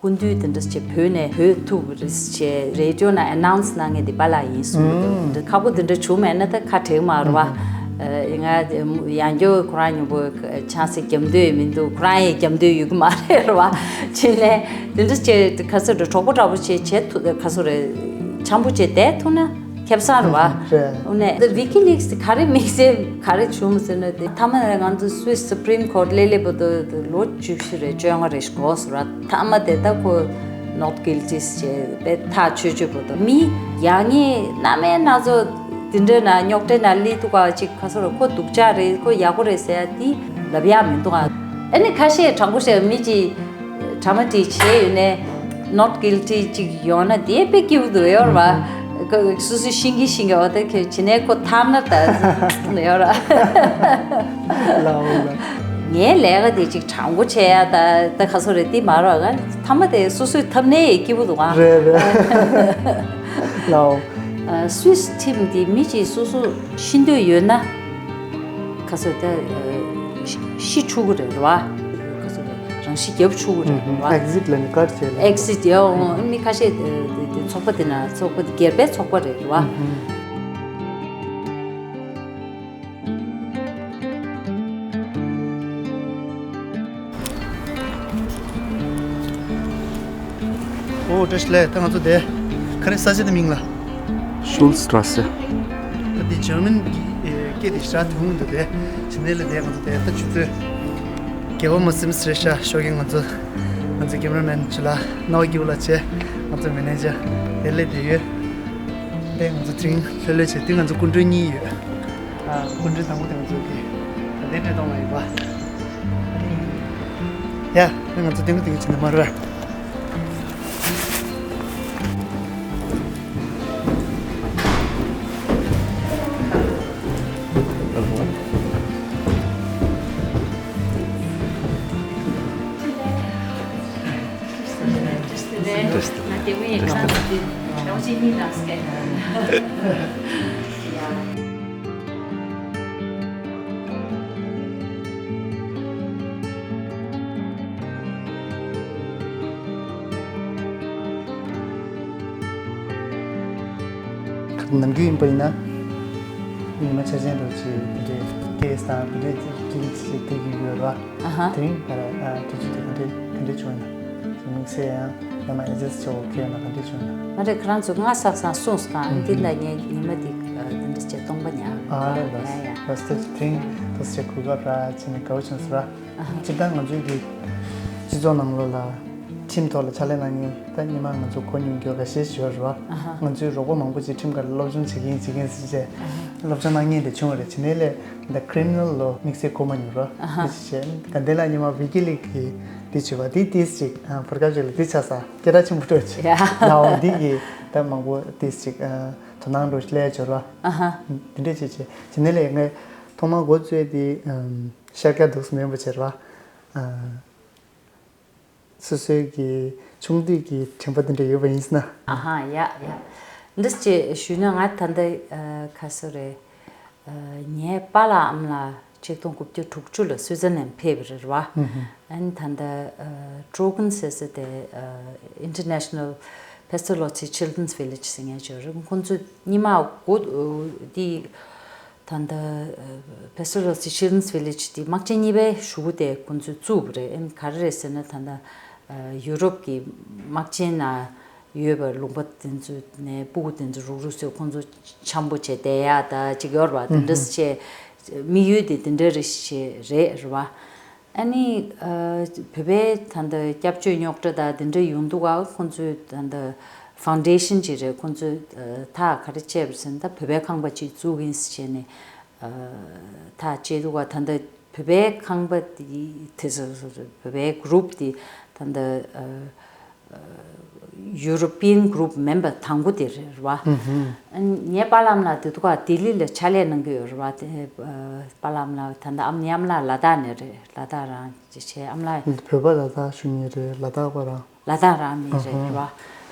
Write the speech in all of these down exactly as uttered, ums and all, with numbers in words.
སྐུ་མདུན་དེ་འདྲ་བྱས་བོད་ནས་བྲོས་ཐུབ་རེད་ཅེས་རེ་ཌི་ཡོ་ནང་ཨ་ནའུན་སི་གནང་མཁན་དེ་པཱ་ལགས་ཡིན་གསུངས་འདུག་ཁག་པོ་དེ་འདྲ་བྱུང་མེད་ན་ད་ཁ་བྲལ་མ་རེད་བ། ཡིན་ང་ཡང་སྐྱར་ཁོ་རང་མཉམ་པོ་ཆང་ས་རྒྱབ་འདོད་མི་འདུག་ཁོ་རང་ཡང་རྒྱབ་འདོད་ཡོད་ཀྱི་མ་རེད་རེད་བ། བྱས་ནས་དེ་འདྲ་བྱས་ཁ་སོ་རེ་གྲོགས་པོ་འདྲ་པོ་བྱས་བྱས་ཐུབ་ཁ་སོ་རེ་འཆམ་པོ་བྱས་བསྡད་ཐུབ་ན། ཁེ་བཟང་རེད་བ། རེད། འོ་ནས་The Wikileaks དེ་ག་རེ་དམིགས་བསལ་ག་རེ་བྱུང་ཟེར་ན་དེ་མཐའ་མ་ལ་ང་ཚོ་Swiss Supreme Court སླེབས་སླེབས་པ་དུ་ལོ་བཅུ་བཞི་རེད་བཅོ་ལྔ་རེད་འགོར་སོང་ར། མཐའ་མ་དེ་ད་ཁོ་not guilty ཞེས་པའི་ཐག་ཆོད་ཆོད་པོ་དུ་མི་ཡག་ཉེས་སྣ་མིན་སྣ་ཚོགས་དེ་འདྲ་ན་རྙོག་དྲའི་ནང་སླེབས་འདུག་ག་ཅིག་ཁ་སོ་ར་ཁོ་སྡུག་ཅག་རེད་ཁོ་ཡག་པོ་རེད་ཟེར་ཡ་དེ་ལབ་ཡག་མི་འདུག་ཨ་ནི་ཁ་ཤས་དྲང་པོ་བཤད་མི་ཅིག་ཌ་ར་མ་ཊིག་བྱས་ཡོད་ནས་not guilty ཅིག་ཡོང་ན་དེ་དཔེ་སྐྱིད་པོ་འདུག་ཡོད་རེད་བ། སོ་སོས་ཤེས་ཀྱི་ཤེས་ཀྱི་འོ་ད་ཁྱོད་བྱེད་ནས་ཁོ་ཐར་ན་ད་ཡོད་རེད། ལའོ་ལ། ངའི་ལས་ཀ་དེ་ཅིག་དྲང་པོ་བྱས་ཡ་ད་ད་ག་སོ་རེད་དེ་མ་རེད་བ། མཐའ་མ་དེ་སོ་སོའི་ཐབས་ནས་སྐྱིད་པོ་འདུག་ཨ། རེད་རེད། ལའོ། སུད་སི་ཁྲིམས་དེ་མི་གཅིག་སོ་སོ་ཤི་འདོད་ཡོད་ན། ཁ་སོ་ད་ཤི་ཆུག་གི་རེད་རེད་བ། ཁ་སོ་རང་ཤི་རྒྱབ་ཆུག་གི་རེད་རེད་བ། ཨེག་སིཊ་ལ་ནི་ཀར་བྱས་ལ། ཨེག་སིཊ་ཡ་འོང་མི་ཁ་ཤས་དེ་ཚོགས་པ་དེ་ན་ཚོགས་པ་སྒེར་པའི་ཚོགས་པ་རེད་རེད་བ། ཨོ་བཀྲ་ཤིས་བདེ་ལེགས། ད་ང་ཚོ་དེ་ག་རེ་ས་ཆ་དེ་མིང་ལ། Schulzstraße། ད་དེ་ཇར་མན་གྱི་སྐད་དེ་ཞེ་དྲག་ཐུང་འདུག་དེ་ཇི་ནས་ལ་དེ་ང་ཚོ་དེ་ད་ཆུ་ཚོད་བརྒྱད་པ་མ་ཟིན་ཙམ་རེད་ཤག་ཤོག་གི་ང་ཚོ་ང་ཚོ་ཀེམ་ར་མེན་ཆུ་ལ་ནོ་གིའུ་ལ་བྱས་ང་ཚོ་མེ་ནེ་ཇར་དེ་ལས་དེ་ཡོད། དེ་ང་ཚོ་དེ་རིང་ལྷོད་ལྷོད་བྱས་དེ་ང་ཚོ་སྐུ་མགྲོན་གཉིས་ཡོད། ཨ་སྐུ་མགྲོན་དང་པོ་དེ་ང་ཚོ་གི་ད་ལྟའི་འཕྲོད་གཏོང་ལ་ཡིན་པ། ཡ། ང་ཚོ་ཏིང་ཏིང་ཅི་ནས་མར་ར། ནམ་རྒྱུན་ཡིན་པ་ཡིན་ན། ཉི་མ་འཆར་ཅན་འདྲ་ཅིག་འདི་འདྲའི་ཀེ་སི་དང་འདི་འདྲའི་ཅིག་ཅིག་ཅིག་དེ་གི་ཡོད་ར། ཨ་ཧ། དེ་རིང་ད་ལྟ་དུས་ཚོད་དེ་ག་འདྲ་ག་འདྲ་བྱུང་ཡིན་ན། དམིགས་བསལ་ཡང་ཡང་ན་ཨེ་ཛེ་སི་ཆེ་བོ་ཁྱོད་ཡང་ན་ག་འདྲ་བྱུང་ཡིན་ན། ང་རེ་ཁ་རང་ཚོ་ང་སག་སང་སོང་སྐང་འདི་ལ་ངས་ཉི་མ་འདི་འདི་འདྲ་བྱས་སྟོང་པ་ཉར། ཨ་ལས་ལས། ཡ་ཡ། ལས་དེ་དེ་རིང་དུ་ཞེ་གུས་པ་ར་ཅི་ནས་དགའ་བོ་བྱུང་སོང་ར། སྤྱིར་བཏང་ང་ཚོའི་གི་སྤྱི་ཚོགས་ནང་ལོགས་ལ་ཁྲིམས་ཐོག་ལ་ཕྱག་ལས་གནང་མཁན་ད་སྔོན་མ་ང་ཚོ་གོ་མྱོང་རྒྱུ་འགའ་ཤས་ཤིག་ཡོད་རེད་བ། ང་ཚོའི་རོགས་པ་མང་པོ་ཅིག་ཁྲིམས་ཁང་ལ་སློབ་སྦྱོང་བྱེད་ཀྱིན་བྱེད་ཀྱིན་ཟེར་བྱས་སློབ་སྦྱོང་གནང་མཁན་དེ་བྱུང་བ་རེད། དེ་ནས་ལས་ད་ཁི་རི་མི་ནལ་ལོ་དམིགས་བསལ་གོ་མ་མྱོང་ར། དེ་བྱས་དགའ་ལྡན་ལགས་སྔོན་མ་ཝི་ཀི་ལིག་གི་དེ་བྱས་པ་དེ་ཏིས་ཅིག་བར་སྐབས་ཅིག་ལ་དེ་ཆགས་ས་སྐད་གྲགས་ཆེན་པོ་འགྲོ་ཅིག་ཡ། ལའོ་འདི་གི་ད་མང་པོ་ཏིས་ཅིག་དོ་སྣང་འགྲོ་སླེབས་ཡ་བྱོས་ར། དེ་འདྲས་བྱས་བྱས་དེ་ནས་ལས་ངས་ཐོག་མར་འགོ་བཙུགས་དེ། ཤར་སྐྱ་འདུག་སེ་མེད་པ་བྱེད་ར། སོ་སོའི་གི་ཆུང་དུས་ཀྱི་དྲན་པ་འདི་འདྲ་ཡོད་པ་ཡིན་ཟེར་ན། ཨ་ཧ་ཡ་ཡ། འདི་ཅེས་ཞུས་ན་ང་ད་ལྟ་ཁ་སོ་རེད། ངའི་པཱ་ལགས་ཨ་མ་ལགས་ཆིག་སྟོང་དགུ་བརྒྱ་དྲུག་ཅུ་ལ་སུའི་ཙར་ལན་ཕེབས་པ་རེད་བ། ཨན་ད་ལྟ་ཊོ་ཀན་ཟེར་ས་དེ་International Pestalozzi Children's Village ཟེར་མཁན་ཅིག་ཡོད་རེད། ཁོང་ཚོ་སྔོན་མ་འགོ་འདི། ད་ལྟ་Pestalozzi Children's Village དེ་དམག་ཆེན་གཉིས་པའི་གཞུག་གུ་དེ་ཁོང་ཚོས་བཙུགས་པ་རེད། ཨན་ག་རེ་རེད་ཟེར་ན་ད་ལྟ་ཡུ་རོབ་ཀྱི་དམག་ཆེན་ནང་ཡོད་པའི་ལུང་པ་དེ་ཚོ་ནས་སྤུ་གུ་དེ་ཚོ་རུག་རུག་བཟོས་ཁོང་ཚོ་འཆམ་པོ་བྱས་བསྡད་ཡག་ད་ཅིག་ཡོད་རེད་བ། དེ་འདྲ་བྱས་དམིགས་ཡུལ་དེ་དེ་འདྲ་རེད་ཞེས་རེད་རེད་བ། ཨ་ནི་བོད་པའི་ད་ལྟ་སྐྱབས་བཅོལ་རྙོག་དྲ་དང་དེ་འདྲ་ཡོང་དུས་ཀ་ཁོང་ཚོས་ད་ལྟ་ཕའུན་ཌེ་ཤན་ཅིག་རེད། ཁོང་ཚོས་ཐག་ག་རེ་བཅད་པ་ཟེར་ན་ད་བོད་པའི་ཁང་པ་ཅིག་བཙུགས་ཡིན་ཟེར་བྱས་ནས་ཐག་བཅད་འདུག་ག་ད་ལྟ་བོད་པའི་ཁང་པ་དེ་དེ་ཚོ་བོད་པའི་གུ་རུབ་དེ་ད་ལྟ་European group member དང་པོ་དེ་རེད་བ། ངའི་པཱ་ལགས་ལགས་དེ་དུས་ཀ་ལྡི་ལི་ལ་ཕྱག་ལས་གནང་གི་ཡོད་རེད་བ། དེ་པཱ་ལགས་ལགས་ད་ལྟ་ཨ་མ་ནི་ཨ་མ་ལགས་ལ་དྭགས་ནས་རེད། ལ་དྭགས་རང་ཅེས་བྱས་ཨ་མ་ལགས། བོད་པ་ལ་དྭགས་ཞུ་མཁན་རེད། ལ་དྭགས་པ་རང་། ལ་དྭགས་རང་མི་རེད་རེད་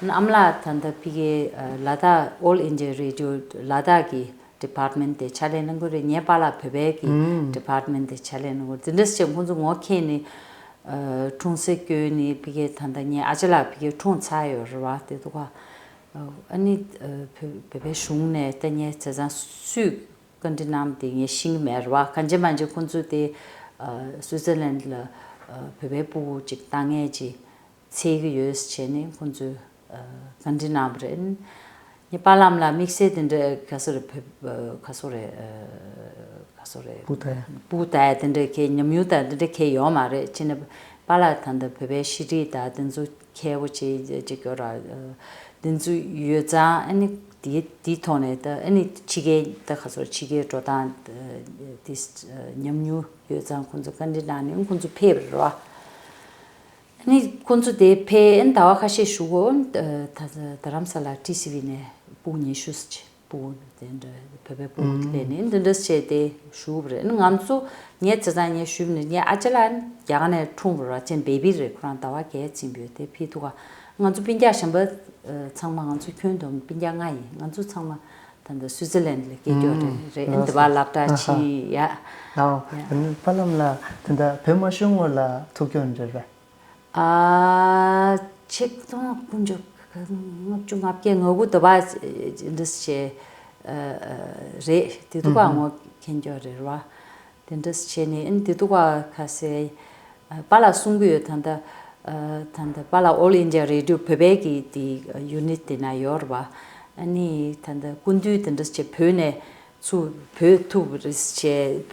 བ། ཨ་མ་ལགས་ད་ལྟ་ཕ་གིའི་ལ་དྭགས་All India Radio ལ་དྭགས་ཀྱི་department དེ་ཕྱག་ལས་གནང་གི་རེད། ངའི་པཱ་ལགས་བོད་པའི་གི་department དེ་ཕྱག་ལས་གནང་གི་རེད། དེ་འདྲ་བྱས་ཁོང་ཚོ་ངོ་མཁྱེན་ནས་ འཁྲུངས་ས་བསྐྱོན་ནས་ཕ་གི་ད་ལྟ་ངའི་ཨ་ཅག་ལགས་ཕ་གི་འཁྲུངས་ཚར་ཡོད་རེད་བ། དེ་འདུག་ག་ཨ་ནི་བོད་བོད་པའི་གཞུང་ནས་ད་ངའི་བྱས་ཙང་སུས་བཀའ་འདྲི་གནང་དེ་ངས་ཤེས་ཀྱི་མེད་རེད་བ། གང་ཅི་མང་ཅི་ཁོང་ཚོས་དེ་སུའི་ཙར་ལན་ལ་བོད་པའི་སྤུ་གུ་ཅིག་བཏང་མཁན་ཅིག་འཚོལ་གྱི་ཡོད་ཟེར་བྱས་ནས་ཁོང་ཚོས་བཀའ་འདྲི་གནང་བ་རེད། ངས་པཱ་ལགས་ལ་དམིགས་བསལ་དེ་འདྲ་ག་ཚོད་རེད། བོད་ག་ཚོད་རེད། ག་ཚོད་རེད། སྤུ་ད་ཡ། སྤུ་ད་ཡ་དེ་འདྲ་གའི་ཉམས་མྱོང་དང་དེ་འདྲ་གའི་ཡོད་མ་རེད། བྱས་ན་པཱ་ལགས་ད་ལྟ་བོད་པའི་ཤེས་རིག་དང་དེ་ཚོ་མཁས་པོ་ཅིག་ཅིག་ཡོད་ར། དེ་ཚོ་ཡོད་ཙང་ཨ་ནི་དེ་དེའི་ཐོག་ནས་ད་ཨ་ནི་ཕྱི་རྒྱལ་ད་ག་ཚོད་ཕྱི་རྒྱལ་འགྲོ་སྟངས་དེ་ཉམས་མྱོང་ཡོད་ཙང་ཁོང་ཚོ་བཀའ་འདྲི་གནང་ནས་ཁོང་ཚོ་ཕེབས་པ་རེད་བ། ནི་ཁོང་ཚོ་དེ་ཕེབས་ཨན་ཟླ་བ་ཁ་ཤས་བཞུགས་གོ། ད་རྡ་རམ་ས་ལ་ཊི་སི་ཝི་ནས་སྤུ་གུ་ཉི་ཤུ་ཙམ་ཅིག་སྤུ་གུ་དེ་འདྲ་བོད་པའི་སྤུ་གུ་སླེབས་ནས་འདི་འདྲ་བྱས་ཏེ་བཞུགས་པ་རེད། ང་ཚོ་ངའི་བྱས་ཙང་ངས་ཞུས་པ་ནི་ངའི་ཨ་ཅག་ལགས་རྒྱ་གར་ནས་འཁྲུངས་པ་རེད། ཅན་བེ་བི་རེད། ཁོ་རང་ཟླ་བ་བརྒྱད་ཙམ་ཡོད་དེ་ཕེབས་འདུག་ག་ང་ཚོ་སྤུན་ཀྱག་གཞན་པ་ཚང་མ་ང་ཚོ་ཁྱོན་བསྡོམས་སྤུན་ཀྱག་ལྔ་ཡིན། ང་ཚོ་ཚང་མ་ད་ལྟ་སུའི་ཙར་ལན་ལ་སྐྱེས་ཀྱོག་རེད། རེད་ཨན་དེ་བ་སློབ་གྲྭ་ཕྱིན་ཡ། ལའོ། པཱ་ལགས་ལ་དེ་འདྲ་བོད་མ་ཤོར་སྔོན་ལ་ཐུག་ཀྱོག་འདྲ་རེད། ཨ། ཆིག་སྟོང་དགུ་བརྒྱ་ལྔ་བཅུ་ང་བརྒྱད་ང་དགུ་དུ་བ་འདྲ་བྱས་རེད། དེ་དུ་ག་ངོ་མཁྱེན་ཀྱོག་རེད་བ། དེ་འདྲ་བྱས་ནས་ཨ་ནི་དེ་དུ་ག་ཁ་སེ་པཱ་ལགས་གསུང་གི་ཡོད། ད་ལྟ་ད་ལྟ་པཱ་ལགས་All India Radio བོད་པའི་གི་དེ་ཡུ་ནིཊ་དེ་ན་ཡོད་རེད་བ། ཨ་ནི་ད་ལྟ་སྐུ་མདུན་དེ་འདྲ་བྱས་བོད་ནས། ཚུར་བོད་ཐུག་རེད་ཅེས་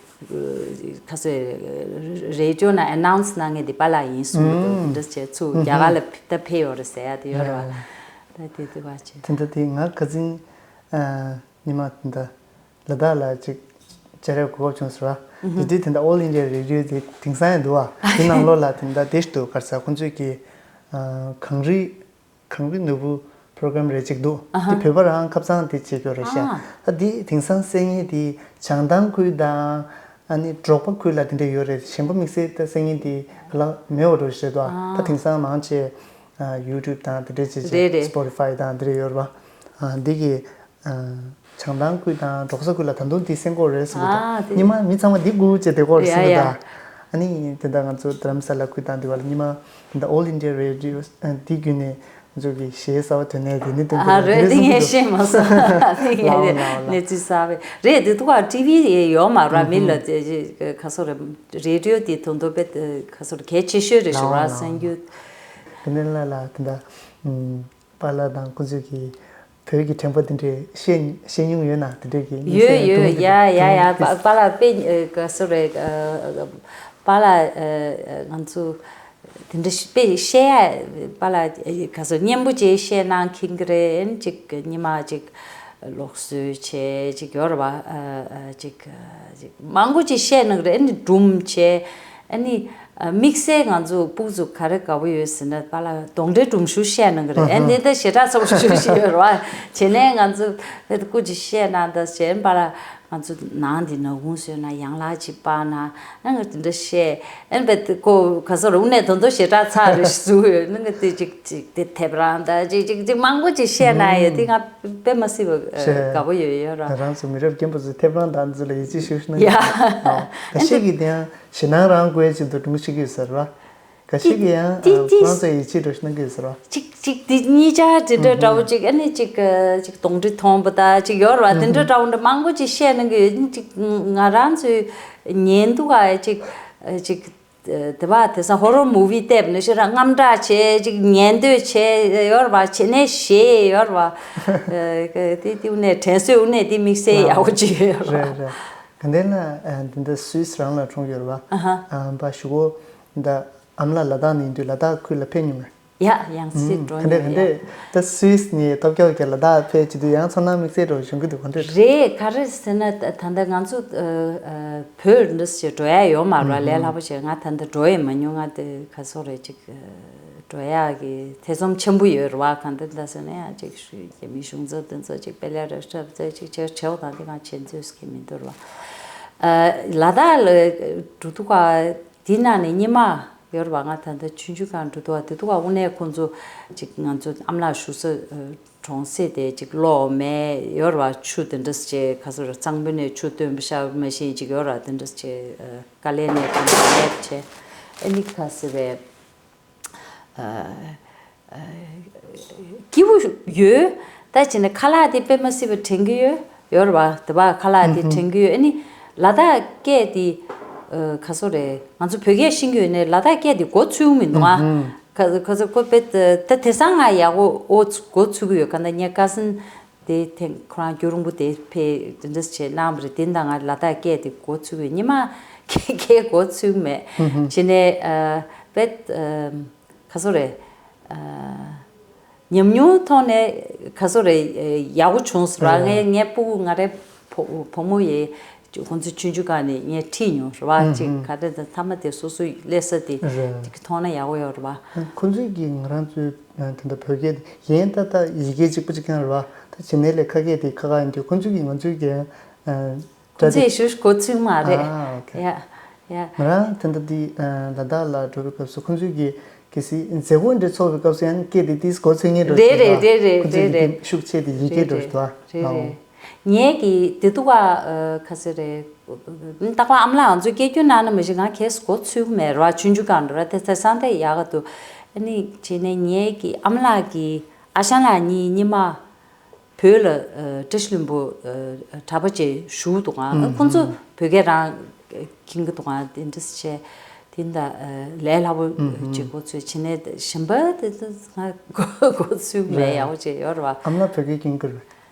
ཁ་སོས་རེ་ཌི་ཡོ་ནང་ཨེ་ནའུན་སི་གནང་མཁན་དེ་པཱ་ལགས་ཡིན་གསུངས་འདུག་འདི་ཅེས་ཚུར་རྒྱ་གར་ལ་ད་ཕེབས་ཡོད་རེད་ཟེར་ཡ་དེ་ཡོད་རེད་བ། ད་དེ་དེ་བ་ཅེས། དེ་འདྲ་དེ་ང་ཁ་སང་ཉི་མ་དེ་འདྲ་ལ་དྭགས་ལ་ཅིག་བཅར་ཡ་གོ་སྐབས་བྱུང་ཟེར་བ། དེ་དུས་དེ་འདྲ་All India Radio དེ་དེང་སང་ཡང་འདུག་བ། དེ་ནང་ལོགས་ལ་དེ་འདྲ་དེ་ཞིག་འདུག་ག་རེ་ཟེར་ཁོང་ཚོས་ཀྱི་གངས་རི། གངས་རི་ནོར་བུ་པོ་རོ་གྷ་རམ་རེ་ཅིག་འདུག་ཨ་ཧ། དེ་བོད་པ་རང་ཁ་སང་དེ་བྱེད་རྒྱུ་རེད་ཤག་ཨ། ད་དེ་དེང་སང་གསན་མཁན་དེ་བྱང་ཐང་ཁུལ་དང་ཨ་ནི་འབྲོག་པ་ཁུལ་ལ་དེ་འདྲ་ཡོད་རེད། གཞན་པ་དམིགས་བསལ་ད་གསན་མཁན་དེ་ག་ལ་མེད་པ་འདྲ་ཞིག་རེད་དོ། ཨ། ད་དེང་སང་མང་ཆེ་ཡུ་ཊུབ་དང་དེ་འདྲ་བྱེད་རེད་བྱེད་རེད། སི་པོ་ཊི་ཕའི་དང་དེ་འདྲ་ཡོད་རེད་པ། ཨ། འདི་གི་བྱང་ཐང་ཁུལ་དང་འབྲོག་ས་ཁུལ་ལ་ད་དུང་དེ་གསན་གྱི་ཡོད་རེད་གསུང་གི་འདུག་ཨ་དེ། སྔོན་མ་མི་ཚང་མ་འདི་སྒུག་བྱས་བསྡད་ཀྱི་ཡོད་རེད་གསུང་གི་ཡ་ཡ། འདུག་ཨ་ནི་དེ་འདྲ་ང་ཚོ་རྡ་རམ་ས་ལ་ཁུལ་དང་དེ་བར་ལ་སྔོན་མ་དེ་འདྲ་All India Radio འདི་བརྒྱུད་ནས་ང་ཚོ་གི་གཞས་གསར་པ་ཐོན་ནས་དེ་ནི་དོན་དག་ཨ་རེད། དེ་ངས་ཤེས་མ་སོང་། དེ་ངས་ལའོ་ལའོ་ལའོ། གནས་ཚུལ་གསར་པ་རེད། དེ་འདུག་ཨ་ཊི་ཝི་ཡོད་མ་རེད། མི་ལ་དེ་ག་སོ་རེད། རེ་ཌི་ཡོ་དེ་དོན་དུ་དཔེ་ག་སོ་རེད། གལ་ཆེ་ཤོས་རེད་ཤག་ར། གསན་རྒྱུ། དེ་ནས་ལ་ལ་དེ་འདྲ་པཱ་ལགས་དང་ཁོང་ཚོས་ཀྱི་བོད་ཀྱི་དྲན་པ་དེ་འདྲའི་བཤད་བཤད་མྱོང་ཡོད་ན། དེ་འདྲའི་གི་དམིགས་ཡོད་བསལ་ཡོད་དུམ་ཡ་ཡ་ཡ། དུམ་པ་པཱ་ལགས་དཔེ་ག་སོ་རེད། པཱ་ལགས་ང་ཚོ་དེ་འདྲ་དཔེ་བཤད་ཡ་པཱ་ལགས་ག་སོ་སྙན་པོ་ཅིག་བཤད་གནང་མཁན་གྱི་རེད། ཅིག་ཉི་མ་ཅིག་ལོག་སྲོལ་བྱས་ཅིག་ཡོད་རེད་བ། ཅིག་ཅིག་མང་པོ་ཅིག་བཤད་གནང་གི་རེད། ཨ་ནི་སྒྲུང་བྱས། ཨ་ནི་དམིགས་བསལ་ང་ཚོ་སྤུ་གུ་ཚོ་ག་རེ་དགའ་པོ་ཡོད་ཟེར་ན་པཱ་ལགས་གདོན་འདྲེ་སྒྲུང་ཞིག་བཤད་གནང་གི་རེད། ཨ་ནི་ད་ཞེ་དྲག་ཚ་པོ་ཞིག་ཡོད་རེད་བ། བྱས་ནས་ང་ཚོ་ཨ་ནི་སྐུ་མཁྱེན་བཤད་གནང་ད་བྱས། པཱ་ལགས་ང་ཚོ་ནང་འདི་ནག་ཁུང་བཟོས་ན་ཡང་ལག་ཅིག་སྤར་ན་ཨ་ང་དེ་འདྲ་བཤད། ཨ་ནི་བས་ཁོ་ག་སོ་རུང་ནས་དོན་དུ་ཞེ་དྲག་ཚ་རེ་ཞིག་བཟོས་ཡོད། ཨ་ནི་ང་དེ་ཅིག་ཅིག་དེ་ཐེབས་རང་ད་ཅིག་ཅིག་ཅིག་མང་པོ་ཅིག་བཤད་གནང་ཡོད། དེ་ང་དཔེ་མ་སྲིད་པ་དགའ་པོ་ཡོད་ཡོད་ར། ང་རང་ཚོ་མི་རབས་རྒན་པ་ཚོས་ཐེབས་རང་དང་ཚོ་ལ་ཡིད་ཆེས་ཞུ་ཤེས་ན། ཡ། འགའ་ཤས་ཀྱིས་དེ་ཡང་ཞེད་སྣང་རང་དགོས་ཡ་ཆེད་དུ་སྒྲུང་ཞིག་ཡོད་ཟེར་བ། འགའ་ཤས་ཀྱིས་ཡང་ཏི་ཏི་ཏི་ཁོ་རང་ཚོའི་ཡིད་ཆེས་འགྲོ་ཤེས་གནང་གི་ཡོད་ཟེར་བ། ཅིག་ཅིག་དེ་གཉིས་ཆ་དེ་འདྲ་འདྲ་བོ་ཅིག་ཨ་ནི་ཅིག་ཅིག་གདོན་འདྲེ་མཐོང་བ་ད་ཅིག་ཡོད་ར། དེ་འདྲ་འདྲ་བོ་འདྲ་མང་པོ་ཅིག་བཤད་གནང་གི་ཡོད། ཅིག་ང་རང་ཚོའི་ཉན་འདུག་ག་ཅིག་ཅིག་དེ་བ་དེ་སང་ཧོ་རོར་མུ་ཝི་བལྟས་ནས་ཤི་ར་དངངས་སྐྲག་བྱས་ཅིག་ཉན་འདོད་བྱས་ཡོད་ར་བ། བྱས་ནས་ཞེད་ཡོད་ར་བ། དེ་དེ་ནས་དྲན་གསོས་དངོས་གནས་དེ་དམིགས་བསལ་ཡག་པོ་ཅིག་ཡོད་ར་བ། རེད་རེད། ག་འདྲ་ན་འདི་འདྲ་སུད་སི་རང་ལ་འཁྲུངས་ཡོད་ར་བ། ཨ་ཧ། ཨ་ཕ་ཞུ་གོ་འདི་ཨ་མ་ལགས་ལ་དྭགས་ནས་ཡིན་དུས་ལ་དྭགས་ཁུལ་ལ་ཕེབས་མྱོང་མེད། ཡ་ཡང་སྲིད་འགྲོ་ག་འདྲ་ཡ་ག་ཡ། འདྲ་ད་སུད་སི་ནས་སྟོབས་རྒྱལ་གྱི་ལ་དྭགས་ཕེབས་བྱེད་དུས་ཡང་ཚོར་སྣང་དམིགས་བསལ་འདྲ་བོ་བྱུང་གི་འདུག་ག་འདྲ་རེད། རེད། ག་རེ་ཟེར་ན་ད་ད་ལྟ་ང་ཚོ་ཨ་ཨ་བོད་འདི་ཞེས་འགྲོ་ཡ་ཡོད་མ་རེད། ལས་སླ་པོ་བྱས་ང་ད་ལྟ་འགྲོ་ཡི་མ་མྱོང་། ང་དེ་ག་སོ་རེད་ཅིག་འགྲོ་ཡ་གི་ཐེ་ཚོམ་ཆེན་པོ་ཡོད་རེད་བ། གང་ལྟར་ད་ཟེར་ན་ཡང་ཅིག་རྒྱ་མི་གཞུང་ཚབ་དེ་ཚོ་ཅིག་དཔེ་ལས་རེ་སྲབ་ཚོ་ཅིག་བྱེད་བྱེད་འོ་དང་དེ་ང་བྱེད་འཛོལ་གི་མི་འདུག་རེད་བ། ཨ་ལ་དྭགས་ལ་འགྲོ་དུས་ག་དེའི་ནང་ནས་སྔོན་མ་ཡོད་རེད་བ། ང་ད་ལྟ་ཆུང་ཆུང་སྒང་འགྲོ་དུས་བ་དེ་དུས་བ་དངོས་གནས་ཁོང་ཚོ་ཅིག་ང་ཚོ་ཨ་མ་ལགས་བཞུགས་ས་གྲོང་གསེབ་དེ་ཅིག་གློག་མེད་ཡོད་རེད་བ། ཆུ་དེ་འདྲ་ཅིག་ག་ཚོད་རེད། གཙང་པོ་ནས་ཆུ་བཏོན་པ་ཤ་མ་ཤེས་ཅིག་ཡོད་རེད་བ། དེ་འདྲ་ཅིག་དཀའ་ལས་ནས་དེ་འདྲ་ལས་བྱས། ཨ་ནི་ག་ཟེར་བས། སྐྱིད་པོ་ཡོད། ད་བྱས་ན་ཁ་ལག་དེ་དཔེ་མ་སྲིད་པ་དྲན་གྱི་ཡོད་ཡོད་རེད་བ། དེ་བ་ཁ་ལག་དེ་དྲན་གྱི་ཡོད། ཨ་ནི་ལ་དྭགས་སྐད་དེ་ག་ཚོད་རེད། ང་ཚོ་བོད་སྐད་ཤེས་ཀྱི་ཡོད་ནའི་ལ་དྭགས་སྐད་དེ་མགོ་ཚོས་མི་འདུག་ཨ། ག་ག་ཚོད་ཁོ་དཔེ་ད་དེང་སང་ང་ཡག་པོ་ཨོ་ཚོ་མགོ་ཚོས་ཀྱི་ཡོད། ག་ད་ངའི་ཀ་སིན་དེ་ཐེངས་ཁོ་རང་རྒྱུན་རིང་པོ་དེ་ཕེ་དེ་འདྲ་བྱས་གནང་བ་རེད། དེ་ད་ང་ལ་དྭགས་སྐད་དེ་མགོ་ཚོས་ཀྱི་ཡོད། ཉི་མ་ཁྱེད་ཁྱེད་མགོ་ཚོས་མེད། བྱས་ནས་དཔེ། ག་ཚོད་རེད། ཉམས་མྱོང་ཐོག་ནས་ག་ཚོད་རེད། ཡག་པོ་བྱུང་སོང་ར། ངའི་ངའི་སྤུ་གུ་ང་རའི་བུ་བུ་མོ་ཡི་ཁོང་ཚོའི་ཆུང་ཆུང་སྒང་ནས་ངས་ཁྲིད་མྱོང་ར་བ། ཅིག་ག་རེ་ད་མཐའ་མ་དེ་སོ་སོའི་སླེབས་ས་དེ་ཅིག་མཐོང་ན་ཡག་པོ་ཡོད་ར་བ། ཁོང་ཚོས་ཀྱིས་ང་རང་ཚོའི་དེ་འདྲ་བོད་སྐད་དེ་ཡིན་ད་ད་ཡི་གེ་གཅིག་པ་གཅིག་རྐྱང་ར་བ། ད་བྱེད་ནས་ལས་ཁ་སྐད་དེ་ཁ་ཁ་ཡིན་དུས་ཁོང་ཚོས་ཀྱིས་ང་ཚོའི་རྒྱན། ཁོང་ཚོས་ཞུ་གོ་ཚུལ་མ་རེད། ཨ་ཨོ་ཁེ། ཡ་ཡ། ང་རང་དེ་འདྲ་འདི་ལ་དྭགས་ལ་འགྲོ་བའི་སྐབས་སུ་ཁོང་ཚོས་ཀྱིས་གལ་སྲིད་མཛད་སྒོ་འདྲ་ཚོགས་པའི་སྐབས་སུ་ཡང་སྐད་དེ་ཏིས་གོ་ཚོད་ངེས་འགྲོ་རེད་རེད་རེད་རེད་ཁོང་ཚོས་རེད་ཀྱི་རེད། ཤུགས་ཆེ་དེ་ཡི་གེ་རེད་འགྲོ་རེད་ཞུ་རེད་བ། རེད་རེད། ངས་ཀྱི་དེ་དུ་བ་ཁ་སེ་རེད། རྟག་པར་ཨ་མ་ལགས་ང་ཚོས་སྐད་སྐྱོན་གནང་ན་མི་ཤེས། ང་གས་སུ་གོ་ཚུལ་མེད་ར་བ། ཆུང་ཆུང་གང་འགྲོ་ར་དེ་ཚེ་སང་དེ་ཡག་ག་འདུག་ཨ་ནི་བྱས་ནས་ངས་ཀྱི་ཨ་མ་ལགས་ཀྱི་ཨ་ཞང་ལགས་གཉིས་གཉིས་མ། བོད་ལ་བཀྲ་ཤིས་ལྷུན་པོ་གྲྭ་པ་བཅས་བཞུགས་འདུག་ག་ཁོང་ཚོ་བོད་སྐད་རང་མཁྱེན་གྱི་འདུག་ག་དེ་འདྲ་བྱས་དེ་འདྲ་ལས་སླ་པོ་བྱེད་གོ་ཚོད་བྱེད་ནས་གཞན་པ་དེ་ཚོ་ང་གོ་ཚུལ་མེད། ཡག་པོ་བྱས་ཡོད་རེད་བ། ཨ་མ་ལགས་བོད་སྐད་མཁྱེན་གྱི་རེད།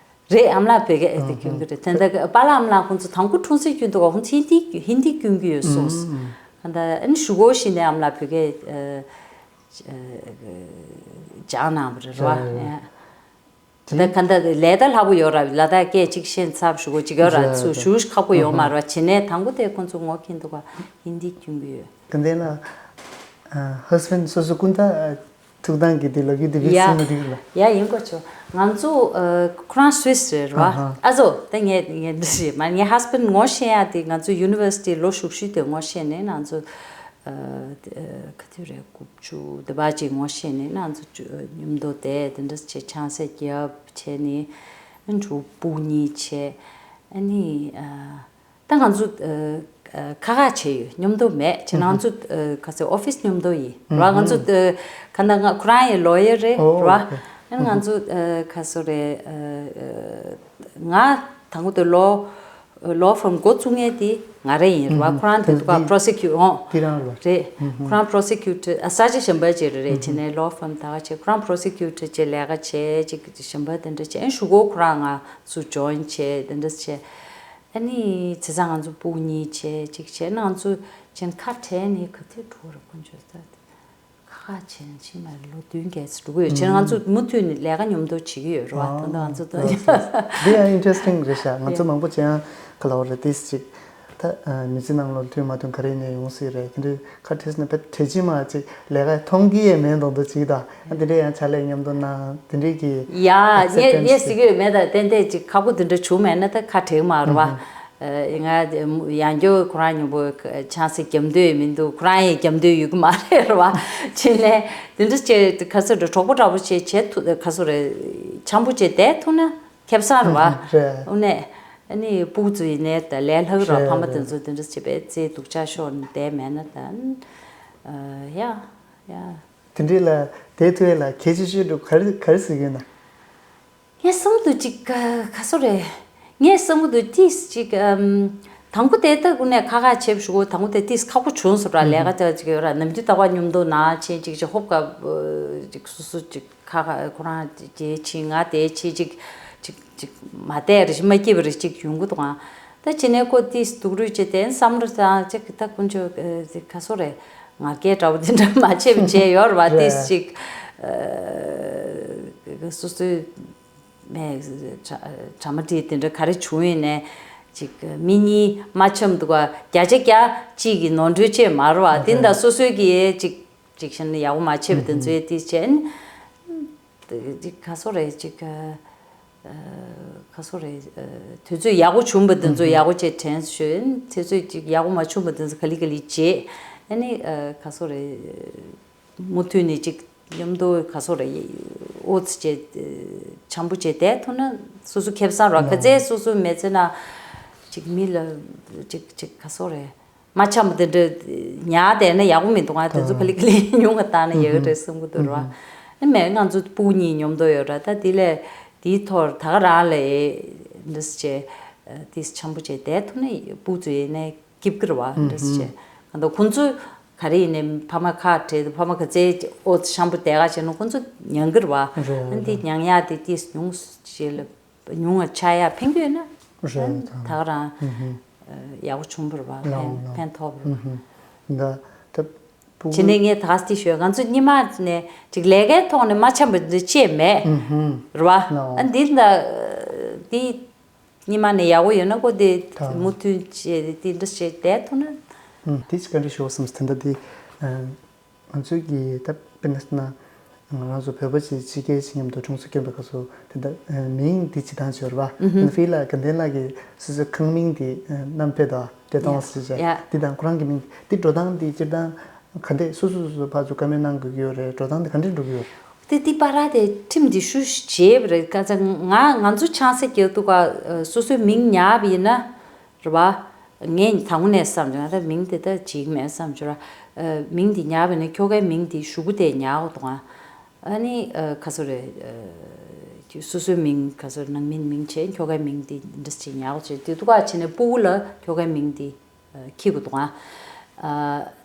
རེད། ཨ་མ་ལགས་བོད་སྐད་དེ་མཁྱེན་གྱི་རེད། དེ་འདྲ་པཱ་ལགས་ཨ་མ་ལགས་ཁོང་ཚོ་དང་པོ་འཁྲུངས་ས་རྒྱུན་དུ་ཁོང་ཚོ་ཧིན་དི་ཧིན་དི་སྐྱོན་གྱི་ཡོད་གསུངས། ག་འདྲ་ཨ་ནི་གཞུག་གུ་ཞིག་ནས་ཨ་མ་ལགས་བོད་སྐད་སྦྱངས་གནང་བ་རེད་བ། ད་ག་འདྲ་ལས་ད་ལྷག་པོ་ཡོད་ར། ལ་དྭགས་སྐད་ཅིག་ཤེས་ཚར་ཞུ་གོ་ཅིག་ཡོད་ར། རེད་ཚུར་རེད། ཞུ་ཁག་པོ་ཡོད་མ་ར། བྱེད་ནས་དང་པོ་དེ་ཁོང་ཚོ་ངོ་མཁྱེན་འདུག་ག་ཧིན་དི་སྐྱོན་གྱི་ཡོད། དེ་འདྲ་ན་ཧ་སི་བྷེན་སོ་སོ་ཀུན་ད་ཐུག་སྟངས་ཀྱི་དེ་ལོ་རྒྱུས་དེ་བི་ཡ་སེ་མ་དེ་ལ། ཡ་ཡིན་གོ་ཆོ། ང་ཚོ་ཁོ་རང་སུད་སི་རེད་ར་བ། ཨ་ཨ་ཟོ་ད་ངས་ངས་འདི་རེད་མ། ངའི་ཧ་སི་བྷེན་ངོ་ཤེས་ཡ་དེ་ང་ཚོ་ཡུ་ནི་ཝར་སི་ཊི་ལོ་ཞུགས་ཞུས་དེ་ངོ་ཤེས་ནས་ང་ཚོ། ག་དུས་རེད། དགུ་བཅུ་དེ་བ་ཅིག་ངོ་ཤེས་ནས་ང་ཚོ་མཉམ་དུ་བསྡད་དེ་འདྲ་བྱས་ཆང་ས་རྒྱབ་བྱས་ནས་ཨ་འབྲུ་སྤུ་གཉིས་བྱས། ཨ་ནི་ད་ང་ཚོ་ཁ་ཁ་བྱས་ཡོད། མཉམ་དུ་མེད་བྱས་ང་ཚོ་ག་ཚོད་ཨོ་ཕི་སི་མཉམ་དུ་ཡིན་ར། ང་ཚོ་ག་ད་ང་ཁོ་རང་ཡི་ལོ་ཡར་རེད་ར། ཨ་ནི་ང་ཚོ་ག་ཚོད་རེད། ང་དང་པོ་དེ་ལོ། ལོ་ཕརམ་འགོ་བཙུགས་མཁན་དེ་ང་རང་ཡིན་ར་བ། ཁོ་རང་དེ་དུས་ཀ་པོ་རོ་སི་ཁིའུ་ཨོ་དེ་རང་རེད། ཁོ་རང་པོ་རོ་སི་ཁིའུ་ཊར་ས་ཆ་གཞན་པ་ཅིག་རེད། བྱས་ནས་ལོ་ཕརམ་ད་ག་བྱས་ཁོ་རང་པོ་རོ་སི་ཁིའུ་ཊར་ཅིག་ལས་ཀ་བྱས་ཅིག་གཞན་པ་དེ་འདྲ་བྱས། ཨ་ནི་གཞུག་གུ་ཁོ་རང་ང་ཚོ་ཇོ་ཡིན་བྱས་དེ་འདྲ་བྱས། ཨ་ནི་བྱས་ཙང་ང་ཚོ་སྤུ་གཉིས་བྱས་ཅིག་བྱས་ང་ཚོ་ཅན་ཁ་བྲལ་ནས་ག་དུས་འགྲོ་རེད་ཁོ་ཚོ་ད། ཁ་ཁ་བྱས་ནས་ཕྱིན་མ་ལོ་བདུན་བརྒྱད་ཙམ་འགྲོ་གི་ཡོད། བྱས་ན་ང་ཚོ་མུ་མཐུད་ནས་ལས་ཀ་མཉམ་དུ་བྱེད་ཀྱི་ཡོད་རེད་བ། ད་ལྟ་ང་ཚོ་ད་འདི་ཡང་ཨིན་ཊི་རེ་སི་ཊིང་རེད་ཤག་ང་ཚོ་མང་པོ་ཅིག་ཡང་ག་ལབ་རེད། ཏིས་ཅིག་ད་མི་ཚེ་ནང་ལོགས་མཐུན་མ་མཐུན་ག་རེ་ནས་ཡོང་སྲིད་རེད། དེ་འདྲའི་ཁ་བྲལ་ནས་བེད་བྲེལ་ཅིག་མ་ཅིག་ལས་ཀ་མཐོང་གི་ཡས་མེད་མདོག་མདོག་ཅིག་ད་འདི་འདྲའི་ཡང་ཕྱག་ལས་མཉམ་དུ་གནང་དེ་འདྲའི་གི་ཡ་ངས་ངས་ཟེར་གི་ཡོད་མེད། ད་ཏན་ཏན་ཅིག་ཁག་པོ་དེ་འདྲ་བྱུང་མེད་ན་ད་ཁ་བྲལ་མ་རེད་བ། ང་ཡང་སྐྱར་ཁོ་རང་མཉམ་པོ་ཆང་ས་རྒྱབ་འདོད་མི་འདུག་ཁོ་རང་ཡང་རྒྱབ་འདོད་ཡོད་གི་མ་རེད་ར་བ། བྱས་ནས་དེ་འདྲ་བྱས་ག་ཚོད་རེད། གྲོགས་པོ་འདྲ་པོ་བྱས་བྱས་ཐུབ་ག་ཚོད་རེད། འཆམ་པོ་བྱས་བསྡད་ཐུབ་ན་ཁེ་བཟང་རེད་བ། རེད། འོ་ནས་ཨ་ནི་སྤུ་གུ་ཚོ་ཡིན་ནའི་ད་ལས་སླ་ར། རེད། ཕ་མ་དེ་ཚོ་དེ་འདྲ་བྱས་པའི་རྩེ་སྡུག་ཅག་ཤོར་ནས་བསྡད་མེད་ན་ད་ཡ་ཡ། དེ་འདྲས་ལ་དེ་ཐོས་ལ་གལ་ཆེ་ཤོས་འདྲ་ག་རེ་ག་རེ་ཟེར་གྱི་ཡོད་ན། ངས་བསམ་དུ་ཅིག་ག་ག་སོ་རེད། ངས་བསམ་གྱི་འདུག་ཏིས་ཅིག་ཨམ། དང་པོ་དེ་ལྟ་དགོས་ནས་ཁ་ཁ་བྱེད་ཞུ་གོ། དང་པོ་དེ་ཏིས་ཁག་པོ་བྱུང་སོང་ར། ལས་ཀ་ཅག་ཅིག་ཡོད་ར། ནམ་རྒྱུན་ལྟ་བ་མཉམ་དུ་ན་ཆེན་ཅིག་ཅིག་ཧོབ་ཀ་ཅིག་སོ་སོ་ཅིག་ཁ་ཁ་ཁོ་རང་དེ་ཆེ་ང་དེ་ཆེ་ཅིག་ཅིག་ཅིག་མ་བསྡད་རེ་མ་སྐྱིད་པ་རེ་ཅིག་ཡོང་གི་འདུག་ཨང་། ད་ཅི་ནས་ཁོ་ཏིས་སྡུག་རུས་བྱེད་དེ་བསམ་བློ་བཏང་ཅིག་ད་ཀུན་སྤྱོད་ག་སོ་རེད། ང་སྐད་འདྲ་པོ་དེ་འདྲ་མ་བྱེད་པ་བྱས་ཡོད་ར་བ། ཏིས་ཅིག་སོ་སོའི། མེད། གྲ་མ་འགྲིག་དེ་འདྲ་ག་རེ་བྱུང་ཡིན་ནའི་ཅིག་མི་གཉིས་མ་འཆམ་འདུག་ག་བརྒྱ་ཆ་བརྒྱ་གཅིག་གི་ནོར་འཁྲུལ་ཅིག་མ་རེད་བ། དེ་འདྲ་སོ་སོའི་གི་ཅིག་ཅིག་བྱས་ན་ཡག་པོ་མ་བྱས་པ་དེ་ཚོའི་དེ་བྱས་ནས་ཅིག་ག་སོ་རེད། ཅིག་ག་སོ་རེད། དུས་ཚོད་ཡག་པོ་བྱུང་བ་དེ་ཚོ་ཡག་པོ་བྱས་དྲན་ཞོན། དུས་ཚོད་ཅིག་ཡག་པོ་མ་བྱུང་བ་དེ་ཚོ་ག་ལེ་ག་ལེ་བྱས། ཨ་ནི་ག་སོ་རེད། མུ་མཐུད་ནས་ཅིག་མཉམ་དུ་ག་སོ་རེ་ཨོ་ཙི་བྱས་འཆམ་པོ་བྱས་བསྡད་ཐུབ་ན་སོ་སོ་ཁེ་བཟང་རེད། ག་ཚད་སོ་སོ་མི་ཚེ་ན་ཅིག་མི་ལ་ཅིག་ཅིག་ག་སོ་རེ་ མ་འཆམ་པ་དེ་འདྲ་ཉར་བསྡད་ན་ཡག་པོ་མི་འདུག་ང་དེ་ཚོ་ཕ་ལི་ཁ་ལི་ཉུང་ང་བཏང་ན་ཡག་གི་རེད་བསམ་གི་འདུག་ར། ཨ་མས་ང་ཚོ་སྤུ་གུ་གཉིས་མཉམ་དུ་ཡོད་ར། ད་དེ་ལས་དེའི་ཐོག་ད་ག་རང་ལ་འདྲ་ཟེར་བྱས་དེ་འཆམ་པོ་བྱས་བསྡད་ཐུབ་ན་སྤུ་གུ་ཚོ་ཡིན་ནའི་སྐྱིད་ཀྱི་རེད་བ། འདྲ་ཟེར་བྱས་ང་ད་ཁོང་ཚོ་ག་རེ་ཡིན་ནའི་ཕ་མ་ཁ་བྲལ་ཕ་མ་ག་ཚད་ཨོ་འཆམ་པོ་བསྡད་ག་བྱས་ན་ཁོང་ཚོ་མྱང་གི་རེད་བ། ཨ་འདི་མྱང་ཡག་དེ་དེ་ཉུང་བྱས་ལ། ཉུང་བ་ཆགས་ཡག་ཕན་གྱི་ཡོད་ན། རེད། ད་ག་རང་ཡག་པོ་བྱུང་བ་རེད་བ། ལའོ་ཕན་ལའོ་ཕན་ཐོགས་པ་རེད་བ། ད་ད་བྱས་ནས་ངས་ད་ག་སེ་ཤོད། ང་ཚོ་སྔོན་མ་ནས་ཅིག་ལས་ཀའི་ཐོག་ནས་མ་འཆམ་པ་འདི་ཅི་ཡང་མེད། རེད་བ། ལའོ་ཨ་འདི་ད་འདི་སྔོན་མ་ནས་ཡག་པོ་ཡོད་ན་ཁོ་དེ་ད་མུ་མཐུད་བྱས་དེ་འདྲ་བྱས་བསྡད་ཐུབ་ན། ཨུམ། དེ་ཅིག་ག་འདྲ་ཞུ་བསམ་སོང་། ད་ལྟ་དེ་ང་ཚོའི་གི་ད་དཔེར་ན་ང་རང་ཚོ་བོད་པ་ཅིག་ཕྱི་རྒྱལ་ཞིག་མཉམ་དུ་གྲོང་གསེབ་སྐྱོན་པའི་སྐབས་སུ་དེ་འདྲ་མིང་འདི་ཅི་དང་བྱོས་ར་བ། ཨུ་ཧུ། ཕི་ལ་དགའ་ལྡན་ལགས་ཀྱིས་སོ་སོའི་ཁང་མིང་འདི་བསྣམས་ཕེབས་དང་བཀྲས་མཐོང་ཟེར་བྱས། ཡ། འདི་དང་ཁོ་རང་གི་མིང་འདི་འགྲོ་སྟངས་འདི་སྤྱིར་བཏང་ག་འདྲས་སོ་སོ་སོ་སོ་ཕར་ཚུར་བཀའ་མོལ་གནང་དགོས་ཀྱི་ཡོད་རེད། འགྲོ་སྟངས་འདི་ག་འདྲས་འགྲོ་གི་ཡོད་རེད། དེ་འདི་པ་ར་དེ་ཁྲིམས་འདི་ཤུ་ཤུ་བྱས་པ་རེད། ཁ་ཚ་ང་ང་ཚོ་ཆང་ས་རྒྱག་དུས་ཀ་སོ་སོའི་མིང་ཉར་བ་ཡིན་ན། རེད་བ། ངས་དང་པོ་ནས་བསམ་བྱུང་ད་མིང་དེ་ད་བརྗེད་ཀྱི་མེད་བསམ་བྱུང་ར། མིང་འདི་ཉར་བས་ན་ཁྱོ་གའི་མིང་འདི་ཞུ་གུ་དེ་ཉར་དགོས་འདུག་ཨ་ནི་ཁ་སོ་རེ། སོ་སོའི་མིང་ཁ་སོ་རེ་ནང་མིན་མིང་བྱས་ཁྱོ་གའི་མིང་འདི་འདྲ་ཞིག་ཉར་དགོས་བྱས་དེ་འདུག་ག་བྱས་ནས་སྤུ་གུ་ལ་ཁྱོ་གའི་མིང་འདི་འཁྱེར་དགོས་འདུག་ཨ།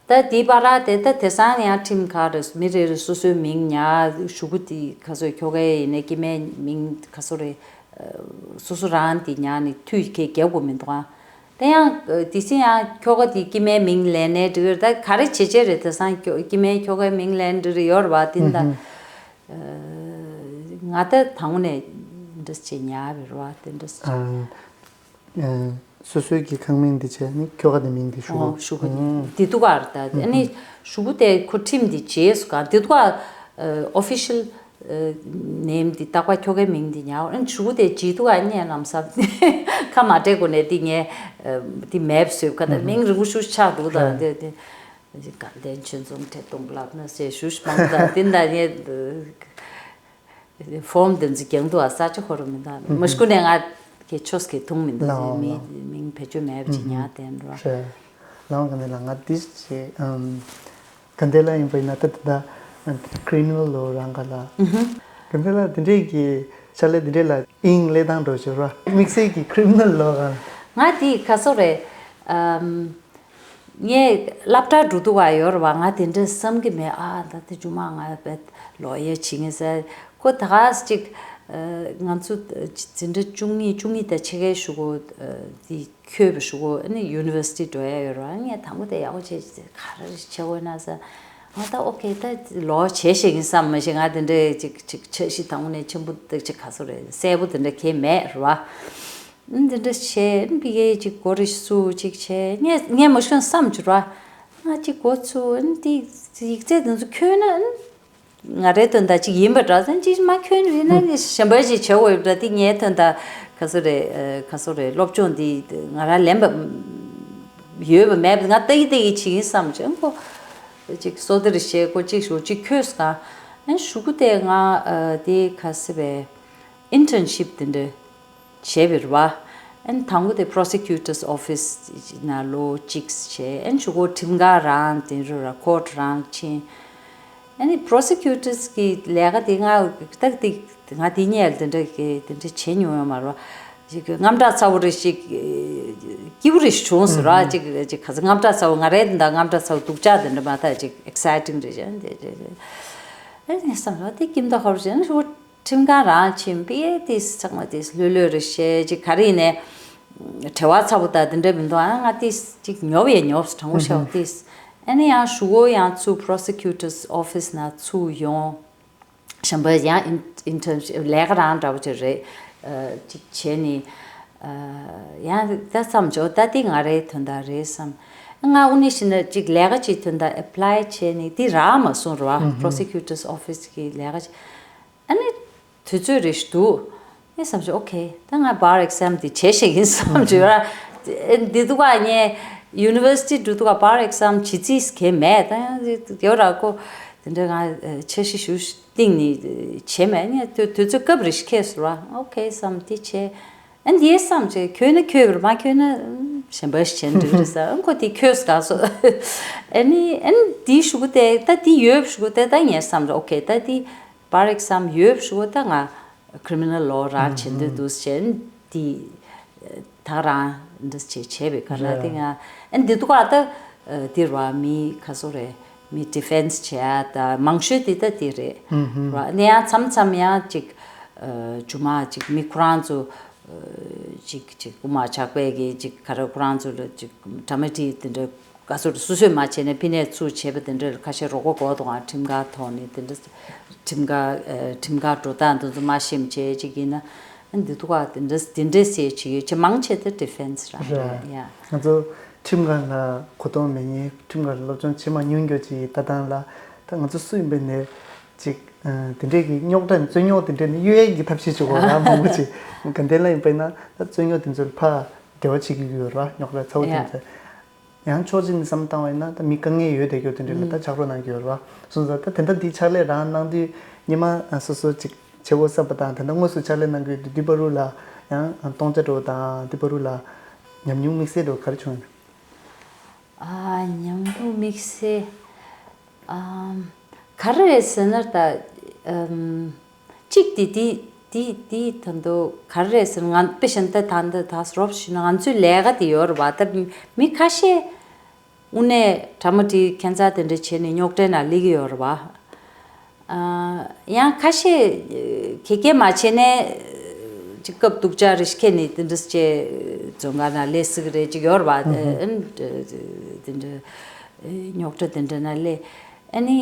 ད་དེའི་བར་དེ་ད་དེང་སང་ཡང་ཁྲིམས་ཁག་རེ་མི་རེ་རེ་སོ་སོའི་མིང་ཉར་ཞུ་གུ་དེ་ཁ་སོ་ཁྱོ་གའི་ཡིན་ནའི་སྐྱེ་དམན་མིང་ཁ་སོ་རེ། སོ་སོ་རང་དེ་ཉར་ནས་མཐུད་ཁེ་རྒྱག་དགོས་མི་འདུག་ཨ། ད་ཡང་དེ་སྲིད་ཡང་ཁྱོ་ག་དེ་སྐྱེ་དམན་མིང་ལེན་ནས་འགྲིག་གི་རེད། ད་ག་རེ་བྱེད་བྱེད་རེད། དེང་སང་ཁྱོ་སྐྱེ་དམན་ཁྱོ་གའི་མིང་ལེན་འགྲིག་རེད་ཡོད་རེད་བ་དེ་འདྲ། ང་ད་དང་པོ་ནས་འདྲ་བྱེད་ཉར་བ་རེད་བ་དེ་འདྲ། སོ་སོའི་གི་ཁང་མིང་འདི་བྱས་ནི་ཁྱོ་ག་དེ་མིང་འདི་ཞུ་གོ་ཞུ་གོ་འདི་འདུག་ག་རེད། ད་ཨ་ནི་ཞུ་གུ་དེ་ཁོ་ཁྲིམས་འདི་བྱས་སུ་ག་འདི་འདུག་ག་ཨོ་ཕི་ཤལ་ནེམ་འདི་རྟག་པར་ཁྱོ་གའི་མིང་འདི་ཉར་ཨ་ནི་ཞུ་གུ་དེ་བྱས་འདུག་ག་ཨ་ནི་ལམ་སང་ཁ་མ་བྲལ་གོ་ནས་འདི་ངས་འདི་མེབ་བཟོས་ག་ད་མིང་རིང་པོ་ཞུ་ཆགས་འདུག་ད་འདི་འདི་དགའ་ལྡན་ཆོས་འཛོམས་འཕྲིན་གཏོང་ལབ་ན་ཟེར་ཞུ་ཞུ་མང་པོ་ད་འདི་ད་ངས། ཕོམ་དེ་ཚོ་རྒྱང་དུ་ཨ་ས་ཆ་ཧོ་རུ་མི་འདུག་མ་ཤུ་ནས་ང་གི་ཆོས་ཀྱི་ཐུང་མི་འདུག་ལའོ་མི་ལའོ། མིང་བེད་སྤྱོད་མེད་པ་ཅིག་ཉར་བསྡད་འགྲོ། རེད། ལའོ་ག་ནས་ལ་ང་དེ་ཅི་ཨམ་ག་འདྲ་ལ་ཡིན་པ་ཡིན་ན་ད་ད་ད་ཀྲི་མི་ནལ་ལོ་རང་ག་ལ་ག་འདྲ་ལ་དེ་འདྲས་ཀྱི་ཕྱག་ལས་དེ་འདྲས་ལ་ཨིང་ལས་དང་འགྲོ་ཞོར་བ་དམིགས་བསལ་གྱི་ཀྲི་མི་ནལ་ལོ་རང་། ང་དེ་ག་སོ་རེད། ཨམ། ངས་སློབ་གྲྭ་འགྲོ་དུས་ཡོད་རེད་བ། ང་དེ་འདྲ་བསམ་གྱི་མེད། ཨ་ད་དེ་ཇུ་མ་ང་བེད་ལོ་ཡར་བྱེད་ངེས་ཟེར། ཁོ་ད་ག་ཅིག་ང་ཚོ་འཛིན་གྲྭ་བཅུ་གཉིས་བཅུ་གཉིས་དང་ཕྱེད་ཀའི་གཞུག་གུ་དེ་འཁྱོལ་བའི་གཞུག་གུ་ཨ་ནི་ཡུ་ནི་ཝར་སི་ཊི་འགྲོ་ཡ་ཡོད་རེད་བ། ངས་དང་པོ་དེ་ཡག་པོ་བྱས་ག་རེ་བྱེད་དགོས་ན་ཟེར། ཨ་ད་ཨོ་ཁེ་ད་ལོ་བྱས་ཤེས་ཀྱི་བསམ་མ་ཤེས། ང་དེ་འདྲ་ཅིག་ཅིག་འཆར་གཞི་དང་པོ་ནས་ཆེན་པོ་དེ་ཅིག་ག་སོ་རེད་གསལ་པོ་དེ་འདྲ་གང་ཡང་མེད་རེད་བ། འདི་འདྲ་བྱས་ཕ་གིའི་ཅིག་མགོ་རེ་ཚུགས་ཅིག་བྱས། ངས་ངས་མ་ཤོང་བསམ་བྱུང་ར། ང་ཅིག་མགོ་ཚུགས་འདི་ཡིག་ཚད་འདི་ཚོ་ཁྱོན་ན་ང་རའི་དོན་དག་ཅིག་ཡིན་པ་འདྲ་ཟེར། ཅིག་མ་ཁྱོན་ཡིན་ན་གཞན་པ་ཅིག་བྱེད་དགོས་ཡོད་འདྲ། འདི་ངའི་དོན་དག་ག་སོ་རེད་ག་སོ་རེད། སློབ་སྦྱོང་འདི་ང་རང་ལེན་པ་ཡོད་པ་མེད་པ་ང་ལྟ་གི་ལྟ་གི་བྱེད་ཀྱིན་བསམ་བྱུང་ཁོ། ཅིག་སོ་དེར་བཤད་ཁོ་ཅིག་ཞུ་ཅིག་ཁྱོད་སྒང་ཨན་ཞུ་གུ་དེ་ང་དེ་ག་སེ་བའི་ཨིན་ཊརན་ཤིབ་དེ་འདྲ། བྱས་པ་རེད་བ། ཨན་དང་པོ་དེ་Prosecutor's Office ནང་ལོ་གཅིག་བྱས། ཨན་གཞུག་གུ་ཁྲིམས་ཁང་རང་དེ་རུ་ར་ཁོར་ཊི་རང་ཕྱིན། ཨ་ནི་Prosecutors གི་ལས་ཀ་དེ་ང་ཏག་ཏིག་ང་དེ་སྔོན་ལ་དེ་འདྲ་གི་དེ་འདྲ་བྱས་མྱོང་ཡོད་མ་རེད་བ། ཅིག་དངངས་སྐྲག་ཚ་པོ་རེ་ཞིག་སྐྱིད་པོ་རེ་ཞིག་བྱུང་སོང་ར། ཅིག་ཅིག་ག་ཚོད་དངངས་སྐྲག་ཚ་པོ་ང་རའི་དེ་འདྲ་དངངས་སྐྲག་ཚ་པོ་སྡུག་ཅག་དེ་འདྲ་མ་ཐག་ཅིག་ཨེག་སའི་ཊིང་རེ་བྱས་དེ་རེ་རེ། ཨ་ནི་བསམ་ར་དེ་ཁྱིམ་ཐོག་ཧོར་བྱས་ན་ཁྲིམས་ཁང་རང་ཕྱིན་པས་དེ་ཚང་མ་དེ་ལྷོད་ལྷོད་རེ་བྱས་ཅིག་ག་རེ་ཡིན་ནའི་བྲེལ་བ་ཚ་པོ་དང་དེ་འདྲ་མི་འདུག་ཨ་ང་དེ་ཅིག་ཉོབ་ཡས་ཉོབ་སོང་དྲང་པོ་བཤད་པ་དེ། ཨ་ནི་ཡང་གཞུག་གུ་ཡང་ཚུར་Prosecutor's Office ནང་ཚུར་ཡོང་། གཞན་པ་ཡང་ཨིན་ཨིན་ཊརན་ལས་ཀ་རང་འདྲ་པོ་ཅིག་རེད། ཅིག་བྱས་ནས་ཡང་ད་བསམ་བྱུང་ད་དེ་ང་རའི་དོན་དག་རེད་བསམ། ང་དངོས་གནས་བྱས་ན་ཅིག་ལས་ཀ་ཅིག་དོན་དག་ཨེ་པི་ལའི་བྱས་ནས་དེ་རག་མ་སོང་རེད་བ། Prosecutor's Office གི་ལས་ཀ་ཅིག་ཨ་ནི་དུས་ཚོད་རེ་ཞིག་འདུག་ངས་བསམ་བྱུང་ཨོ་ཁེ་ད་ང་bar exam དེ་བྱས་ཤེས་ཀྱིན་བསམ་བྱུང་ར། འདི་འདུག་ག་ངས་ཡུ་ནི་ཝར་སི་ཊི་འགྲོ་འདུག་ག་bar exam བྱེད་རྩིས་གང་ཡང་མེད། ད་ཡང་ཡོད་ར་ཁོ་དེ་འདྲ་ང་འཆར་གཞི་ཞུ་གཏིང་ནས་བྱས་མེད། ངས་དུས་དུས་ཚོད་སྐབས་རེ་ཞིག་ཁེལ་སོང་ར། ཨོ་ཁེ་བསམ་དེ་བྱས། ཨ་འདིའི་བསམ་བྱས་ཁྱོད་ན་ཁྱོད་པར་མ་ཁྱོད་ན་ གཞན་པ་ཞིག་བྱས་འགྲིག་རེད་ཟེར། ཨ་ཁོ་དེ་ཁྱོད་དགའ་སོ། ཨ་ནི་ཨ་ནི་དེའི་གཞུག་གུ་དེ་ད་དེ་ཡོད་གཞུག་གུ་དེ་ད་ངས་བསམ་རེད། ཨོ་ཁེ་ད་དེ་པར་ཨེག་ཛམ་ཡོད་གཞུག་གུ་ད་ང་criminal law་རང་བྱེད་འདོད་འདུག་ཟེར། ཨ་ནི་དེ་ད་རང་འདི་བྱེད་བྱས་པའི་ཁ་ན་དེ་ང་ཨ་ནི་དེ་འདུག་ག་ད་དེ་ར་མི་ག་ཚོད་རེད། མི་defense་བྱེད་ཡ་ད་མང་ཤོས་དེ་ད་དེ་རེད། ར་ནས་ཡང་མཚམས་མཚམས་ཡང་ཅིག་ཇུ་མ་ཅིག་མི་ཁོ་རང་ཚོ། ཅིག་ཅིག་དབུ་མ་ཇག་པས་ཀྱི་ཅིག་ག་རེ་ཁོ་རང་ཚོ་ལ་ཅིག་ཌ་ར་མ་ཊིག་དེ་འདྲ་ག་ཚོད་སུ་སུས་མ་བྱས་ནས་ཕི་ནས་ཚུར་བྱས་པ་དེ་འདྲ་ལ་ཁ་ཤས་རོགས་པ་དགོས་དང་ཁྲིམས་ཁང་ཐོག་ནས་དེ་འདྲ་ཁྲིམས་ཁང་ཁྲིམས་ཁང་འགྲོ་སྟངས་དེ་ཚོ་མ་ཤེས་བྱས་ཅིག་ཡིན་ན་འདི་ཐུག་ག་དེ་འདྲ་དེ་འདྲ་སེ་བྱེད་ཡོད་ཅེ་མང་ཆེ་དེ་ཌི་ཕེན་སི་རང་རེད་ཡ། ང་ཚོ་ཁྲིམས་ཁང་ལ་གོ་རྟོགས་མེད་མཁན་ཁྲིམས་ཁང་ལ་སློབ་སྦྱོང་བྱེད་མ་མྱོང་མཁན་ཅིག་ལྟ་སྟངས་ལ་ད་ང་ཚོ་སུ་ཡིན་པའི་ནས་ཅིག་དེ་འདྲས་ཀྱི་རྙོག་དྲ་རྩོད་རྙོག་དེ་འདྲས་ནི་གཡོལ་ཡས་ཀྱི་ཐབས་ཤེས་བྱེད་དགོས་ར་མང་པོ་ཅིག་དགའ་ལྡན་ལ་ཡིན་པས་ན་ད་རྩོད་རྙོག་དེ་ཚོ་ལ་ཕར་འབྲེལ་བ་བྱེད་ཀྱི་ཡོད་ར་རྙོག་དྲ་ཚ་བོ་དེ་ཡ། ཚོ་ཡང་ཕྱོགས་གཅིག་ནས་བསམ་བཏང་བས་ན་ད་མི་དཀའ་ངལ་ཡོད་བསྡད་རྒྱུ་དེ་འདྲས་ལ་ད་ཕྱག་རོགས་གནང་གི་ཡོད་ར་སོང་ཙང་ད་དེ་འདྲ་འདི་ཕྱག་ལས་རང་གནང་དུས་ཉི་མ་སོ་སོ་ཅིག་བྱེད་དགོས་བསམ་པ་དང་དེ་འདྲ་དངོས་སུ་ཕྱག་ལས་གནང་གི་ཡོད་དུས་འདི་བར་དུ་ལ་ཡང་སྟོང་ཆ་འགྲོ་དང་འདི་བར་དུ་ལ་ཉམས་མྱོང་དམིགས་བསལ་འགྲོ་ག་རེ་བྱུང་ཡོད། ཨ། ཉམས་མྱོང་དམིགས་བསལ། ཨམ། ག་རེ་རེད་ཟེར་ན་ད། ཨམ། གཅིག་དེ་དེ་དེ་དེ་ད་དུང་ག་རེ་རེད་ཟེར་ན་ང་དཔེ་བཞིན་ད་ད་འདི་ད་རོབ་ཞུས་ན་ང་ཚོའི་ལས་ཀ་དེ་ཡོད་རེད་བ། ད་མི་ཁ་ཤས་དངོས་གནས་ཌ་ར་མ་ཊིག་ཁྱད་མཚར་དེ་འདྲ་བྱས་ནས་རྙོག་དྲའི་ནང་སླེབས་ཀྱི་ཡོད་རེད་བ། ཨ། ཡང་ཁ་ཤས་གེ་གེ་མ་བྱས་ནས་ཅིག་སྐབས་སྡུག་ཅག་རེ་ཞིག་ཁྱེར་ནས་དེ་འདྲ་ཅེ་རྫོང་ཁ་ན་སླེབས་སྲིད་ཀྱི་རེད་ཅིག་ཡོད་རེད་བ། ཨ་ནི་དེ་འདྲ་རྙོག་དྲ་དེ་འདྲ་ན་སླེབས། ཨ་ནི་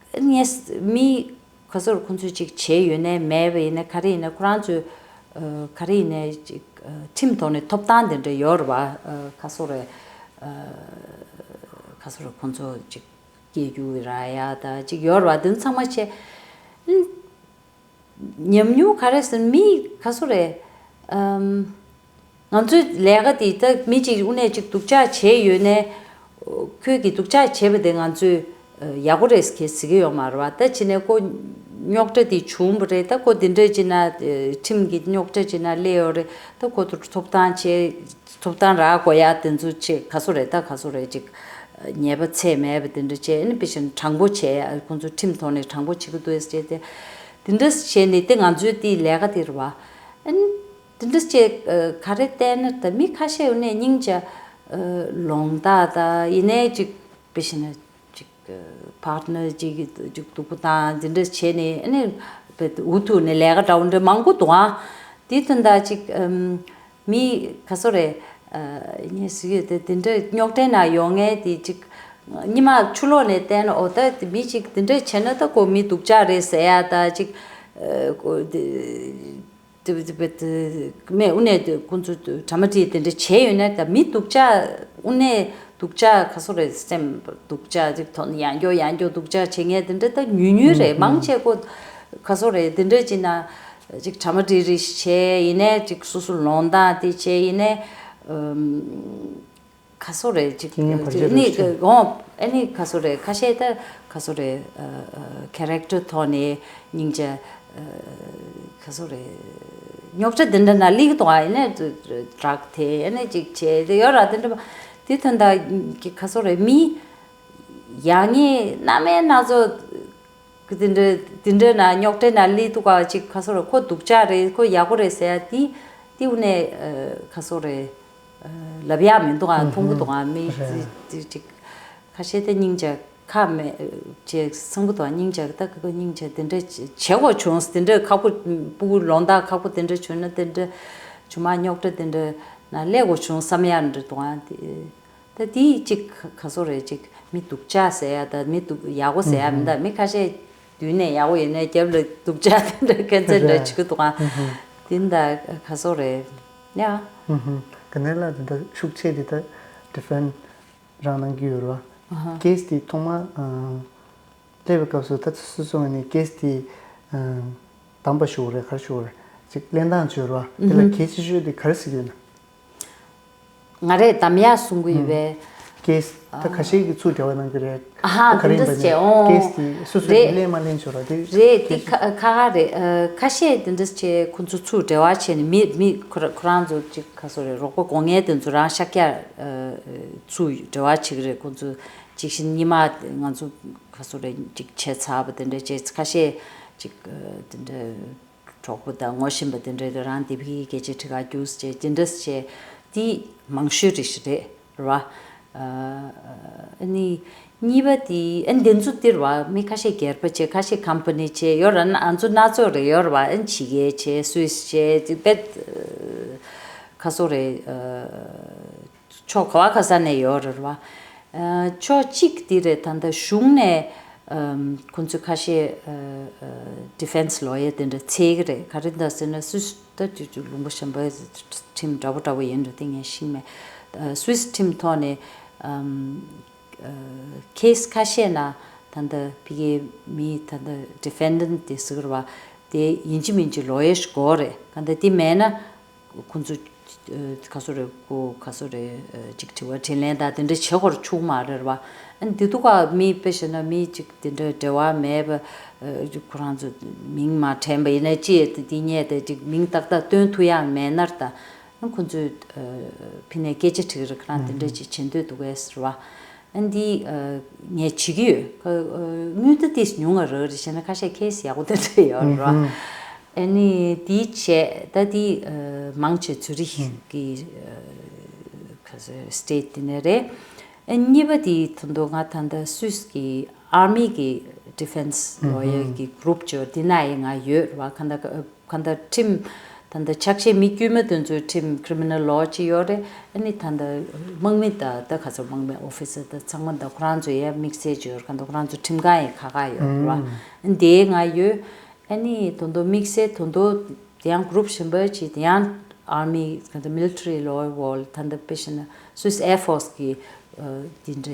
ངས་མི་ག་ཚོད་ཁོང་ཚོས་ཅིག་བྱས་ཡོད་ནའི་མེད་པ་ཡིན་ན་ག་རེ་ཡིན་ན་ཁོ་རང་ཚོས་ག་རེ་ཡིན་ནའི་ཅིག་ཁྲིམས་ཐོག་ནས་ཐོབ་ཐང་དེ་འདྲ་ཡོད་རེད་བ། ག་ཚོད་རེད། ག་ཚོད་རེད་ཁོང་ཚོ་ཅིག་སྐྱེ་རྒྱུ་ར་ཡ་ད་ཅིག་ཡོད་རེད་བ། དེ་ཚང་མ་བྱས། ཨ། ཉམས་མྱོང་ག་རེ་ཟེར་མི་ག་ཚོད་རེད། ཨམ། ང་ཚོའི་ལས་ཀ་དེ་ད་མི་གཅིག་དངོས་གནས་ཅིག་སྡུག་ཅག་བྱས་ཡོད་ནས། ཁོས་ཀྱིས་སྡུག་ཅག་བྱས་པ་དེ་ང་ཚོས་ཡག་པོ་རེད་ཟེར་གྱི་ཟེར་གྱི་ཡོད་མ་རེད་བ། ད་ཕྱི་ནས་ཁོ་རྙོག་དྲ་དེ་བྱུང་བ་རེད། ད་ཁོ་དེ་འདྲ་བྱས་ན་ཁྲིམས་ཀྱི་རྙོག་དྲ་བྱས་ན་སླེབས་ཡོད་རེད། ད་ཁོ་ཚོར་ཐོབ་ཐང་བྱས། ཐོབ་ཐང་རག་དགོས་ཡ་དེ་ཚོ་ཆེ་ག་ཚོད་རེད། ད་ག་ཚོད་རེད་ཅིག་ཉེས་པ་ཚད་མེད་པ་དེ་འདྲ་བྱས། ཨ་ནི་དཔེ་བཞིན་དྲང་པོ་བྱས་ཡ་ཁོང་ཚོ་ཁྲིམས་ཐོག་ནས་དྲང་པོ་བྱེད་ཀྱི་འདུག་ཟེར་ཏེ། དེ་འདྲ་བྱས་ནས་དེ་ང་ཚོའི་དེའི་ལས་ཀ་དེ་རེད་བ། ཨ་ནི་དེ་འདྲ་བྱས་ག་རེ་བལྟས་ན་ད་མི་ཁ་ཤས་ཡོད་ནས་སྙིང་རྗེ་ལོང་ད་ད་ཡིན་ནའི་ཅིག་དཔེ་བཞིན་ཅིག་པར་ཊི་ནར་ཅིག་ཅིག་སྡུག་པོ་དང་དེ་འདྲ་བྱས་ནས་ཨ་ནི་དཔེ་འུ་ཐུག་ནས་ལས་ཀ་འདྲ་བོ་འདྲ་མང་པོ་འདུག་ཨ། དེ་དོན་དག་ཅིག་ཨམ། མི་ག་ཚོད་རེད། ཨ། ངས་ཟེར་གྱི་ཡོད་དེ་དེ་འདྲ་རྙོག་དྲའི་ནང་ཡོང་མཁན་དེ་ཅིག་སྔོན་མ་ཕྱི་ལོགས་ནས་བལྟས་ན་ཨོ་ད་དེ་མི་ཅིག་དེ་འདྲ་བྱས་ན་ད་ཁོ་མི་སྡུག་ཅག་རེད་ཟེར་ཡ་ད་ཅིག་ཨ། ཁོ་དེ་དེ་དེ་དེ་མེད་དངོས་གནས་དེ་ཁོང་ཚོ་ཌ་ར་མ་ཊིག་དེ་འདྲ་བྱས་ཡོད་ན་ད་མི་སྡུག་ཅག་དངོས་གནས་སྡུག་ཅག་ག་ཚོད་རེད། སེམས་སྡུག་ཅག་ཅིག་ཐོག་ནས་ཡང་སྐྱོ་ཡང་སྐྱོ་སྡུག་ཅག་བྱེད་མཁན་དེ་འདྲ་ད་ཉུང་ཉུང་རེད། མང་ཆེ་ཁོ་ག་ཚོད་རེད་དེ་འདྲ་བྱས་ན། ཅིག་ཌ་ར་མ་ཊིག་རེ་བྱས་ཡིན་ནའི་ཅིག་སོ་སོ་ལོང་ད་དེ་བྱས་ཡིན་ནའི། ཨམ། ག་ཚོད་རེད་ཅིག་རྐྱེན་ངན་བར་ཆད་ཨ་ནི་རེད་ཅེས། འོང་ཨ་ནི་ག་ཚོད་རེད་ཁ་ཤས་ད་ག་ཚོད་རེད། ཨ། ཨ། ཁེ་རེག་ཊར་ཐོག་ནས་སྙིང་རྗེ། ཨ། ག་ཚོད་རེད། རྙོག་དྲ་དེ་འདྲ་ནང་སླེབས་གི་འདུག་ཨ། ཡིན་ནའི་ཌ་རག་དེ་ཨ་ནི་ཅིག་བྱས་དེ་ཡོད་ར་དེ་འདྲ་དེ་དོན་དག་གི་ག་ཚོད་རེད་མི་ཡག་ངེས་རྣམ་དབྱེ་སྣ་ཚོགས། ཁོ་དེ་འདྲ་དེ་འདྲ་ན་རྙོག་དྲའི་ནང་སླེབས་འདུག་ག་ཅིག་ག་ཚོད་རེད། ཁོ་སྡུག་ཅག་རེད། ཁོ་ཡག་པོ་རེད་ཟེར་ཡ་དེ་དེ་དངོས་གནས་ག་ཚོད་རེད། ལབ་ཡག་མི་འདུག་ག་མཐོང་གི་འདུག་ག་མི་རེད། དེ་དེ་ཅིག་ཁ་ཤས་དེ་སྙིང་རྗེ་ཁ་མེད་ཅེས་གསུང་གི་འདུག་སྙིང་རྗེ་ད་ཁོ་སྙིང་རྗེ་དེ་འདྲ་བྱེད་དགོས་བྱུང་། དེ་འདྲ་ཁག་པོ་སྤུ་གུ་ལོང་ད་ཁག་པོ་དེ་འདྲ་བྱུང་ན་དེ་འདྲ་ཇོ་མོ་རྙོག་དྲ་དེ་འདྲ་ན་སླེབས་དགོས་བྱུང་བསམ་ཡག་འདྲ་འདུག་ག་དེ། ད་དེ་གཅིག་ག་ཚོད་རེད། གཅིག་མི་སྡུག་ཅག་ཟེར་ཡ་ད་མི་སྡུག་ཡག་པོ་ཟེར་ཡ་མི་འདུག་མི་ཁ་ཤས་མདུན་ནས་ཡག་པོ་ཡོད་ནའི་རྒྱབ་ལ་སྡུག་ཅག་དེ་འདྲ་ཁྱད་མཚར་འདྲ་བྱེད་ཀྱི་འདུག་ཨ། དེ་འདྲ་ག་ཚོད་རེད་ཡ། དགའ་ལྡན་ལགས་དེ་འདྲ་ཤུགས་ཆེ་དེ་ད་ཌི་ཕེན་སི་རང་གནང་གི་ཡོད་རེད་བ། ཀེ་སི་དེ་ཐོག་མ་སླེབས་པའི་སྐབས་སུ་ད་སོ་སོ་ནས་ཀེ་སི་དེ་བདམས་པ་ཞུ་དགོས་རེད། ག་རེ་ཞུ་དགོས་རེད། ཅིག་གླེང་སྟངས་བྱོས་རེད་བ། དེ་ལ་གལ་ཆེ་ཤོས་དེ་ག་རེ་ཟེར་གྱི་ཡོད་ན། ང་རས་གདམ་ཡག་གསུང་གི་ཡོད་པས། ཀེ་སི་ད་ཁ་ཤས་ཀྱིས་ཚུར་འབྲེལ་བ་གནང་གི་རེད། ཨ་ཧ། ད་ག་རེ་ཡིན་པ་ནས་ཀེ་སི་དེ་སོ་སོས་རེད། ལེན་མ་ལེན་བྱོས་ར་དེ་རེད། དེ་ཁ་ཁ་ཁ་རེད། ཨ། ཁ་ཤས་དེ་འདྲ་བྱས་ཁོ་ཚོ་ཚུར་འབྲེལ་བ་བྱས་ནས་མི་མི་ཁོ་ར་ཁོ་རང་ཚོ་ཅིག་ག་སོ་རེད། རོགས་པ་དགོས་མཁན་དེ་ཚོ་རང་ཤག་ཡ། ཨ། ཚུར་འབྲེལ་བ་བྱེད་ཀྱི་རེད། ཁོ་ཚོ་ཅིག་ཤིན་ཉི་མ་ང་ཚོ་ག་སོ་རེད་ཅིག་བྱས་ཚར་བ་དེ་འདྲ་བྱས། ཁ་ཤས་ཅིག་ཨ། དེ་འདྲ། གྲོགས་པོ་དང་ངོ་ཤེས་པ་དེ་འདྲ་དེ་རང་དེ་ཕི་སྐད་ཆ་དྲི་ག་རྒྱུགས་བྱས་དེ་འདྲ་བྱས། དེ་མང་ཤོས་རེད་ཤི་རེད་རེད་བ། ཨ་ནི་གཉིས་པ་དེ་ཨ་འདི་ཚོ་དེ་རེད་བ། མི་ཁ་ཤས་སྒེར་པ་བྱས། ཁ་ཤས་ཀམ་པ་ནི་བྱས་ཡོད་ར། ང་ཚོ་སྣ་ཚོགས་རེད་ཡོད་རེད་བ། ཨ་ཕྱི་རྒྱལ་བྱས། སུད་སི་བྱས། དེ་པད་ཁ་སོ་རེད། ཨ། ཕྱོགས་ག་བ་ག་ས་ནས་ཡོད་རེད་བ། ཨ། ཕྱོགས་གཅིག་དེ་རེད། ད་ལྟ་གཞུང་ནས་ཨམ། ཁོང་ཚོས་ཁ་ཤས་ཨ། ཨ། ཌི་ཕེན་སི་ལོ་ཡར་དེ་འདྲ་བཙལ་གི་རེད། ག་རེ་འདྲ་ཟེར་ན་སུད་སི་ད་ཅིག་ཅིག་ལུང་པ་གཞན་པའི་ཁྲིམས་འདྲ་པོ་འདྲ་པོ་ཡིན་འགྲོ་དེ་ངས་ཤེས་མེད། ཨ། སུད་སི་ཁྲིམས་ཐོག་ནས་ཨམ། ཨ། ཁེ་སི་ཁ་ཤས་ན་ད་ལྟ་ཕ་གིའི་མི་ད་ལྟ་ཌི་ཕེན་ཌེན་ཊི་དེ་ཟེར་གི་རེད་བ། དེ་ཡིན་གཅིག་མིན་གཅིག་ལོ་ཡར་ཞིག་དགོས་རེད། ག་འདྲ་དེ་མེད་ན། ཁོང་ཚོ་ཨ། ག་སོ་རེད། ཁོ་ག་སོ་རེད། ཨ། ཅིག་དྲི་བ་དྲིས་ལན་དང་དེ་འདྲ་བྱེད་དགོས་རེད། ཆུག་མ་རེད་བ། ཨ་ནི་དེ་དུས་ཀ་མི་དཔེ་བྱས་ན་མི་ཅིག་དེ་འདྲ་འབྲེལ་བ་མེད་པ། ཨ། ཁོ་རང་ཚོ་མིང་མ་དྲན་པ་ཡིན་ན་ཅི་ཡ་དེ་དེ་ཉེ་དེ་ཅིག་མིང་ཏག་ཏག་སྟོན་ཐུབ་ཡག་མེད་ན་ད། ཨ། ཁོང་ཚོས་ཨ། ཕི་ནས་སྐད་ཆ་དྲི་རེད། ཁོ་རང་དེ་འདྲ་ཅིག་བྱེད་འདོད་འདུག་གས་ཟེར་བ། ཨ་འདི་ཨ། ངས་བྱེད་ཀྱི་ཡོད། ཁ་ཨ། དངུལ་རྟ་ཏིས་ཉུང་ང་རག་རེད་བྱས་ན་ཁ་ཤས་ཁེ་སི་ཡག་པོ་དེ་འདྲ་ཡོད་རེད་བ། ཨ་ནི་དེ་བྱས་ད་དེ་ཨ། མང་ཆེ་ཛུ་རིག་གི་ཨ། ཁ་སི་ཊེ་ཊི་དེ་ནས་རེད། ཨ། གཉིས་པ་དེ་ད་དུང་ང་ད་ལྟ་སུད་སི་གི་ཨར་མི་གི་ཌི་ཕེན་སི་ལོ་ཡར་གི་གུ་རུབ་ཅིག་ཡོད། དེ་ན་ཡང་ང་ཡོད་རེད་བ། ག་འདྲ་ག་ག་འདྲ་ཁྲིམས་ད་ལྟ་ཆགས་ཞེན་མི་དཀྱུས་མ་དེ་ཚོའི་ཁྲིམས་ཁི་རི་མི་ནལ་ལོ་ཅིག་ཡོད་རེད། ཨ་ནི་ད་ལྟ་དམག་མི་དང་ད་ག་ཚོད་དམག་མི་ཨོ་ཕི་སར་དང་ཚང་མ་དང་ཁོ་རང་ཚོ་ཡང་དམིགས་བསལ་ཅིག་ཡོད་རེད། ག་འདྲ་ཁོ་རང་ཚོ་ཁྲིམས་ཁང་ཡང་ཁག་ཁག་ཡོད་རེད་བ། ཨ་ནི་དེ་ང་ཡོད། ཨ་ནི་ད་དུང་དམིགས་བསལ་ད་དུང་དེ་ཡང་གུ་རུབ་གཞན་པ་ཅིག་དེ་ཡང་ཨར་མི་ག་འདྲ་མི་ལི་ཊ་རི་ལོ་ཡར་བོ་ད་ལྟ་དཔེ་བྱས་ན་སུད་སི་ཨེར་ཕོར་སི་གི་ཨ། དེ་འདྲ་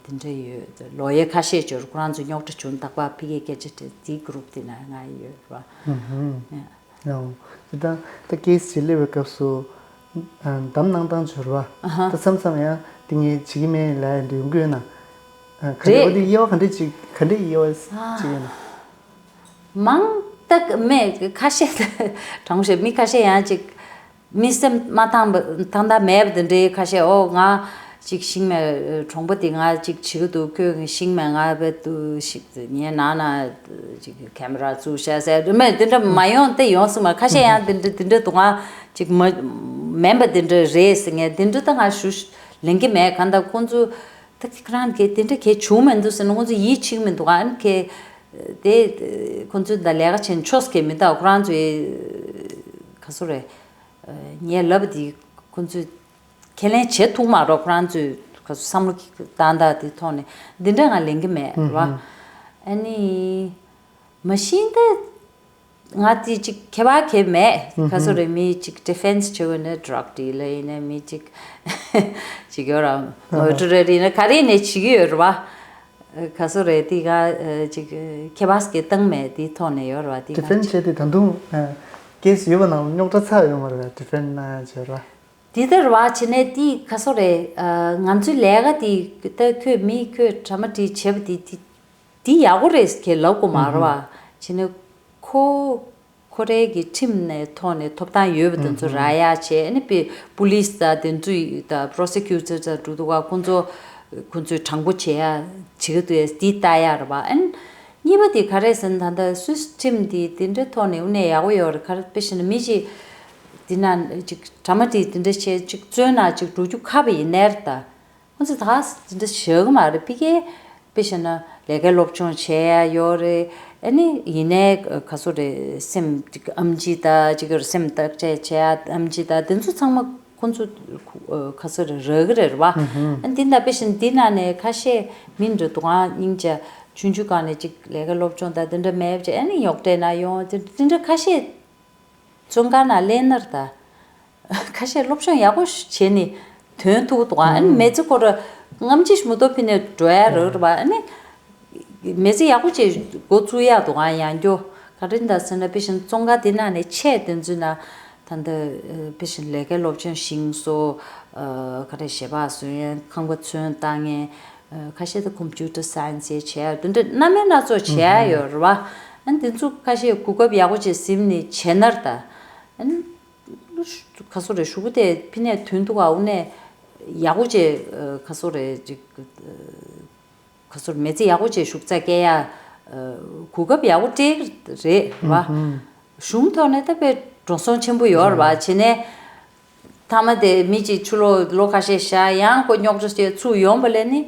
ཨ། དེ་འདྲ་ཡོད། ལོ་ཡར་ཁ་ཤས་ཅིག་ཡོད་རེད། ཁོ་རང་ཚོ་རྙོག་དྲ་བྱུང་། རྟག་པར་ཕ་གིའི་སྐད་ཆ་དྲི་དེའི་གུ་རུབ་དེ་ན་ང་ཡོད་རེད་བ། ཨུ་ཧུམ། ཡ། ཡང་དེ་ད་ད་ཀེ་སི་ཅིག་སླེབས་པའི་སྐབས་སུ་ཨ། འདམ་གནང་སྟངས་ཅིག་ཡོད་རེད་བ། ཨ་ཧ། ད་མཚམས་མཚམས་ཡང་དེ་ངས་བྱེད་ཀྱི་མེད་ལབ་ཡ་འདི་ཡོང་གི་ཡོད་ན། ཨ། ག་འདྲ་རེད། འོ་དེ་དབྱེ་བ་ག་འདྲ་ཅིག་ག་འདྲ་དབྱེ་བ་ཅིག་ཡོད་ན། མང་དག་མེད། ཁ་ཤས་དྲང་པོ་བཤད་མི་ཁ་ཤས་ཡང་ཅིག་མི་སེམས་མ་ཐང་པ་ཐང་ཐང་མེད་པ་དེ་འདྲའི་ཁ་ཤས། ཨོ་ང་ཅིག་ཤིང་མེད་གྲོང་པ་དེ་ང་ཅིག་བྱེད་ཀྱི་འདུག་ཁྱོད་ཤིང་མེད་ང་བེད་དུ་ཞིག་ངའི་ནང་ན་ཅིག་ཁེ་མ་ར་བཙུགས་བཞག་ཟེར་མེད། དེ་འདྲ་མ་ཡོང་སྟེ་ཡོང་སྲིད་མ། ཁ་ཤས་ཡང་དེ་འདྲ་དེ་འདྲ་འདུག་ང་ཅིག་མ་མིན་པ་དེ་འདྲ་རེད་ཟེར་ངས་དེ་འདྲ་ད་ང་ཞུ་ལེན་གྱི་མེད། གང་ལྟར་ཁོང་ཚོ་ད་ཁྱེད་རང་གིས་དེ་འདྲ་གས་བྱུང་མི་འདུག་ཟེར་ན་ཁོང་ཚོ་ཡིད་ཆེས་མི་འདུག་ཨ་ནི་ཁེ་དེ་ཁོང་ཚོས་ད་ལས་ཀ་བྱེད་ཆོག་གི་མི་འདུག་ཁོ་རང་ཚོའི་ག་སོ་རེད། ངས་ལབ་པ་དེ་ཁོང་ཚོས་ཁས་ལེན་བྱེད་ཐུབ་མ་རེད། ཁོ་རང་ཚོས་ག་སོ་བསམ་བློ་བཏང་སྟངས་དེ་ཐོག་ནས་འདི་འདྲ་ང་ལེན་གྱི་མེད་རེད་བ། ཨ་ནི་མ་གཞི་ད་ང་དེ་ཅིག་ཁྱད་པར་གང་མེད། ག་སོ་རེད། མི་ཅིག་ཌི་ཕེན་སི་བྱེད་དགོས་ན་ཌྲག་ཌི་ལར་ཡིན་ན། མི་ཅིག་ཅིག་ཡོད་ར་མོ་ཊ་རེད་ཡིན་ན་ག་རེ་ནས་བྱེད་ཀྱི་ཡོད་རེད་བ། ག་སོ་རེད། དེ་ག་ཅིག་ཁྱད་པར་གང་བཏང་མེད། དེའི་ཐོག་ནས་ཡོད་རེད་བ། དེ་ཌི་ཕེན་སི་བྱས་ཏེ་ད་དུང་ཀེ་སི་ཡོད་པ་ནང་རྙོག་དྲ་ཚ་ཡོད་མ་རེད་བ། ཌི་ཕེན་སི་གནང་ཡ་བྱས་རེད་བ། དེ་ལྟར་བ་བྱས་ནས་དེ་ག་སོ་རེད། ང་ཚོའི་ལས་ཀ་དེ་ད་ཁྱོད་མི་ཁྱོད་ཌྲ་མ་ཊིག་བྱས་པ་དེ་དེ་དེ་ཡག་པོ་རེད་ཁྱེད་ལབ་དགོས་མ་རེད་བ། བྱས་ནས་ཁོ་ཁོ་རའི་གི་ཁྲིམས་ནས་ཐོག་ནས་ཐོབ་ཐང་ཡོད་པ་དེ་ཚོ་རག་ཡག་བྱས། ཨ་ནི་པི་པུ་ལིས་དང་དེ་ཚོ་དང་པོ་རོ་སི་ཀིའུ་ཊར་དང་འགྲོ་འདུག་ག་ཁོང་ཚོ་ཁོང་ཚོས་དྲང་པོ་བྱེད་ཡག་བྱེད་ཀྱི་འདུག་ཡ་དེ་ལྟ་ཡག་རེད་བ། ཨ་ནི་གཉིས་པ་དེ་ག་རེ་ཟེར་ན་ད་ལྟ་སུད་སི་ཁྲིམས་དེ་དེ་འདྲའི་ཐོག་ནས་དངོས་གནས་ཡག་པོ་ཡོད་རེད། ག་རེ་དཔེ་བཞག་ན་མི་གཅིག་དེ་ན་ཅིག་ཌྲ་མ་ཊིག་དེ་འདྲ་བྱས་ཅིག་བཙོན་ནང་ཅིག་འགྲོ་རྒྱུ་ཁག་པོ་ཡིན་ནའི་རེད་ད། ཁོང་ཚོ་ད་དེ་འདྲ་བྱེད་ཀྱི་མ་རེད། ཕ་གིའི་དཔེ་བཞག་ན་ལས་ཀའི་སློབ་སྦྱོང་བྱེད་ཡ་ཡོད་རེད། ཨ་ནི་ཡིན་ནའི་ག་སོ་རེད། སེམས་ཅིག་ཨེམ་ཆི་དང་ཅིག་སེམས་བརྟག་དཔྱད་བྱེད་ཡ་ཨེམ་ཆི་དང་དེ་ཚོ་ཚང་མ་ཁོང་ཚོ་ག་སོ་རེད་རག་གི་རེད་བ། ཨ་ནི་དེ་འདྲ་དཔེ་བཞག་ན་འདི་ནང་ནས་ཁ་ཤས་མི་འདྲ་འདུག་ཨང་། སྙིང་རྗེ་ཆུང་ཆུང་སྒང་ནས་ཅིག་ལས་ཀའི་སློབ་སྦྱོང་དང་དེ་འདྲ་མེད་བྱས་ཨ་ནི་རྙོག་དྲ་ནང་ཡོང་དེ་འདྲ་ཁ་ཤས། བཙོན་ཁང་ནང་སླེབས་ན་ར་ད། ཁ་ཤས་སློབ་སྦྱོང་ཡག་པོ་བྱས་ནས་ཐོན་ཐུབ་འདུག་ཨ་ནི་མི་ཚེ་ཁོ་ར་སྔ་ཕྱི་མ་གཏོགས་ཕ་གིར་འགྲོ་ཡ་རག་རེད་བ། ཨ་ནི་མི་ཚེ་ཡག་པོ་བྱས་འགོ་བཙུགས་ཡ་འདུག་ཨ། ཡང་སྐྱར་ག་རེ་འདྲ་ཟེར་ན་དཔེ་བཞག་ན་བཙོན་ཁང་དེ་ནང་ནས་ཆེས་དེ་ཚོའི་ནང་ད་ལྟ་དཔེ་བཞག་ན་ལས་ཀའི་སློབ་སྦྱོང་ཤེས་སོ། ག་རེ་ཞལ་འབག་བཟོ་མཁན། ཁང་པ་ཚོན་བཏགས་མཁན། ཁ་ཤས་ད་computer science ཡས་བྱས་ཡ་དེ་འདྲ་སྣ་མིན་སྣ་ཚོགས་བྱས་ཡ་ཡོད་རེད་བ། ཨ་ནི་དེ་ཚོ་ཁ་ཤས་གོ་སྐབས་ཡག་པོ་ཅིག་ཟིན་ནས་བྱས་ན་ད། ཨ་ནི་ག་སོ་རེད། གཞུག་གུ་དེ་ཕི་ནས་ཐོན་ཐུབ་པ། འོ་ནས་ཡག་པོ་ཅིག་ག་སོ་རེད། ཅིག་ག་སོ་རེད། མི་ཚེ་ཡག་པོ་ཅིག་ཞུགས་ཚད་སྐྱེལ་ཡ་གོ་སྐབས་ཡག་པོ་སྤྲད་ཀྱི་རེད་བ། གཞུང་ཐོག་ནས་ད་དཔེ་འགྲོ་སོང་ཆེན་པོ་ཡོད་རེད་བ། བྱས་ནས་མཐའ་མ་དེ་མི་གཅིག་ཕྱི་ལོགས་ལོ་ཁ་ཤས་བཞག་ཡང་ཁོ་རྙོག་དྲ་ཞིག་ཚུར་ཡོང་བ་ལས་ནི་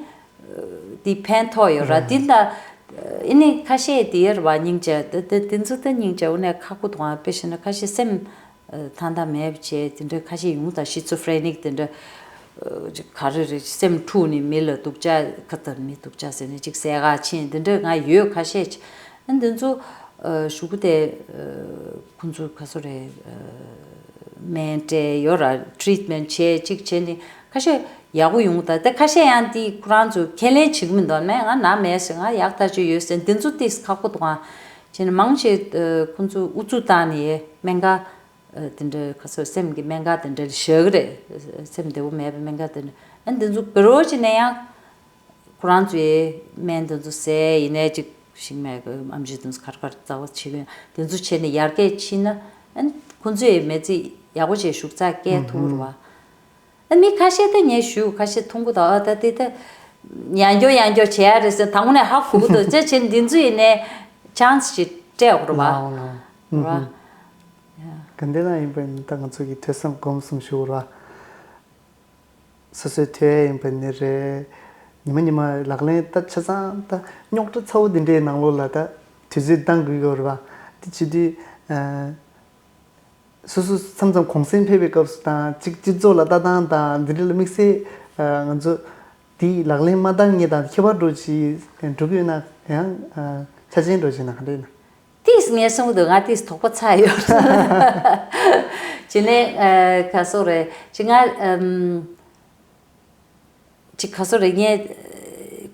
དེ་ཕན་ཐོགས་ཡོད་ར། དེ་ད་ཨེ་ནི་ཁ་ཤས་དེ་ཡོད་རེད་བ། སྙིང་རྗེ་དེ་དེ་དེ་ཚོ་ད་སྙིང་རྗེ། འོ་ནས་ཁག་པོ་འདུག་ཨང་། དཔེ་བཞག་ན་ཁ་ཤས་སེམས་ཐང་ཐང་མེད་པ་བྱས་དེ་འདྲ་ཁ་ཤས་ཡོང་། ད་ཤི་ཚོ་ཧྥྲེ་ནིག་དེ་འདྲ་ག་རེ་རེད། སེམས་འཁྲུགས་ནས་མི་ལ་སྡུག་ཅག་ག་ད་མི་སྡུག་ཅག་ཟེར་ནས་ཅིག་བསད་ག་ཕྱིན་དེ་འདྲ་ང་ཡོད་ཁ་ཤས། ཨ་འདི་ཚོ་གཞུག་གུ་དེ་ཁོང་ཚོ་ག་སོ་རེད། སྨན་སྤྲད་ཡོད་ར། ཊི་རིཊ་མེན་ཊི་བྱས་ཅིག་བྱས་ནས་ཁ་ཤས་ཡག་པོ་ཡོང་། ད་དེ་ཁ་ཤས་ཡང་དེ་ཁོ་རང་ཚོ་ཁས་ལེན་བྱེད་ཀྱི་མི་འདུག་མེད་ང་ནང་མེད་ཟེར། ང་ཡག་ཐག་ཆོད་ཡོད་ཟེར། འདི་ཚོ་ཏིས་ཁག་པོ་འདུག་ཨང་། བྱས་ནས་མང་ཆེ་ཁོང་ཚོ་ཨུ་ཚུགས་བཏང་ནས་སྨན་ཁང་དེ་འདྲ་ག་སོ་སེམས་ཀྱི་སྨན་ཁང་དེ་འདྲ་བཞག་གི་རེད། སེམས་བདེ་པོ་མེད་པའི་སྨན་ཁང་དེ་འདྲ། ཨ་འདི་ཚོ་བེ་རོ་ཅིག་ནས་ཡང་ཁོ་རང་ཚོའི་སྨན་དེ་ཚོ་བཟས་ཡིན་ནའི་ཅིག་ཤིང་མེད་ཀྱི་ཨམ་ཆི་དེ་ཚོ་གར་གར་རྩ་བ་བྱེད་ཀྱི་དེ་ཚོ་བྱས་ནས་ཡར་རྒྱས་ཕྱིན་ན། ཨ་ཁོ་ཚོའི་མི་ཚེ་ཡག་པོ་བྱས་ཞུགས་ཚད་སྐྱེལ་ཐུབ་རེད་བ། ཨ་མི་ཁ་ཤས་ད་ངས་ཞུ་ཁ་ཤས་མཐོང་གི་འདུག་ཨ་ད་དེ་ད་ཡང་སྐྱོ་ཡང་སྐྱོ་བྱེད་ཡ་རེད་ཟེར། དང་པོ་ནས་ཧ་གོ་གི་འདུག་ཅེས་བྱས་འདི་ཚོ་ཡིན་ནའི་ཆན་སི་ཅིག་སྤྲད་དགོས་རེད་བ། ལའོ་ལའོ། རེད་བ། ག་འདྲ་ན་ཡིན་པ་ཡིན་ན་ད་ང་ཚོ་གི་ཐོས་བསམ་སྒོམ་གསུམ་ཞུ་དགོས་རེད་བ། སོ་སོའི་ཐོས་ཡ་ཡིན་པ་ནི་རེད། ཉི་མ་ཉི་མ་ལག་ལེན་ད་ཆ་ཚང་ད་རྙོག་དྲ་ཚ་བོ་འདི་འདྲའི་ནང་ལོགས་ལ་ད་དུས་ཚོད་བཏང་དགོས་ཀྱི་ཡོད་རེད་བ། དེ་བྱེད་དུས་སོ་སོ་མཚམས་མཚམས་གུང་སེང་ཕེབས་པའི་སྐབས་སུ་དང་ཅིག་སྤྱི་ཚོགས་ལ་ལྟ་སྟངས་དང་འདི་འདྲ་ལ་དམིགས་བསལ་ང་ཚོ་དེའི་ལག་ལེན་མ་བཏང་མཁན་དང་ཁྱད་པར་འགྲོ་ཅིག་འགྲོ་གི་ཡོད་ན་ཡང་ཆ་ཆེན་འགྲོ་ཅིག་ན་ག་འདྲ་ཡིན་ན། ཏིས་ངས་གསུང་གི་འདུག་ང་ཏིས་དོགས་པ་ཚ་ཡོད། ཅི་ནས་ཨ་ག་སོ་རེད་ཅི་ང་ཨམ་ཅི་ག་སོ་རེད་ངས་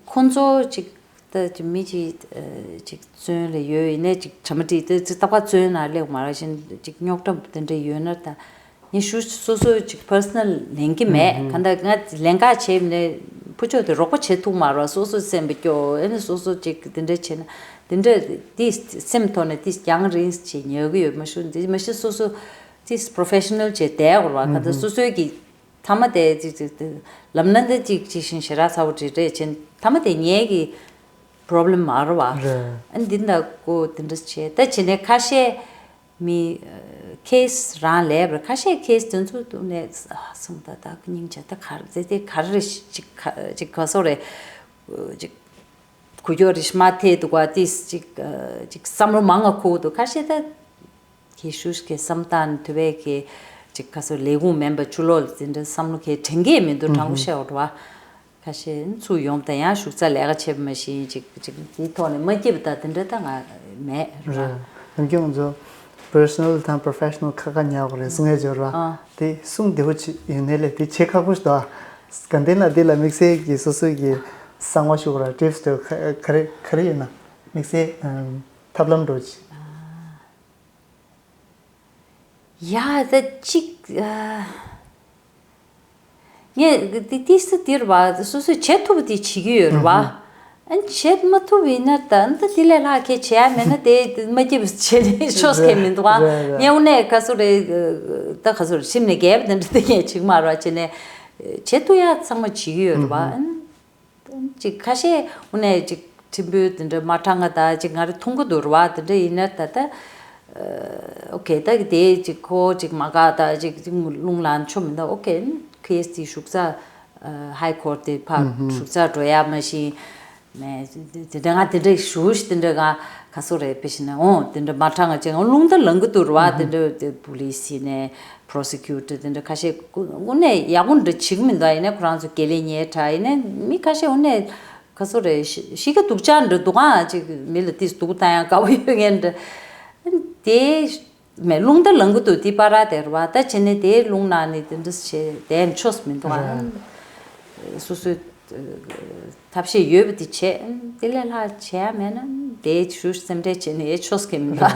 ཁོང་ཚོ་ཅིག་ད་ཅི་མི་ཅིག་ཨ་ཅིག་བཙོན་ལ་ཡོད་ཡིན་ནས་ཅིག་དྲ་མ་ཏིས་ད་ཅིག་ཏག་པ་བཙོན་ན་སླེབས་མ་རེད་བཞིན་ཅིག་རྙོག་དྲ་དེ་འདྲ་ཡོད་ན་ད། ངས་ཞུ་སོ་སོ་ཅིག་པར་སོ་ནལ་ལེན་གི་མེད། གང་ལྟར་ང་ལེན་ག་བྱས་ནས་ཕུ་ཆོ་དེ་རོགས་པ་བྱེད་ཐུབ་མ་རེད། སོ་སོ་སེམས་པ་སྐྱོ་ཨེ་ནི་སོ་སོ་ཅིག་དེ་འདྲ་བྱས་ན་དེ་འདྲ་དེ་སེམས་ཐོག་ནས་དེ་རྒྱང་རིང་ཅིག་ཉལ་གི་ཡོད་མ་ཞུ་འདི་མ་གཞི་སོ་སོ་དེ་པྲོ་ཕེ་ཤ་ནལ་བྱས་བསྡད་དགོས་རེད་བ། གང་ལྟར་སོ་སོའི་གི་ཐ་མ་དེ་ཅིག་ཅིག་དེ་ལབ་ན་འདི་ཅིག་ཅིག་བཞིན་ཞེ་དྲག་ཚ་བོ་འདྲ་རེད་བྱས་ཐ་མ་དེ་ངའི་གི་པྲོབ་ལེམ་མ་རེད་བ། ཨ་ནི་འདི་འདྲ་ཀོ་དེ་འདྲ་བྱས་ད་བྱས་ནས་ཁ་ཤས། མི་ཁེ་སི་རང་ལས་པར་ཁ་ཤས་ཁེ་སི་དེ་ཚོ་འདུག་ནས་སོང་ད་ད་སྙིང་རྗེ་ད་གར་ཟེ་དེ་གར་རེ་ཅིག་ཅིག་ག་སོ་རེ་ཅིག་གུ་ཀྱོག་རེ་ཤི་མ་ཐེ་འདུག་བ་ཏིས་ཅིག་ཅིག་བསམ་བློ་མང་ང་ཁུག་འདུག་ཁ་ཤས་ད་ཁེ་ཤུ་ཁེ་བསམ་སྟངས་དུ་བས་ཁེ་ཅིག་ག་སོ་ལས་ཁུངས་མེན་པ་ཆུ་ལོག་ལ་དེ་འདྲ་བསམ་བློ་ཁེ་དྲན་གེ་མི་འདུག་དྲང་པོ་བཤད་འོ་རེ་བ། ཁ་ཤས་ཚུར་ཡོང་དང་ཡང་ཞུགས་ཚ་ལས་ཀ་བྱེད་པ་མ་ཤེས་ཅིག་ཅིག་དེའི་ཐོག་ནས་མ་སྐྱིད་པ་དང་དེ་འདྲ་ད་ང་མེད་ར། རེད། ནམ་རྒྱུན་ང་ཚོ་པར་སོ་ནལ་དང་པྲོ་ཕེ་ཤ་ནལ་ཁ་ཁ་ཉར་དགོས་རེད་གསུང་ཡས་འབྱོར་བ། ཨ། དེ་གསུང་བདེ་བོ་ཅིག་ཡོད་ནའི་ལས་དེ་བྱེད་ཁག་པོ་ཞིག་འདུག་ཨ། དགའ་ལྡན་ལ་དེ་ལ་དམིགས་བསལ་གྱི་སོ་སོའི་གི་གསང་བ་ཞུ་དགོས་ར་ཊིབ་སི་དེ་ག་རེ་ག་རེ་ཡོད་ན་དམིགས་བསལ་ཐབས་ལམ་འགྲོ་ཅིག་ཡ་ད་ཅིག་ཨ། ངས་དེ་ཏིས་ཏིས་འདིར་བ་སོ་སོས་བྱེད་ཐུབ་པ་དེ་བྱེད་ཀྱི་ཡོད་རེད་བ། ཨན་བྱེད་མ་ཐུབ་ཡིན་ན་ད་ཨན་ད་དེ་ལས་ལྷག་ཁྱེད་བྱེད་ཡ་མེད་ན་དེ་མ་སྐྱིད་པ་བྱེད་ནས་ཆོག་ཁྱེད་མི་འདུག་བ། རེད་རེད། ངས་དངོས་གནས་ག་སོ་རེད་ད་ག་སོ་རེད་ཤིམ་ནས་རྒྱལ་བ་དེ་འདྲ་དེ་ངས་བྱེད་ཀྱི་མ་རེད་བ་བྱས་ནས་བྱེད་ཐུབ་ཡ་ཚང་མ་བྱེད་ཀྱི་ཡོད་རེད་བ། ཨན། ཅིག་ཁ་ཤས་དངོས་གནས་ཅིག་ཕྲན་བུ་དེ་འདྲ་མ་དྲང་ང་ད་ཅིག་ང་རེ་མཐོང་གི་འདུག་རེད་བ། དེ་འདྲ་ཡིན་ན་ད་ལྟ་ཨོ་ཁེ་ད་གི་དེ་ཅིག་ཁོ་ཅིག་མ་དགའ་ད་ཅིག་ཅིག་རླུང་ལངས་ཆོག་མི་འདུག་ཨོ་ཁེ་ཁེ་སི་དེ་ཞུགས་ས་ཧའི་ཁོར་ཊི་དེ་ཕར་ཞུགས་ས་འགྲོ་ཡ་མ་ཤེས་མེད། དེ་འདྲ་ང་དེ་འདྲ་ཞུ་ཞིག་དེ་འདྲ་ང་ག་སོ་རེད་དཔེ་བྱས་ན་འོ་དེ་འདྲ་མ་དྲང་ང་ཅིག་རླུང་ད་ལངས་གི་འདུག་རེད་བ། དེ་འདྲ་དེ་པུ་ལི་སི་ཡིན་ནའི། པྲོ་སི་ཀིའུ་ཊར་དེ་འདྲ་ཁ་ཤས་དངོས་གནས་ཡག་པོ་འདྲ་བྱེད་ཀྱི་མི་འདུག་ཡིན་ནའི་ཁོ་རང་ཚོ་དགེ་ལས་གཉེར་དྲགས་ཡིན་ནའི་མི་ཁ་ཤས་དངོས་གནས་ག་ཚོད་རེད་གཤིས་ཀ་སྡུག་ཅག་འདྲ་འདུག་ཨང་ཅིག་མི་ལ་ཏིས་སྡུག་བཏང་ཡང་དགའ་པོ་ཡོད་མཁན་འདྲ་དེ་མེད་རླུང་རྟ་ལངས་གི་འདུག་དེ་པ་ར་དེ་རེད་བ། ད་བྱས་ནས་དེའི་རླུང་ནང་ནས་དེ་འདྲ་བྱས་བསྡད་ཆོག་མི་འདུག་ཨང་། སོ་སོའི་ཐབས་ཤེས་ཡོད་པ་དེ་བྱས་དེ་ལས་ལྷག་བྱས་ཡ་མེད་ན་དེ་ཞུ་སེམས་ཁྲལ་བྱས་ནས་ཡེ་ཆོག་གི་མི་འདུག་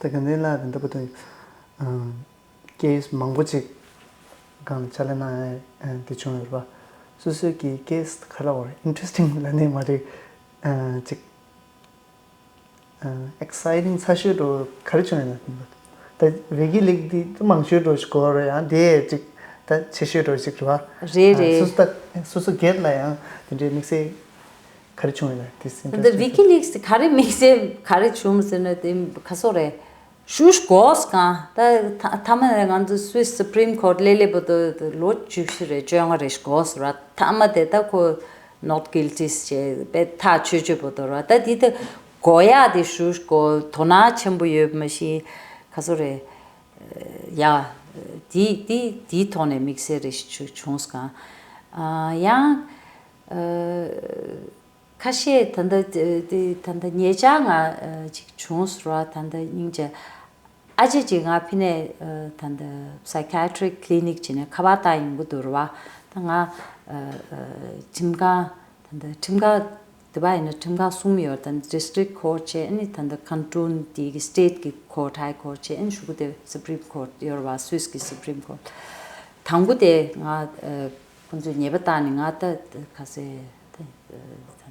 ད་ག་ནས་ལ་དེ་འདྲ་པོ་དང་། ཀེ་སི་མང་པོ་ཅིག་ སྒང་ལ་ཕྱག་ལས་གནང་ཡ་དེ་བྱུང་ཡོད་པ། སོ་སོའི་གི་ཀེ་སི་ག་ལ་བར་ཨིན་ཊི་རེ་སི་ཊིང་ལ་ནི་མ་རེད། ཅིག་ཨེག་སའི་ཊིང་ཚ་ཤོས་འགྲོ་ག་རེ་བྱུང་ཡོད་ན། ད་ཝི་ཀི་ལིག་འདི་ད་མང་ཤོས་འགྲོ་ཞིག་གོ་རེད། ཡང་དེ་ཅིག་ད་ཆེ་ཤོས་འགྲོ་ཞིག་རེད་བ། རེད་རེད། སོ་སོ་ད་སོ་སོ་སྒེར་ལ་ཡང་དེ་འདྲའི་དམིགས་བསལ་ག་རེ་བྱུང་ཡོད་ན། དེ་སེམས་ད་ཁྲལ་ཝི་ཀི་ལིག་ག་རེ་དམིགས་བསལ་ག་རེ་བྱུང་ཟེར་ན། དེ་ག་སོ་རེད། ཞུ་གོས་གང་ད་ཐ་མ་ནས་ང་ཚོ་སུད་སི་སུ་པྲིམ་ཁོར་ལེ་ལེ་བོ་དོ་ལོ་བཅུ་བཞི་རེ་བཅོ་ལྔ་རེ་ཞིག་གོས་ར། ཐ་མ་དེ་ད་ཁོ་not guilty་ཞེས་པའི་ཐག་ཆོད་ཆོད་བོ་དོ་ར། ད་དེ་ད་གོ་ཡག་དེ་ཞུ་གོ་དོ་སྣང་ཆེན་པོ་ཡོད་མ་ཤེས་ག་སོ་རེད། ཡ་དེ་དེ་དེའི་ཐོག་ནས་དམིགས་བསལ་རེ་ཞིག་བྱུང་སོང་གང་ཡང་། ཁ་ཤས་ད་ལྟ་དེ་ད་ལྟ་ཉེ་ཆར་ང་ཅིག་བྱུང་ཟེར་བ། ད་ལྟ་སྙིང་རྗེ་ཨ་ཅེ་ཅིག་ང་ཕི་ནས་ད་ལྟ་psychiatric clinic་ཅིག་ནས་ཁ་པར་བཏང་ཡོང་གི་འདུག་རེད་བ། ད་ང་ཁྲིམས་ཁང་ད་ལྟ་ཁྲིམས་ཁང་དེ་བ་ཡིན་ན་ཁྲིམས་ཁང་གསུམ་ཡོད། ད་district court་བྱས། ཨ་ནི་ད་ལྟ་canton་དེ་གི་state་གི་court high court་བྱས། ཨ་ནི་གཞུག་གུ་དེ་supreme court་ཡོད་རེད་བ། སུད་སི་གི་supreme court། དང་པོ་དེ་ང་ཁོང་ཚོས་ཉེས་པ་བཏང་ནས་ང་ད་ག་ཟེ། ད་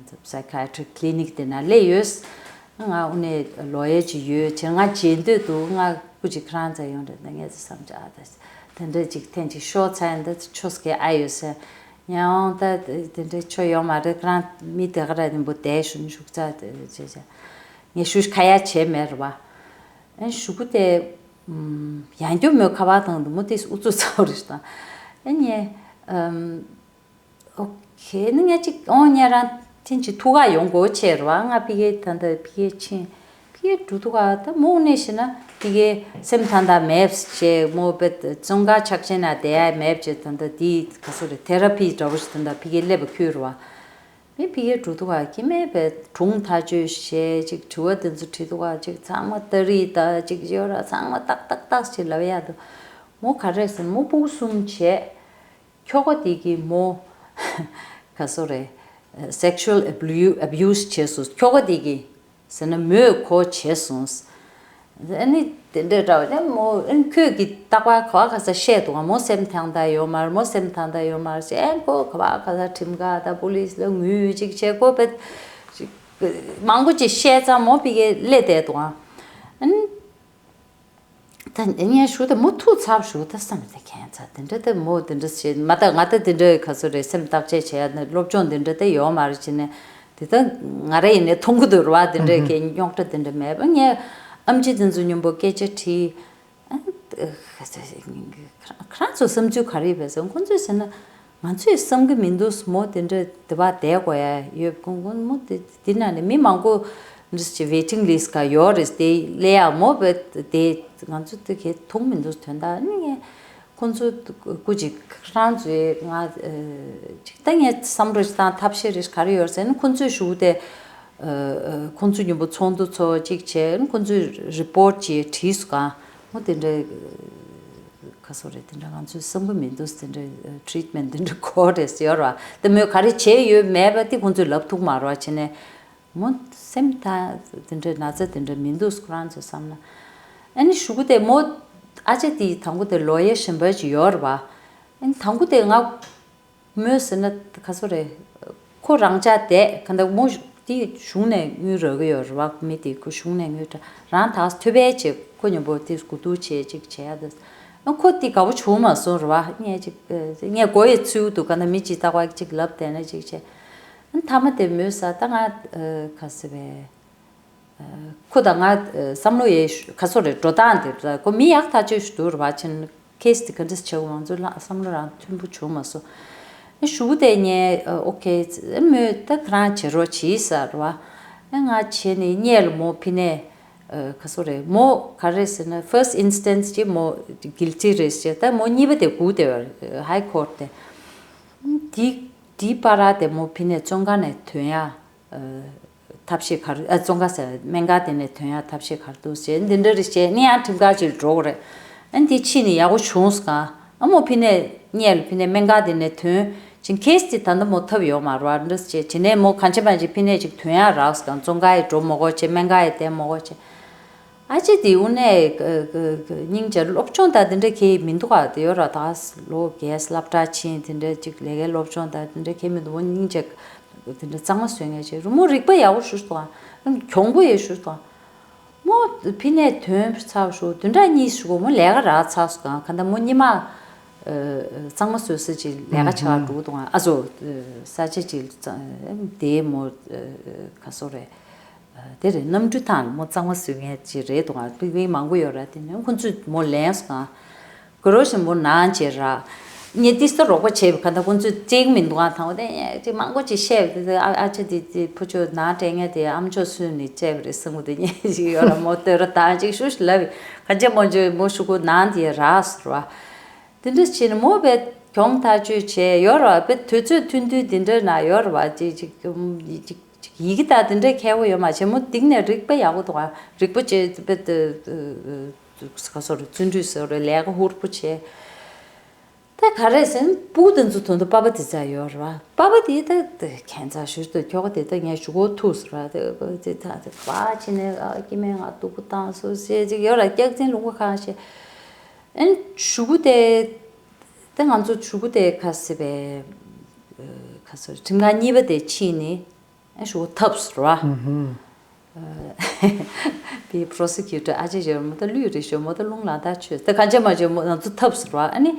ཚོ་psychiatric clinic་དེ་ན་སླེབས་ཡོད། ང་དངོས་གནས་ལོ་ཡར་ཅིག་ཡོད་ཅེས་ང་བརྗེད་འདོད་འདུག་ང་སྐུ་ཅིག་ཁྱེད་རང་རྩ་ཡོང་རེད། ད་ངས་ཚོ་བསམ་བྱ་ཨ་ད་དེ་འདྲ་ཅིག་ཐེངས་ཅིག་ཤོག་ཚ་ཡིན། ད་ཆོས་སྐད་ཨ་ཡོད་ཟེར། ཡང་ད་དེ་འདྲ་ཆོ་ཡོང་མ་རེད། ཁྱེད་རང་མི་དེ་ག་ར་ནི་འབུ་དེ་ཞུ་ནི་ཞུགས་ཚ་དེ་བྱས་བྱས་ངས་ཞུ་ཁ་ཡ་བྱས་མེད་རེད་བ། ཨན་ཞུ་གུ་དེ་ཡང་སྐྱོ་མོའི་ཁ་པར་དང་འདུག་མོ་དེ་ཨུ་ཚུགས་ཚ་བ་རེད་ད། ཨན་ངས་ཨོ་ཁེ་ནི་ངས་ཅིག་ཨོ་ཉེ་རང་ཐེན་ཅིག་ཐུག་ག་ཡོང་གོ་ཆེ་རུ་བ། ང་ཕི་གེ་ད་ལྟ་ཕི་གེ་ཕྱིན་ཕི་གེ་འགྲོ་ཐུག་ག་ད་མོ་ནས་ཤི་ན་ཕི་གེ་སེམས་ཐང་ད་མེབས་ཞེ་མོ་བེད་བཙོན་ཁ་ཆགས་ཆེ་ན་དེ་ཡ་མེབས་ཅེ་ད་ལྟ་དེ་ག་སོ་རེ་ཐེ་ར་པི་འདྲ་བོ་ཞིག་ད་ལྟ་ཕི་གེ་སླེབས་པ་ཁུལ་རུ་བ། མི་ཕི་གེ་འགྲོ་ཐུག་ག་ཁྱི་མེ་བེད་གྲུང་ཐག་ཆོད་ཞེ་ཅིག་དྲི་བ་དེ་ཚོ་དྲི་ཐུག་ག་ཅིག་ཚང་མ་ཏ་རི་ད་ཅིག་ཡོད་ར་ཚང་མ་ཏག་ཏག་ཏག་ཞིག་ལབ་ཡ་དུ་མོ་ག་རེ་ཟེར་མོ་སྤུ་གུ་གསུམ་བྱས། ཁྱོ་ག་དེ་གི་མོ་ག་སོ་རེད། sexual abuse abuse་བྱས་སོང་། ཁྱོ་ག་དེ་གི་ཟེར་ན་མོས་གོ་བྱས་སོང་། ཨ་ནི་དེ་འདྲའི་འདྲ་བ་ནི་མོ་ཨ་ནི་ཁོས་ཀྱི་རྟག་པར་ག་བ་ག་ས་བཤད་འདུག་ག་མོ་སེམས་ཐང་ད་ཡོད་མ་རེད། མོ་སེམས་ཐང་ད་ཡོད་མ་རེད་ཟེར། ཨ་ནི་ཁོ་ག་བ་ག་ས་ཁྲིམས་ཁང་ད་པོ་ལིས་ལ་ངུས་ཅིག་བྱས་ཁོ་བེད་མང་པོ་ཅིག་བཤད་ཙང་མོ་ཕི་གེ་སླེབས་བསྡད་འདུག་ག་ཨ་ནི། ད་ངས་ཞུ་ད་མོ་ཐུག་ཚར་ཞུ་ད་བསམ་ད་ཁྱད་མཚར་དེ་འདྲ་ད་མོ་དེ་འདྲ་བྱེད་མ་ད་ང་ད་དེ་འདྲ་ག་ཚོད་རེད། སེམས་བརྟག་དཔྱད་བྱེད་ཡ་ནི་སློབ་སྦྱོང་དེ་འདྲ་ད་ཡོད་མ་རེད་བྱས་ནས་དེ་ད་ང་རེ་ཡིན་ནས་མཐོང་གི་འདུག་ར་བ། དེ་འདྲ་གི་རྙོག་དྲ་དེ་འདྲ་མེད་པ། ངས་ཨམ་ཆི་དེ་ཚོ་མཉམ་པོ་སྐད་ཆ་དྲིས། ཨ་ཁ་ཚ་ཁ་རང་ཚོ་བསམ་ཚུལ་ག་རེ་ཡོད་པས་ཟེར། ཁོང་ཚོས་ཟེར་ན། ང་ཚོས་བསམ་གི་མི་འདུག་མོ་དེ་འདྲ་དེ་བ་བསྡད་དགོས་ཡ་ཡོད་ཀུན་ཀུན་མོ་དེ་དེ་ན་ནས་མི་མང་པོ་འདྲ་ཅིག་waiting list་ག་ཡོད་རེད། དེ་སླེབས་ཡ་མོ་བས་དེ་ང་ཚོ་དེ་གས་མཐོང་མི་འདུག་དོན་དག་ནི་ངས་ཁོང་ཚོ་སྐུ་ཅིག་རང་ཚོའི་ང་ཅིག་ད་ངས་བསམ་བློ་ཞིག་བཏང་ཐབས་ཤེས་རེ་ག་རེ་ཡོད་ཟེར་ན་ཁོང་ཚོས་ཞུ་དེ་ཁོང་ཚོ་མཉམ་པོ་ཚོགས་འདུ་ཚོགས་ཅིག་བྱས་ཁོང་ཚོས་report་ཅིག་བྲིས་སུ་གང་། འོ་དེ་འདྲའི་ཁ་སོ་རེད། དེ་འདྲ་ང་ཚོས་བསམ་གི་མི་འདུག་དེ་འདྲའི་treatment་དེ་འདྲ་གོ་རེད་ཟེར་བ། དེ་མོས་ག་རེ་བྱས་ཡོད་མེད་པ་དེ་ཁོང་ཚོས་ལབ་ཐུབ་མ་རེད་བ། བྱས་ནས་མོ་སེམས་ཐག་དེ་འདྲའི་ན་ཚ་དེ་འདྲ་མི་འདུག་ཁོ་རང་ཚོས་བསམ་ན། ཨ་ནི་གཞུག་གུ་དེ་མོ་ཨ་ཅེ་དེ་དང་པོ་དེ་lawyer་གཞན་པ་ཅིག་ཡོད་རེད་བ། ཨ་ནི་དང་པོ་དེ་ང་མོས་ཟེར་ན་ག་ཚོད་རེད། ཁོ་རང་ཅག་བསྡད་ག་འདྲ་མོ་དེ་གཞུང་ནས་དངུལ་རག་གི་ཡོད་རེད་བ། མི་དེ་ཁོ་གཞུང་ནས་དངུལ་རག་རང་ད་ཐོད་པའི་བྱེད་ཁོ་མཉམ་པོ་དེ་དགུ་ཐུག་བྱེད་ཅིག་བྱེད་ཡ་དེ། ཨ་ཁོ་དེ་དགའ་པོ་བྱུང་མ་སོང་རེད་བ། ངས་ཅིག་ངས་མགོ་ཡི་ཚུལ་དུ་ག་འདྲ་མི་ཅིག་ལྟ་བ་ཅིག་ལབ་བསྡད་ན་ཅིག་བྱེད། ཨ་མཐའ་མ་དེ་མོས་ས་ད་ང་ག་ཟེར་བས། ཁོ་དང་ང་བསམ་བློ་ཡས་ག་ཚོད་རེད་འགྲོ་སྟངས་དེ་ཁོ་མི་ཡག་ཐག་ཆོད་ཞིག་འདུག་རེད་བ། ཕྱིན་case་དེ་ག་འདྲས་བྱེད་དགོས་ང་ཚོ་ལ་བསམ་བློ་རང་མཐུན་པོ་བྱུང་མ་སོང་། ཨ་གཞུག་གུ་དེ་ངས་okay་མོས་ད་ཁོ་རང་བྱེད་རོགས་བྱེད་ཟེར་བ། ཨ་ང་བྱས་ནས་སྔོན་ལ་མོ་ཕི་ནས་ག་ཚོད་རེད་མོ་ག་རེ་ཟེར་ན་first instance་གི་མོ་guilty་རེད་ཟེར། ད་མོ་གཉིས་པ་དེ་སྒུག་བསྡད་པ་high court་དེ། དེ་དེའི་བར་དེ་མོ་ཕི་ནས་བཙོན་ཁང་ནས་ཐོན་ཡ། ཐབས་ཤེས་ག་རེ་ཨ་བཙོན་ཁང་ཟེར་སྨན་ཁང་དེ་ནས་ཐོན་ཡ་ཐབས་ཤེས་ག་རེ་འདུག་ཟེར་འདི་འདྲ་རེ་བྱས་ནས་ཡང་ཁྲིམས་ཁང་ཅིག་འགྲོ་དགོས་རེད། ཨ་འདི་ཕྱིན་ནས་ཡག་པོ་བྱུང་སོང་ག་ཨ་མོ་ཕི་ནས་སྔོན་ལ་ཕི་ནས་སྨན་ཁང་དེ་ནས་ཐོན་ཅིང་case་དེ་ད་ལྟ་མོ་ཐབས་ཡོད་མ་རེད་བ། འདྲ་བྱས་དེ་ནས་མོ་གང་བྱེད་མ་བྱེད་ཕི་ནས་ཅིག་ཐོན་ཡ་རག་སོང་ག་བཙོན་ཁང་ཡི་འགྲོ་མ་དགོས་བྱས་སྨན་ཁང་ཡི་བསྡད་མ་དགོས་བྱས། ཨ་ཅེ་དེ་དངོས་གནས་སྙིང་རྗེ། སློབ་སྦྱོང་དང་དེ་འདྲ་གང་ཡང་མི་འདུག་ག་དེ་ཡོད་ར། ད་ལོ་རྒས་སློབ་གྲྭ་ཕྱིན་དེ་འདྲ་ཅིག་ལས་ཀའི་སློབ་སྦྱོང་དང་དེ་འདྲ་གང་ཡང་མི་འདུག་མོ་སྙིང་རྗེ་དེ་འདྲ་གཙང་མ་བཟོ་མཁན་ཅིག་རེད། མོ་རིག་པ་ཡག་པོ་ཞེ་དྲག་གྱོང་པོ་ཡང་ཞེ་དྲག་མོ་ཕི་ནས་ཐོན་ཚར་ཞོར་བདུན་ཕྲག་གཉིས་ཞིག་གོ་མོ་ལས་ཀ་རག་ཚར་སོང་ག་ག་ད་མོ་སྔོན་མ་གཙང་མ་བཟོ་ས་ཅིག་ལས་ཀ་བྱེད་ག་འགྲོ་འདུག་ཨ་ཟོ་ས་ཆ་ཅིག་དེ་མོ་ག་སོ་རེད། དེ་རེད། གནམ་གྲུ་ཐང་མོ་གཙང་མ་བཟོ་མཁན་ཅིག་རེད་འདུག་ཨ་པིག་པིག་མང་པོ་ཡོད་ར། དེ་ནས་ཁོ་ཚོས་མོ་ལེན་སོང་ཨ། གོ་རོ་ཞིམ་པོ་ནང་བྱེད་ར། ངས་ཏིས་ཏ་རོགས་པ་བྱས་པའི་ག་ད་ཁོ་ཚོས་སྤྲད་མི་འདུག་ཨ། དང་པོ་དེ་ངས་ཅིག་མང་པོ་ཅིག་བཤད་པ་དེ་ཨ་ཨ་ཅེ་དེ་དེ་ཕུ་ཆོ་ནང་སྤྲད་མཁན་དེ་ཨམ་ཅོག་སུན་ནས་བཅད་པ་རེད་བསམ་གི་འདུག་ངས་ཅིག་ཡོད་ར་མོ་ལྟོས་ར་དང་ཅིག་ཤུ་ཤུ་ལབ་པའི་ག་ཅེ་མོ་ཅོ་མོ་ཤུ་གུ་ནང་དེ་རག་སོང་ར། དེ་འདྲ་བྱས་ནས་མོ་བས་གྱོང་ཐག་གཅོད་བྱས་ཡོད་ར། བས་དུས་ཚོད་ཐུང་ཐུང་དེ་འདྲ་ན་ཡོད་ར་བ་ཅིག་ཅིག་ཅིག་ཡི་གེ་དང་དེ་འདྲ་མཁས་པོ་ཡོད་མ་བྱས་མོ་དེང་ནས་རིག་པ་ཡག་པོ་འདུག་ཨ། རིག་པ་བྱས་བས་དེ་ག་སོ་རེ་བརྩོན་འགྲུས་སོ་རེ་ལས་ཀ་ཧུར་པོ་བྱས། ད་ག་རེ་ཟེར་ན་སྤུ་གུ་དེ་ཚོ་དོན་དུ་པ་ཕ་དེ་ཚ་ཡོད་རེད་བ། པ་ཕ་དེ་ད་ཁྱད་མཚར་ཞིག་ཏུ་ཁྱོ་ག་དེ་ད་ངས་ཞུ་གོ་ཐུག་སོང་ར། དེ་དེ་ད་དེ་བ་ཕྱི་ནས་ཨ་སྐྱེ་དམན་ང་སྡུག་པོ་བཏང་སོང་ཟེར་ཅིག་ཡོད་ར། སྐྱག་རྫུན་ལུང་པ་གང་བཤད། ཨན་ཞུ་གུ་དེ་ད་ང་ཚོ་ཞུ་གུ་དེ་ཁ་སི་པའི་ཁ་སི་ཁྲིམས་ཁང་གཉིས་པ་དེ་ཕྱིན་ནི། ཨ་ཞུ་ཐབས་སུ་ར། པའི་པྲོ་སི་ཁིའུ་ཊར་ཨ་ཅེ་ཞོར་མོ་ད་ལུས་རེ་ཞོར་མོ་ད་རླུང་ལ་ད་ཆོས་ད་གང་ཅེ་མ་ཅེ་མོ་ང་ཚོ་ཐབས་སུ་ར། ཨ་ནི་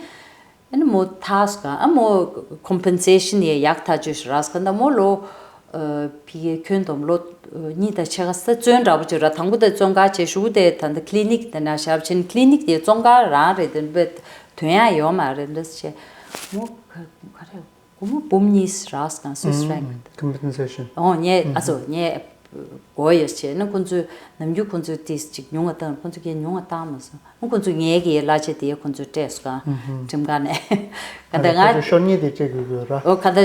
ཨ་ནི་མོ་ཐག་སུ་གང་ཨ་མོ་ཀོམ་པན་སེ་ཤན་ཡེ་ཡག་ཐག་ཆོད་ཞུ་ར་སུ་གང་ད་མོ་ལོ་ཕི་ཡེ་ཁྱོན་བསྡོམས་ལོ་གཉིས་དང་ཕྱེད་ཀ་ས་བཙོན་འདྲ་པོ་ཅིག་ར། དང་པོ་དེ་བཙོན་ཁང་བྱས་ཞུ་དེ་ད་ད་ཀི་ལི་ནིག་དེ་ན་ཞབས་ཕྱིན་ཀི་ལི་ནིག་དེ་བཙོན་ཁང་རང་རེད། དེ་བས་དོན་ཡང་ཡོད་མ་རེད་འདྲ་ཞེས་མོ་ག་རེ། སྒོར་མོ་འབུམ་གཉིས་རག་སོང་སུད་ཧྥ་རན་ཀི། ཀོམ་པན་སེ་ཤན། ཨོ་ངས་ཨ་ཙོ་ངས་གོ་ཡོད་བྱས་ན་ཁོང་ཚོས་ནམ་རྒྱུན་ཁོང་ཚོས་ཏིས་ཅིག་ཉུང་བ་བཏང་ཁོང་ཚོས་ཀྱིས་ཉུང་བ་བཏང་མ་སོང་། ཁོང་ཚོས་ངའི་གི་གླ་ཆ་དེ་ཁོང་ཚོས་སྤྲད་སོང་ཁྲིམས་ཁང་ནས། ག་ད་ང་ཤོར་ཉེས་དེ་སྤྲད་དགོས་ཀྱི་ཡོད་ར། ཨོ་ག་ད་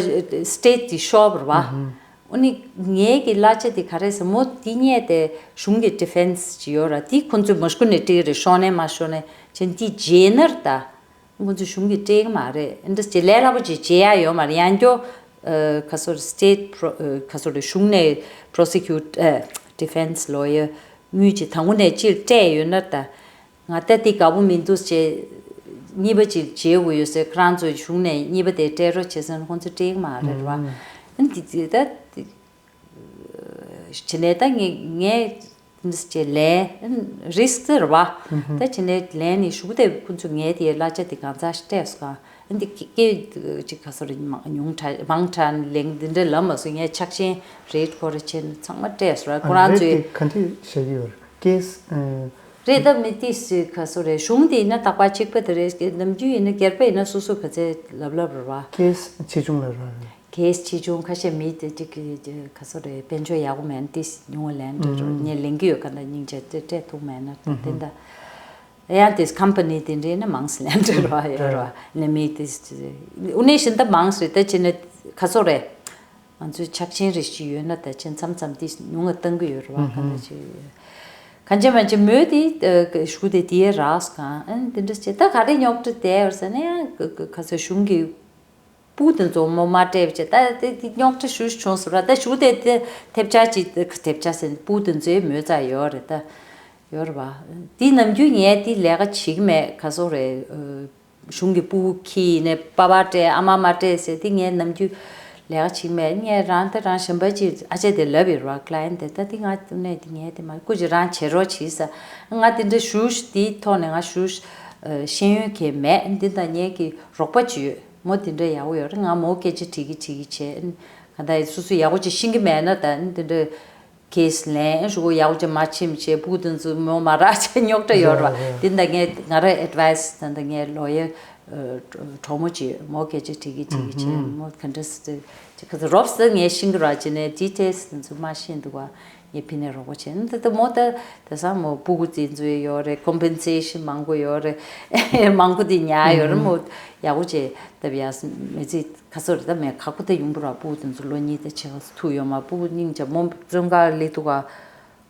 སི་ཊེ་ཊི་དེ་ཤོར་བ་རེད་བ། ཨོ་ནི་ངའི་གི་གླ་ཆ་དེ་ག་རེ་ཟེར་མོ་དེ་ཉེས་དེ་གཞུང་གི་ཌི་ཕེན་སི་ཅིག་ཡོད་ར། དེ་ཁོང་ཚོས་མ་སྐུ་ནས་སྤྲད་རེད། ཤོར་ནས་མ་ཤོར་ནས་བྱས་དེ་རྗེས་ནར་ད། ཁོང་ཚོ་གཞུང་གིས་སྤྲད་ཀྱི་མ་རེད། འདི་ཅི་ལས་སླ་པོ་ཅིག་བྱེད་ཡ་ཡོད་མ་རེད། ཡང་སྐྱོ། ཨ་ག་སོ་རེད། སི་ཊེ་ཊི་པྲོ་ཨ་ག་སོ་རེད། གཞུང་ནས་པྲོ་སི་ཁིའུ་ཊར་ཨ་ཌི་ཕེན་སི་ལོ་ཡར་དངུལ་ཅིག་དང་པོ་ནས་ཅིག་སྤྲད་ཡོད་ན་ད། ང་ད་འདི་དགའ་པོ་མི་འདུག་ཅེས་གཉིས་པ་ཅིག་བྱེད་དགོས་ཡོད་ཟེར། ཁོ་རང་ཚོའི་གཞུང་ནས་གཉིས་པ་དེ་སྤྲད་རོགས་བྱེད་ཟེར་ན་ཁོང་ཚོས་སྤྲད་ཀྱི་མ་རེད་བ། ཨ་འདི་ཅི་ད་འདི། བྱས་ནས་ད་ངས་ངས་འདི་ལས་རིས་ཀི་རེད་བ། ད་བྱས་ནས་ལས་ནི་ཞུ་དེ་ཁོང་ཚོས་ངའི་དེའི་གླ་ཆ་དེ་གང་ཚ་སྤྲད་སོང་། འདི་སྐད་ཅིག་ག་སོ་རེ་མང་ཉུང་དྲགས་མང་དྲགས་ལེང་འདི་འདྲ་ལབ་མ་སོང་། ངས་ཆག་ཆེན་རེད་ཁོ་རེ་བྱས་ནས་ཚང་མ་སྤྲད་སོང་ར། ཁོ་རང་ཚོས་ག་འདྲ་བྱ་གི་ཡོད་རེད། ཀེ་སི་རེད། ད་མི་ཏིས་ག་སོ་རེ་གཞུང་དེ་ཡིན་ན་རྟག་པར་གཅིག་པ་དེ་རེད། ནམ་རྒྱུན་ཡིན་ན་སྒེར་པ་ཡིན་ན་སོ་སོ་ག་ཚད་ལབ་ལབ་རེད་བ། ཀེ་སི་ཆེ་ཆུང་ལ་རག་རེད། གལ་ཆེ་ཆུང་ཁ་ཤས་མི་དེ་ཅིག་གི་ག་སོ་རེད། དཔལ་འབྱོར་ཡག་པོ་མེད་ན་ཏིས་ཉུང་བ་ལེན་འདྲ་རོ། ངས་ལེན་གི་ཡོད་ག་ད་སྙིང་རྗེ་དེ་སྤྲད་ཐུབ་མེད་ན་དེ་འདྲ། ཡང་ཏིས་ཀམ་པ་ནི་དེ་འདྲའི་ནི་མང་སེ་ལེན་འདྲ་རོ་ཡོད་རོ། ནི་མི་ཏིས་དེ་འདྲ་བཞིན་ད་མང་སེ་ད་ཅི་ནི་ག་སོ་རེད། ང་ཚོའི་ཆག་ཆེན་རེ་ཞིག་ཡོད་ན་ད་ཅི་མཚམས་མཚམས་ཏིས་ཉུང་ང་བཏང་གི་ཡོད་རོ་བ། ག་ད་ཅི་གང་ཅི་མ་ཅི་མོས་དེ་ཞུ་དེ་དེའི་རགས་གང་ཨན་དེ་འདྲ་ཅི་ད་ག་རེ་རྙོག་དྲ་དེ་ཡོད་ཟེར་ན་ཡང་ག་སོ་གཞུང་གི་སྤུ་དེ་ཚོ་མོ་མ་སྤྲད་བྱས་ད་དེ་དེ་རྙོག་དྲ་ཞུ་བྱུང་སོང་ར། ད་ཞུ་དེ་དེ་ཐེབས་ཆག་ཅིག་ཐེབས་ཆག་ཟེར་སྤུ་དེ་ཚོའི་མོས་རྩ་ཡོད་རེད། ད་ཡོད་རེད་བ། དེ་ནམ་རྒྱུན་ངས་དེ་ལས་ཀ་བྱེད་ཀྱི་མེད། ག་སོ་རེད། གཞུང་གི་སྤུ་གུ་ཁྱི་ཡིན་ནས་པ་ཕ་སྤྲད་ཨ་མ་མ་སྤྲད་ཟེར་དེ་ངས་ནམ་རྒྱུན་ལས་ཀ་བྱེད་ཀྱི་མེད། ངས་རང་དེ་རང་གཞན་པ་ཅིག་ཨ་ཅེ་དེ་ལབ་ཡོད་རེད་བ། ཀླ་ཡན་དེ་ད་དེ་ང་དེ་ནས་དེ་ངས་དེ་མ་སྐུ་ཅིག་རང་བྱེད་རོགས་བྱེད་ས། ང་དེ་འདྲ་ཞུ་དེའི་ཐོག་ནས་ང་ཞུ་ཤེས་ཡོན་གང་མེད། འདི་ད་ངས་ཀྱི་རོགས་པ་ཅིག་ཡོད། མོ་དེ་འདྲ་ཡག་པོ་ཡོད་རེད། ང་མོ་སྐད་ཆ་དྲིས་ཀྱི་དྲིས་ཀྱི་བྱས། ག་ད་སོ་སོ་ཡག་པོ་ཅིག་ཤེས་ཀྱི་མེད་ན་ད་འདི་འདྲ་ཀེ་སི་ལེན་ཞུ་གོ་ཡག་པོ་ཅིག་མ་ཕྱིན་བྱས་སྤུ་གུ་དེ་ཚོ་མོ་མ་རག་བྱས་རྙོག་དྲ་ཡོད་རེད་བ། དེ་འདྲ་ངས་ང་རང་ཨེ་ཌི་ཝའི་སི་ད་འདྲ་ངས་ལོ་ཡར་གྲོགས་མོ་ཅིག་མོ་སྐད་ཆ་དྲིས་ཀྱི་དྲིས་ཀྱི་བྱས། མོ་ག་འདྲ་སེ་ཅིག་ག་ཚོད་རོབ་སེ་ངས་ཤེས་ཀྱི་རེད་བ། བྱས་ནས་ཌི་ཊེལ་སི་དེ་ཚོ་མ་ཤེས་འདུག་བ། ངས་ཕི་ནས་རོགས་པ་བྱས་ན་ད་ལྟ་མོ་ད་དེང་སང་མོ་སྤུ་གུ་དེ་ཚོ་ཡོད་རེད། ཀོམ་པན་སེ་ཤན་མང་པོ་ཡོད་རེད། མང་པོ་དེ་ཉར་ཡོད་རེད། མོ་ཡག་པོ་བྱས་ད་བི་ཡ་མི་ཚེ་ག་ཚོད་རེད། ད་མེད་ཁག་པོ་ད་ཡོང་གི་རེད་བ། སྤུ་གུ་དེ་ཚོ་ལོ་གཉིས་དང་ཕྱེད་ཀ་ཐུག་ཡོད་མ། སྤུ་གུ་སྙིང་རྗེ་མོ་བཙོན་ཁང་སླེབས་འདུག་ག་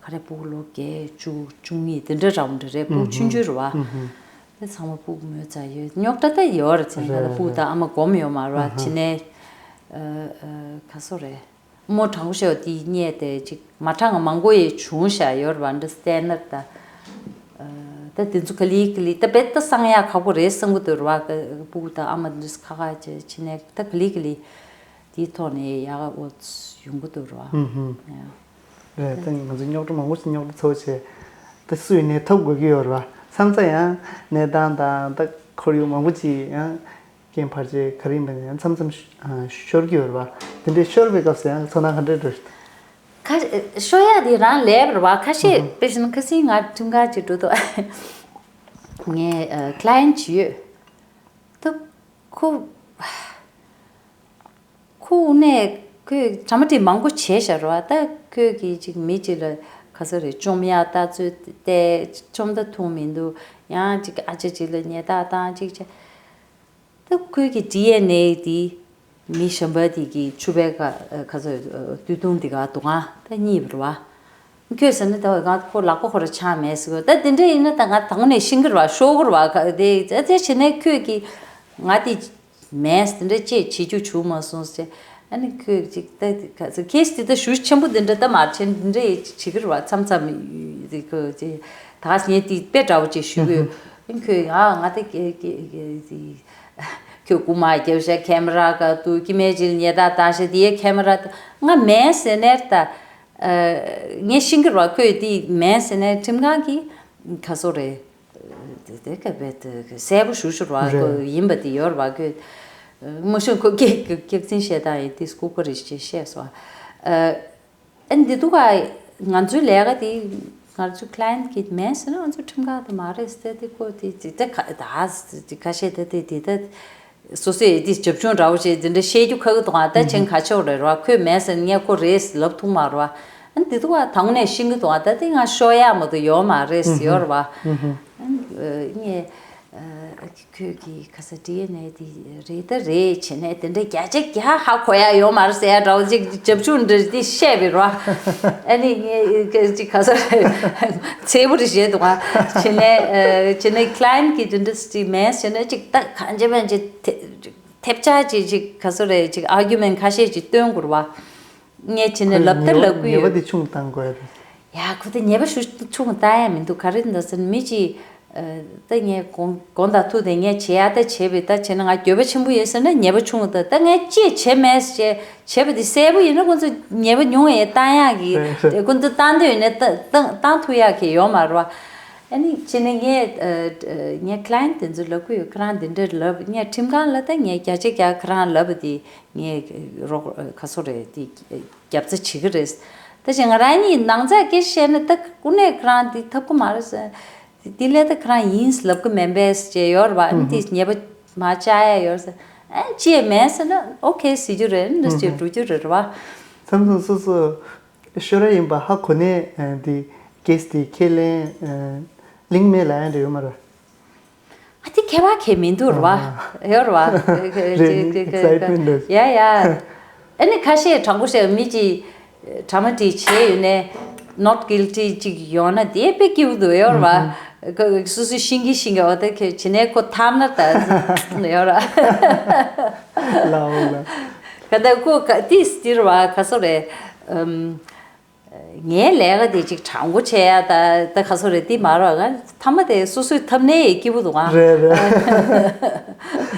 ག་རེ་སྤུ་གུ་ལོ་བརྒྱད་བཅུ་བཅུ་གཉིས་དེ་འདྲ་རང་འདྲ་རེད། སྤུ་གུ་ཆུང་ཆུང་རེད་བ། དེ་ཚང་མ་སྤུ་གུ་མོ་རྩ་ཡོད། རྙོག་དྲ་ད་ཡོད་རེད། ཚེ་ད་སྤུ་གུ་ད་ཨ་མ་སྒོམ་ཡོད་མ་རེད་བ། བྱས་ནས་ཨ་ཨ་ག་སོ་རེད། རྨོ་དྲང་པོ་བཤད་པ་དེ་རྙེད་དེ་ཅིག་མ་དྲང་མང་པོ་ཡི་བྱུང་བཞག་ཡོད་རེད་བ། འདི་སྟན་ན་ད་ ད་དེ་ཚོ་ག་ལེ་ག་ལེ་ད་རྦད་དེ་གསང་ཡག་ཁག་པོ་རེད་བསམ་གྱི་འདུག་ར་བ། སྤུ་གུ་དང་ཨ་མ་འདི་ཁ་ཁ་བྱས་བྱས་ནས་ད་ག་ལེ་ག་ལེ་དེའི་ཐོག་ནས་ཡག་འོ་ཡོང་གི་འདུག་ར་བ། ཧུམ་ཧུམ། ཡ། རེད། ད་ང་ཚོ་རྙོག་དྲ་མང་པོ་ཞིག་རྙོག་དྲ་ཚོ་བྱས་ད་སུ་ཡིན་ནའི་ཐོབ་དགོས་ཀྱི་ཡོད་ར་བ། མཚམས་མཚམས་ཡང་གནས་སྟངས་དང་ད་ཁོར་ཡུག་མང་པོ་ཅིག་ཡང་རྐྱེན་བར་ཆད་ག་རེ་ཡིན་པ་ཡང་མཚམས་མཚམས་ཤོར་གྱི་ཡོད་ར་བ། དེ་འདྲའི་ཤོར་བའི་སྐབས་སུ་ཡང་ཚོར་སྣང་ག་འདྲ་འགྲོ། ཁ་ཤོ་ཡ་དེ་རང་ལས་པར་བ་ཁ་ཤས་དཔེ་བཞིན་ཁ་སིང་ང་ཁྲིམས་ཁང་ཅིག་འགྲོ་དོ། ངའི་ཀླའི་ཡན་ཅིག་ཡོད། ད་ཁོ་ཁོ་ནས་ཁོས་གྲ་མ་སྒྲིག་མང་པོ་བྱས་ཤག་ར་བ། ད་ཁོས་གི་ཅིག་མི་ཅིག་ལ་ག་ས་རེད་བཅོམ་ཡ་ལྟ་ཚུལ་བལྟས་བཅོམ་ད་འཐུང་མི་འདུག་ཡང་ཅིག་ཨ་ཅག་ཅིག་ལ་ཉེས་རྡུང་བཏང་ཅིག་བྱས། ད་ཁོས་ཀྱི་ཌི་ཨེན་ཨེ་དེ་མི་གཞན་པ་དེ་གི་ཕྱུ་པའི་ཁ་ཁ་ཚོ་སྟོད་ཐུང་དེ་ག་དུ་གང་ད་གཉིས་པ་རེད་བ། ཁོས་ཟེར་ན་ད་ང་ཁོ་ལག་པ་ཁོ་ར་ཆག་མེད་ཟེར་གོ། ད་དེ་འདྲ་ཡིན་ན་ད་ང་དང་ནས་ཤིང་གི་རེད་བ་ཤོག་གུ་རེད་བ། ག་དེ་དེ་བྱས་ནས་ཁོས་ཀྱི་ང་དེ་མེད་དེ་འདྲ་ཅེས་བྱེད་རྒྱུ་བྱུང་མ་སོང་ཟེར། ཨ་ནི་ཁོས་ཅིག་ད་ག་ཚོད་ཁེ་སི་དེ་ད་ཞུ་ཆེན་པོ་འདི་འདྲ་ད་མ་བྱེད་འདི་འདྲ་ཡི་བྱེད་གི་རེད་བ། མཚམས་མཚམས་དེ་ཁོ་ཅིག་ད་ག་ངས་དེ་དཔེ་འདྲ་བོ་ཅིག་ཞུ་གི་ཡོད། ཨ་ནི་ཁོས་ཨ་ང་དེ་ག་ག་ག་དེ། ཁྱོད་རྐུ་མ་རྒྱབ་ཤག་ཁེ་མ་ར་ག་དུ་ཀི་མེ་ཇིལ་ཉེ་ད་ད་ཤ་དེའི་ཁེ་མ་ར་ད་ང་མེད་ཟེར་ནས་ད། ངས་ཤིང་གི་ར་ཁོས་དེ་མེད་ཟེར་ནས་ཁྲིམས་ཁང་གི་ག་སོ་རེད། དེ་དེ་ག་བེད་གསལ་པོ་ཞུ་ཞུ་ར་རེད། ཁོ་ཡིན་པ་དེ་ཡོད་ར་བ་ཁོས། མ་གཞི་ཁོ་སྐྱག་སྐྱག་རྫུན་བཤད་སྟངས་ཡིན་དེ་ལྐུགས་པ་རེད་ཅེས་བཤད་སོང་། ཨ་འདི་འདུག་ག་ང་ཚོའི་ལས་ཀ་དེ་ང་ཚོའི་ཀླའི་ཡན་གྱི་མེད་ཟེར་ན་ང་ཚོའི་ཁྲིམས་ཁང་དུ་མ་རེད་ཟེར་ཏེ་ཁོ་དེ་དེ་ད་ཁ་ད་དེ་ཁ་ཤས་དེ་དེ་དེ་ད་སོ་སོས་དེ་རྒྱབ་ལྗོངས་འདྲ་བོ་བྱས་དེ་འདྲ་བཤད་རྒྱུ་ཁག་གི་འདུག་ག་ད་ཆེན་ཁ་ཕྱོགས་རེད་ར་བ། ཁོས་མེད་ཟེར་ངས་ཁོ་རེད་ལབ་ཐུབ་མ་རེད་བ། ཨ་འདི་འདུག་ག་དང་ནས་ཤིང་གི་འདུག་ག་ད་དེ་ང་ཤོ་ཡག་མ་གཏོགས་ཡོད་མ་རེད་ཡོད་རེད་བ། ཨ་ངས། ཁྱོད་ཀྱི་ཁ་ས་ཌི་ཨེན་ཨེ་དེ་རེད་ད་རེད་བྱས་ནས་དེ་འདྲ་བརྒྱ་ཆ་བརྒྱ་ཧ་གོ་ཡ་ཡོད་མ་རེད་ཟེར་ཡ་འདྲ་བོ་ཅིག་རྒྱབ་ཆུང་འདྲ་དེ་བཤད་པའི་རོ། ཨ་ནི་ངས་ཅིག་ག་ས་རེད་ཚེ་བོ་རེ་བཞེས་འདུག་ཨ། བྱས་ནས་བྱས་ནས་ཀླའི་ཡན་གྱི་དེ་འདྲ་ཅིག་མེད་བྱས་ནས་ཅིག་ད་གང་བྱས་མེད་ཅིག་ཐེབས་ཆག་ཅིག་ཅིག་ག་ས་རེད་ཅིག་ཨར་གྱུ་མེན་ཊི་ཁ་ཤས་ཅིག་སྟོན་དགོས་རེད་བ། ངས་བྱས་ནས་ལབ་ད་ལབ་གི་ཡོད། ཉེས་པ་དེ་ཆུང་བཏང་དགོས་རེད། ཡ་ཁོ་དེ་ཉེས་པ་ཞུ་ཆུང་བཏང་ཡ་མི་འདུག་ག་རེ་འདུག་ཟེར་ན་མི་གཅིག་ད་ངས་དགོངས་དགོངས་དག་ཐུགས་དེ་ངས་བྱེད་ཡ་ད་བྱེད་པའི་ད་བྱས་ན་ང་འགྱོད་པ་ཆེན་པོ་ཡོད་ཟེར་ན་ཉེས་པ་ཆུང་ད་ད་ངས་ཅི་བྱེད་མེད་ཅེས་བྱས་པ་དེ་གསལ་པོ་ཡིན་ན་ཁོ་ཚོ་ཉེས་པ་ཉུང་བའི་བཏང་ཡག་གི་རེད་རེད། དེ་ཁོ་ཚོ་བཏང་འདོད་ཡོད་ན་ད་བཏང་བཏང་ཐུབ་ཡག་གི་ཡོད་མ་རེད་བ། ཨ་ནི་བྱས་ནས་ངས་ངས་ཀླའི་ཡན་དེ་ཚོ་ལབ་གི་ཡོད། ཁོ་རང་འདི་འདྲ་ལབ་ངས་ཁྲིམས་ཁང་ལ་ད་ངས་བརྒྱ་ཆ་བརྒྱ་ཁོ་རང་ལབ་པ་དེ། ངས་རོགས་ཁ་སོ་རེད་དེ་རྒྱབ་རྩ་བྱེད་ཀྱི་རེད། ད་ཅི་ང་རང་གཉིས་ནང་ཚགས་སྐད་ཆ་བཤད་ན་ད་ཀུན་ནས་ཁོ་རང་འདི་ཐབས་ཀྱི་མ་རེད་ཟེར། དེ་ལས་ད་ཁོ་རང་ཡིན་ལབ་ཀྱི་མེད་པས་ཅེས་ཡོད་རེད་བ། ཨ་ནི་དེ་ཉེས་པ་མ་བཅག་ཡ་ཡོད་ཟེར། ཨ་ཅེས་མེད་ཟེར་ན་ཨོ་ཁེ་ཟེར་རྒྱུ་རེད། འདི་ཅེས་འགྲོ་རྒྱུ་རེད་བ། མཚམས་མཚམས་སོ་སོ་ཤོར་ཡ་ཡིན་པ་ཧ་གོ་ནས་འདི་ཀེ་སི་དེ་ཁས་ལེན་གླེང་མེད་ལབ་ཡ་འདྲ་ཡོད་མ་རེད། ཨ་དེ་ཁྱད་པར་གང་མི་འདུག་ར་བ། ཡོད་ར་བ། རེད། ཡ་ཡ། ཨ་ནི་ཁ་ཤས་དྲང་པོ་བཤད་མི་གཅིག་ཌ་ར་མ་ཊིག་བྱས་ཡོད་ནས་not guilty་གཅིག་ཡོང་ན་དེ་དཔེ་སྐྱིད་པོ་འདུག་ཡོད་ར་བ། སོ་སོའི་ཤིང་གི་ཤིང་གི་འོ་ད་ཁྱོད་བྱས་ནས་ཁོ་ཐར་ན་ད་ཡོད་ར། ལའོ་ལ། ག་ད་ཁོ་ག་ཏིས་དེ་ར་བ་ག་སོ་རེད། ངའི་ལས་ཀ་དེ་ཅིག་དྲང་པོ་བྱས་ཡ་ད་ད་ག་སོ་རེད་དེ་མ་རོགས་ང་ཐ་མ་དེ་སོ་སོའི་ཐབས་ནས་སྐྱིད་པོ་འདུག་ཨ། རེད་རེད།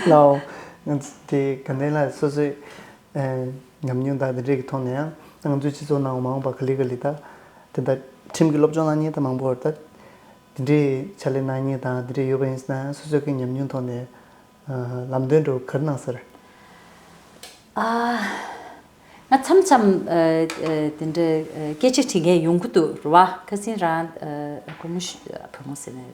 ལའོ། ང་ཚོ་དེ་ག་ནས་ལ་སོ་སོའི་ཉམས་མྱོང་དང་དེ་འདྲས་ཀྱི་ཐོག་ནས་ཡང་ང་ཚོའི་སྤྱི་ཚོགས་ནང་མ་འོངས་པ་ག་ལེ་ག་ལེ་ད་དེ་འདྲ་ཁྲིམས་ཀྱི་སློབ་སྦྱོང་གནང་མཁན་ད་མང་པོ་ད་དེ་འདྲས་ཕྱག་ལས་གནང་མཁན་དང་དེ་འདྲས་ཡོད་པ་ཡིན་ན་སོ་སོའི་གི་ཉམས་མྱོང་ཐོག་ནས། ལམ་སྟོན་འགྲོ་གར་གནང་ཟེར། ཨ། ང་མཚམས་མཚམས་དེ་འདྲ་སྐད་ཆ་དྲི་མཁན་ཡོང་གི་འདུག་ར་བ། ཁ་སང་རང་བུ་མོ་བུ་མོ་ཟེར་ནས་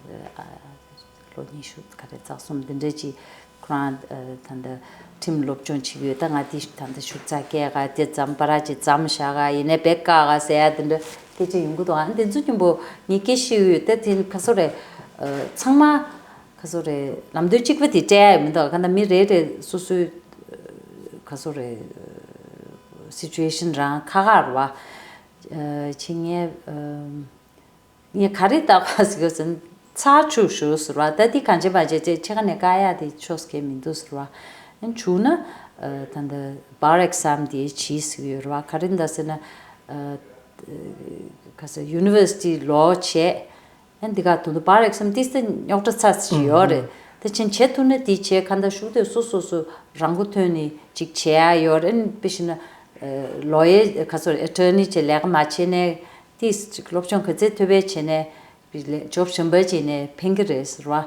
ལོ་ཉི་ཤུ་ག་རེ་རྩ་གསུམ་དེ་འདྲ་ཅིག་ཁོ་རང་ད་ལྟ་ཁྲིམས་སློབ་སྦྱོང་བྱེད་ཀྱི་ཡོད། ད་ང་དེ་ད་ལྟ་ཤུགས་ཚ་སྐད་ག་དེ་ཙམ་པ་ར་ཅིག་ཙམ་བཞག་ག་ཡིན་ནའི་བེད་ཀ་ག་ཟེར་ཡ་དེ་འདྲ་སྐད་ཆ་ཡོང་གི་འདུག་ཨ་དེ་ཚོ་སྐྱོན་པོ་ངས་སྐད་ཤེས་ཡོད། ད་དེ་ཁ་སོ་རེ་ཚང་མ། ཁ་སོ་རེ་ལམ་སྟོན་གཅིག་པ་དེ་སྤྲད་ཡ་མི་འདུག་ག་ད་མི་རེ་རེ་སོ་སོའི་ཁ་སོ་རེ་སི་ཅུ་ཨེ་ཤན་རང་ཁག་ཁག་རེད་བ། ཕྱི་ངས་ངས་ག་རེ་ལྟ་ག་ཟེར་ག་ཟེར་ཚར་བཅུག་ཞུ་ཟེར་བ། ད་འདི་གང་བྱེད་མ་བྱེད་ཅེས་ཕྱེད་ཀ་ནས་བཀག་ཡ་དེ་ཆོག་གི་མི་འདུག་ཟེར་བ། བྱུང་ན་ད་ལྟ་bar exam་དེ་བྱེད་ཟེར་གི་ཡོད་རེད་བ། ག་རེ་འདུག་ཟེར་ན་ག་ཟེར་ཡུ་ནི་ཝར་སི་ཊི་ལོ་བྱས། ཨ་འདི་ག་དུ་དུ་བར་ཨེག་ཟམ་ཏིས་ཏེ་རྙོག་དྲ་ཚ་ཚ་ཞིག་ཡོད་རེད། ད་ཕྱིན་བྱེད་ཐུབ་ན་དེ་བྱེད་ག་འདྲ་ཞུ་དེ་སོ་སོ་སོ་རང་མགོ་ཐོན་ནས་ཅིག་བྱེད་ཡ་ཡོད་རེད། ཨ་ནི་དཔེ་བཞིན་ན་ལོ་ཡེ་ག་ཚོད་ཨེ་ཊར་ནི་བྱེད་ལས་ཀ་མ་བྱེད་ནས་ཏིས་ཅིག་སློབ་སྦྱོང་ག་ཚད་ཐུབ་པའི་བྱེད་ནས་ཇོབ་གཞན་པ་བྱེད་ནས་ཕན་གི་རེད་ཟེར་བ་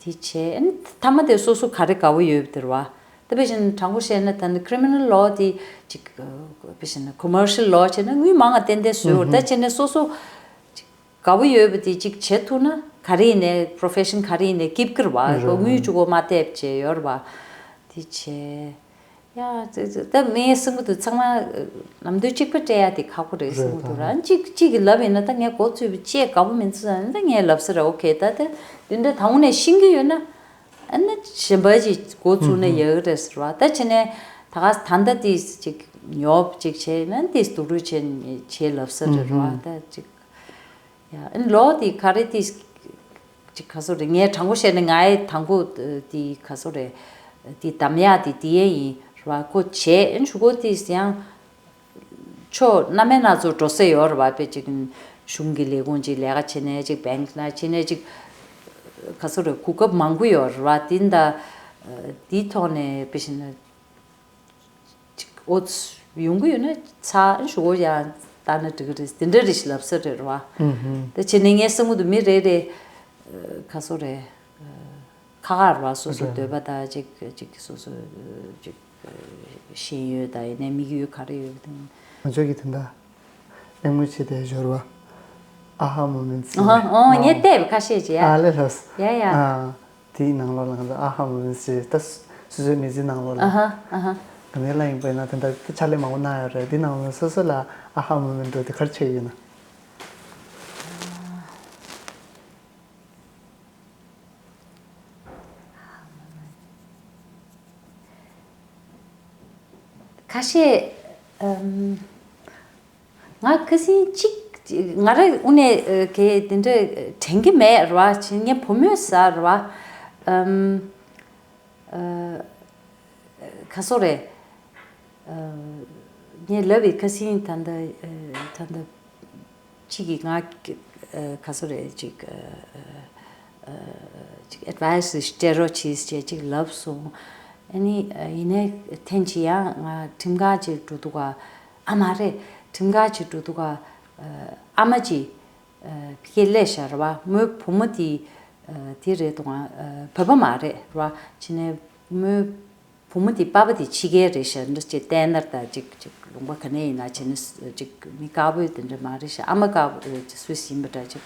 དེ་བྱེད། ཨ་ནི་མཐའ་མ་དེ་སོ་སོ་ག་རེ་དགའ་བོ་ཡོད་པ་དེ་རེད་བ། ད་དཔེ་བཞིན་དྲང་པོ་བཤད་ན་ད་ནི་criminal law་དེ་ཅིག་དཔེ་བཞིན་ན་commercial law་བྱས་ན་དངུལ་མང་ང་ཏན་ཏན་བཟོས་ཡོད་རེད། ད་བྱས་ནས་སོ་སོ་དགའ་བོ་ཡོད་པ་དེ་གཅིག་བྱེད་ཐུབ་ན་ག་རེ་ཡིན་ནའི་པོ་རོ་ཕེ་ཤན་ག་རེ་ཡིན་ནའི་སྐྱིད་ཀྱི་རེད་བ། རེད། དངུལ་གཅིག་པོ་མ་བལྟས་བྱས་ཡོད་རེད་བ། དེ་བྱས། ཡ་ད་མིའི་སེམས་པོ་དུ་ཚང་མ་ལམ་དུ་གཅིག་པ་སྤྲད་ཡ་དེ་ཁག་པོ་རེད་གསུང་གི་འདུག་ར། གཅིག་གཅིག་གི་ལབ་ཡིན་ན་ད་ངས་འགོ་ཚུགས་པའི་ལྕེ་དགའ་པོ་མིན་ཚུལ་ད་ངས་ལབ་ས་རེད། ཨོ་ཁེ་ད་དེ་འདི་འདྲ་དང་པོ་ནས་ཤེས་ཀྱི་ཡོད་ན་ཨ་ནི་གཞན་པ་ཅིག་འགོ་ཚུགས་ན་ཡག་གི་རེད་ཟེར་བ། ད་བྱས་ནས་ད་ག་ད་ལྟ་དེ་ཅིག་ཉོབ་ཅིག་བྱས་ན་དེ་སྡུག་རུས་བྱས་བྱས་ལབ་ས་རེད་ར་བ། ད་ཅིག་ཡ་ཨ་ནི་ལོ་དེ་ག་རེ་དེ། ཅིག་ག་སོ་རེད། ངས་དྲང་པོ་བཤད་ན་ངའི་དང་པོ་དེ་ག་སོ་རེད། དེ་གདམ་ཡག་དེ་དེ་ཡས་ཡིན་ར་བ། ཁོ་བྱས་ཨེ་ཞུ་གོ་དེ་ཡང་ཕྱོགས་སྣ་མིན་སྣ་ཚོགས་འགྲོ་ས་ཡོད་ར་བ། དཔེ་ཅིག་གཞུང་གི་ལས་ཁུངས་ཅིག་ལས་ཀ་བྱེད་ནས་ཅིག་བེང་ན་བྱེད་ནས་ཅིག་ག་སོ་རེད། གོ་སྐབས་མང་པོ་ཡོད་ར་བ། དེ་འདྲ་དེའི་ཐོག་ནས་དཔེ་བྱས་ན། ཅིག་ཨོ་ཡོང་གི་ཡོད་ན་ཚ་ཞུ་གོ་ཡང་ལྟ་ན་འགྲིག་གི་རེད། དེ་འདྲ་རེད་ཞེས་ལབ་ས་རེད་ར་བ། ཨུ་ཧུམ། ད་བྱས་ནས་ངའི་བསམ་གི་འདུག་མི་རེ་རེ་ཁ་སོ་རེ་ཁ་ཁ་ར་བ། སོ་སོ་འདོད་པ་དང་ཅིག་ཅིག་སོ་སོ་ཅིག་ཤེས་ཡོན་དང་ཡིན་ནའི་དམིགས་ཡུལ་ག་རེ་ཡོད་པ་དང་། ང་ཚོ་གི་དེ་འདྲ་གླེང་མོལ་བྱེད་བསྡད་ཡོད་ར་བ། ཨ་ཧ་མོ་མེན་ཙི། ཨོ་ངས་བལྟས་པ་ཁ་ཤས་ཅིག་ཡ། ཨ་ལེ་ལོས། ཡ་ཡ། ཨ། དེའི་ནང་ལོགས་ལ་ང་ཚོ་ཨ་ཧ་མོ་མེན་ཟེར་ད་སོ་སོའི་མི་ཚེའི་ནང་ལོགས་ལ། ཨ་ཧ་ཨ་ཧ། ག་ནས་ལ་ཡིན་པ་ཡིན་ན་དེ་འདྲ་ཕྱག་ལས་མང་པོ་གནང་ཡོད་རེད། དེའི་ནང་ལོགས་སོ་སོ་ལ་ཨ་ཧ་མོ་མེན་འགྲོ་དེ་ག་རེ་བྱས་ཡོད་ན། ཁ་ཤས་ཨམ། ང་ཁ་སང་གཅིག་ང་རང་དངོས་གནས་གལ་དེ་འདྲ་དྲན་གྱི་མེད་ར་བ། ཅི་ངའི་བུ་མོས་ཟ་ར་བ། ཨམ། ཨ། ག་སོ་རེད། ཨ། ངས་ལབ་པའི་ཁ་སང་ད་ལྟ་ཨ། ད་ལྟ་གཅིག་གིས་ང་ཨ། ག་སོ་རེད་ཅིག་ཨ། ཨ། ཅིག་ཨེ་ཌི་ཝའི་སི་སྤྲད་རོགས་གྱིས་ཅེས་ཅིག་ལབ་སོང་། ཨ་ནི་ཨ། ཡིན་ནའི་ཐེངས་གཅིག་ཡང་ང་ཁྲིམས་ཁང་ཅིག་འགྲོ་འདུག་ག་ཨ་མ་རེད། ཁྲིམས་ཁང་ཅིག་འགྲོ་འདུག་ག་ཨ་མ་ཅིག་ཨ། ཕ་གིར་སླེབས་ཤག་ར་བ། མོའི་བུ་མོ་དེ་ཨ། དེ་རེད་འདུག་ག་ཨ། བོད་པ་མ་རེད་ར་བ། བྱས་ནས་མོའི་བུ་མོ་དེ་པ་ཕ་དེ་ཕྱི་རྒྱལ་རེད་ཤག་འདྲ་ཅིག་བསྟན་ནར་དང་ཅིག་ཅིག་ལུང་པ་ག་ནས་ཡིན་ན་བྱས་ནས་ཅིག་མི་དཀར་པོའི་དེ་འདྲ་མ་རེད་ཤག་ཨ་མ་དཀར་པོ་རེད། སུད་སི་ཡིན་པ་འདྲ་ཅིག་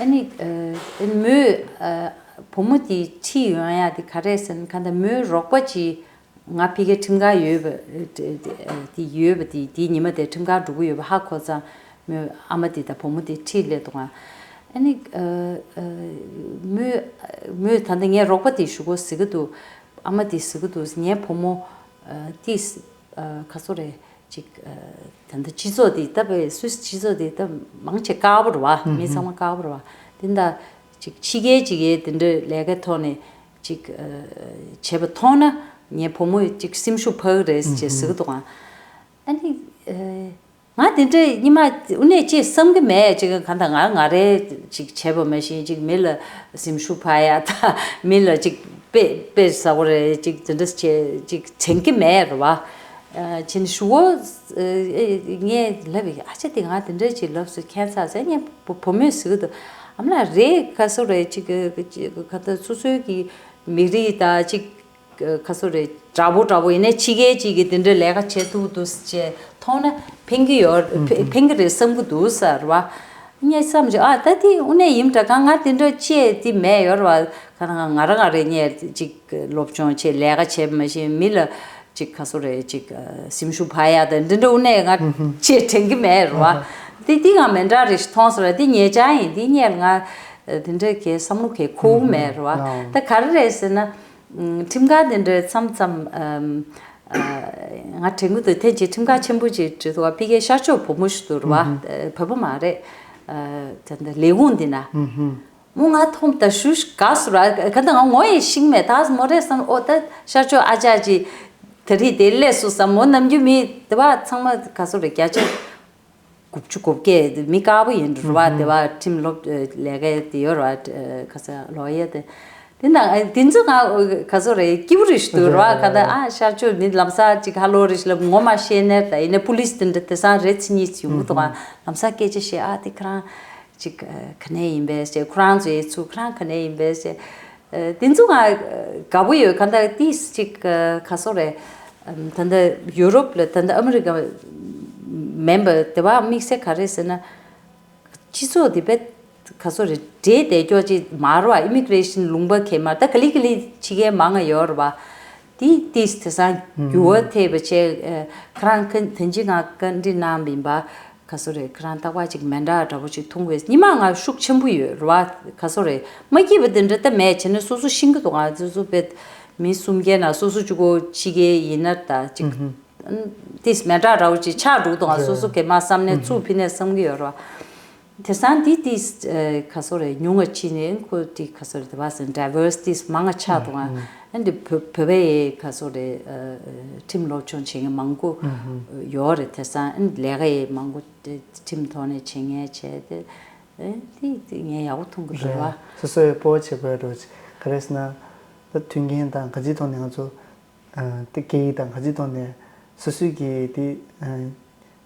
ཨ་ནི་ཨ། ཨ་ནི་མོས་ཨ། བུ་མོ་དེ་ཁྲིད་ཡོང་ཡ་དེ་ག་རེད་ཟེར་ན་ག་ད་མོའི་རོགས་པ་ཅིག་ང་ཕ་གིར་ཁྲིམས་ཁང་ཡོད་པ་དེ་ཡོད་པ་དེ་དེའི་ཉི་མ་དེར་ཁྲིམས་ཁང་འགྲོ་གི་ཡོད་པ་ཧ་གོ་ཙང་། མོས་ཨ་མ་དེ་དང་བུ་མོ་དེ་ཁྲིད་སླེབས་འདུག་ག་ཨ་ནི་ཨ། ཨ། མོས་མོས་ད་ལྟ་ངའི་རོགས་པ་དེ་ཞུ་གོ་ཟེར་གི་འདུག་ཨ་མ་དེ་ཟེར་གི་འདུག་ངའི་བུ་མོ་ཨ། དེ་ཨ། ག་སོ་རེད་ཅིག་ཨ། ད་ལྟ་སྤྱི་ཚོགས་དེ་ད་བའི་སུད་སི་སྤྱི་ཚོགས་དེ་ད་མང་ཆེ་དཀར་པོ་རེད་བ། མི་ཚང་མ་དཀར་པོ་རེད་བ། དེ་འདྲ་ཅིག་ཕྱི་རྒྱལ་ཅིག་ཡས་དེ་འདྲའི་ལས་ཀའི་ཐོག་ནས་ཅིག་ཨ། བྱས་པ་མཐོང་ན་ངའི་བུ་མོས་ཅིག་སེམས་ཤུགས་འཕར་གི་རེད་ཅེས་ཟེར་གི་འདུག་ག་ཨ་ནི་ཨ། ང་དེ་འདྲའི་སྙིང་མ་དངོས་གནས་ཅིག་བསམ་གི་མེད། ཅིག་ག་ད་ང་ང་རེ་ཅིག་བྱས་པ་མ་གཞི་ཅིག་མི་ལ་སེམས་ཤུགས་འཕར་ཡ་ད་མི་ལ་ཅིག་དཔེ་དཔེ་ཟ་བོ་རེད་ཅིག་དེ་འདྲ་བྱས་ཅིག་དྲན་གི་མེད་རེད་བ། ཨ། ཕྱིན་ཞུ་བོ་ཨ། ངས་ལབ་ཡིན། ཨ་ཅེ་དེ་ང་དེ་འདྲ་ཅིག་ལབ་སོང་ཁྱད་མཚར་ཟེར། ངས་བུ་བུ་མོས་ཟེར་གི་འདུག་ཨ་མ་ལགས་རེད་ག་སོ་རེད་ཅིག་ག་ད་སོ་སོའི་གི་མི་རིགས་ད་ཅིག་ག་སོ་རེད། དྲག་པོ་དྲག་པོ་ཡིན་ནའི་ཕྱི་རྒྱལ་ཅིག་གིས་དེ་འདྲའི་ལས་ཀ་བྱེད་ཐུབ་འདུག་ཅེས་མཐོང་ན་ཕན་གི་ཡོད། ཕན་གི་རེད་བསམ་གི་འདུག་ཟེར་བ། ངས་བསམ་བྱུང་ཨ་ད་དེ་དངོས་གནས་ཡིན་འདྲ་ག་ང་དེ་འདྲ་ཅེས་དེ་མེད་ཡོད་རེད་བ། ག་ང་ང་རང་ང་རེ་ངས་ཅིག་སློབ་སྦྱོང་བྱས་ལས་ཀ་བྱས་པ་མ་གཞི་མི་ལ་ཅིག་ག་སོ་རེད་ཅིག་སེམས་ཤུགས་འཕར་ཡ་ད་འདི་འདྲ་དངོས་གནས་ང་ཅེས་དྲན་གི་མེད་རེད་བ། དེ་དེ་ང་མི་འདྲ་རེ་ཞིག་མཐོང་སོང་ར། དེ་ཉེ་ཆར་ཡིན། དེ་ངས་ང་དེ་འདྲ་གའི་བསམ་བློ་གའི་འཁོར་གི་མེད་རེད་བ། ད་ག་རེ་རེད་ཟེར་ན། ཁྲིམས་ཁང་དེ་འདྲའི་མཚམས་མཚམས་ཨམ། ཨ། ང་དྲན་གི་འདུག་ཐེངས་གཅིག་ཁྲིམས་ཁང་ཆེན་པོ་ཅིག་འགྲོ་འདུག་བ། ཕ་གིའི་ཤར་ཕྱོགས་བུ་མོ་ཞིག་འདུག་རེད་བ། བོད་པ་མ་རེད། ཨ། ད་ལྟ་ལས་ཁུངས་འདི་ན། མོ་ང་མཐོང་ད་ཞུ་དགའ་སོང་ར། ག་ད་ང་ངོ་ཡི་ཤེས་མེད། ད་མོ་རེད་བསམ། ཨོ་ད་ཤར་ཕྱོགས་ཨ་ཅག་ཅིག་ད་རེས་དེ་སླེབས་སོང་བསམ། མོ་ནམ་རྒྱུན་མི་དེ་བ་ཚང་མ་ག་སོ་རེད། རྒྱ་ཆེ། དགུ་བཅུ་གོ་བརྒྱད་མི་དཀར་པོ་ཡིན་འགྲོ་བ། དེ་བ་ཁྲིམས་སློབ་ལས་ཀའི་དེ་ཡོད་ར། ཁ་ས་ལོ་ཡ་དེ། དེ་ན་དེ་ཚོ་ང་ག་ཚོད་རེད། སྐྱིད་པོ་རེད་ཞུ་འདུག་ར། ག་ད་ཨ་ཤར་ཕྱོགས་ནི་ལམ་སང་ཅིག་ཧ་ལོ་རེད་ཞུ་ལབ། ངོ་མ་ཤེས་ནས་ད་ཡིན་ནས་པུ་ལིས་དེ་འདྲ་དེང་སང་རེ་ཚེ་གཉིས་ཡོང་གི་འདུག་ཨ་ལམ་སང་སྐད་ཆ་བཤད། ཨ་དེ་ཁོ་རང་ཅིག་ག་ནས་ཡིན་པས་ཟེར། ཁོ་རང་ཚོ་ཡི་ཚུལ་ཁོ་རང་ག་ནས་ཡིན་པས་ཟེར། དེ་ཚོ་ང་དགའ་པོ་ཡོད། ག་ད་ཏིས་ཅིག་ག་ཚོད་རེད། ད་ད་ཡུ་རོབ་ལ་ད་ད་ཨ་མི་རི་ཀ་མེན་པར་དེ་བ་དམིགས་བསལ་ག་རེ་ཟེར་ན། སྤྱི་ཚོགས་དེ་བས་ག་ཚོད་རེད། འདྲེས་བསྡད་ཀྱོག་ཅིག་མ་རེད་བ། ཨི་མི་གྷི་རེ་ཤན་ལུང་པ་གས་མ་ད་ག་ལི་ག་ལི་ཕྱི་རྒྱལ་མང་ང་ཡོད་རེད་བ། དེ་ཏིས་དེ་སང་འགྱུར་བ་ཐེབས་པ་བྱས། ཁ་རང་ཁ་དན་ཅི་ང་བཀའ་འདྲི་གནང་བིན་པ། ག་ཚོད་རེད། ཁ་རང་རྟག་པར་ཅིག་མེ་འདྲ་འདྲ་པོ་ཅིག་འཐུང་བས་ཉི་མ་ང་ཤུགས་ཆེན་པོ་ཡོད་རེད་བ། ག་ཚོད་རེད། མ་སྐྱིད་པ་དེ་འདྲ་ད་མེད་བྱས་ན་སོ་སོ་ཤིང་གི་འདུག་ང་སོ་སོ་བས་མི་སུམ་བརྒྱ་ན་སོ་སོ་གཅིག་པོ་ཕྱི་རྒྱལ་ཡིན་ན་ད་ཅིག་ཏིས་མེ་འདྲ་འདྲ་པོ་ཅིག་ཆགས་འགྲོ་འདུག་ང་སོ་སོ་གས་མ་བསམ་ནས་ཚུར་ཕི་ནས་བསམ་གི་ཡོད་རེད་བ། དེ་སང་འདི་ཏིས་ག་ཚོད་རེད། ཉུང་ང་ཕྱིན་ནས་ཁོ་ཏི་ག་ཚོད་རེད། དེ་བ་སེ་ཌའི་ཝར་སི་ཏིས་མང་ང་ཆགས་འདུག་ང་། ཨ་འདི་བོད་བོད་པའི་ག་ཚོད་རེད། ཁྲིམས་སློབ་སྦྱོང་བྱེད་མཁན་མང་པོ་ཡོད་རེད། དེ་སང་ཨ་ལས་ཀ་ཡི་མང་པོ་ཁྲིམས་ཐོག་ནས་བྱེད་མཁན་བྱས་ཏེ་ཨ་ཏི་ཏི་ངས་ཡག་པོ་མཐོང་གི་རེད་བ། སོ་སོའི་སྤོབས་པ་བྱེད་དགོས་རེད། ག་རེ་ཟེར་ན་ད་མཐུན་རྐྱེན་དང་ག་ཅིའི་ཐོག་ནས་ང་ཚོ་ཏི་སྐད་ཡིག་དང་ག་ཅིའི་ཐོག་ནས་སོ་སོའི་གི་ཏི་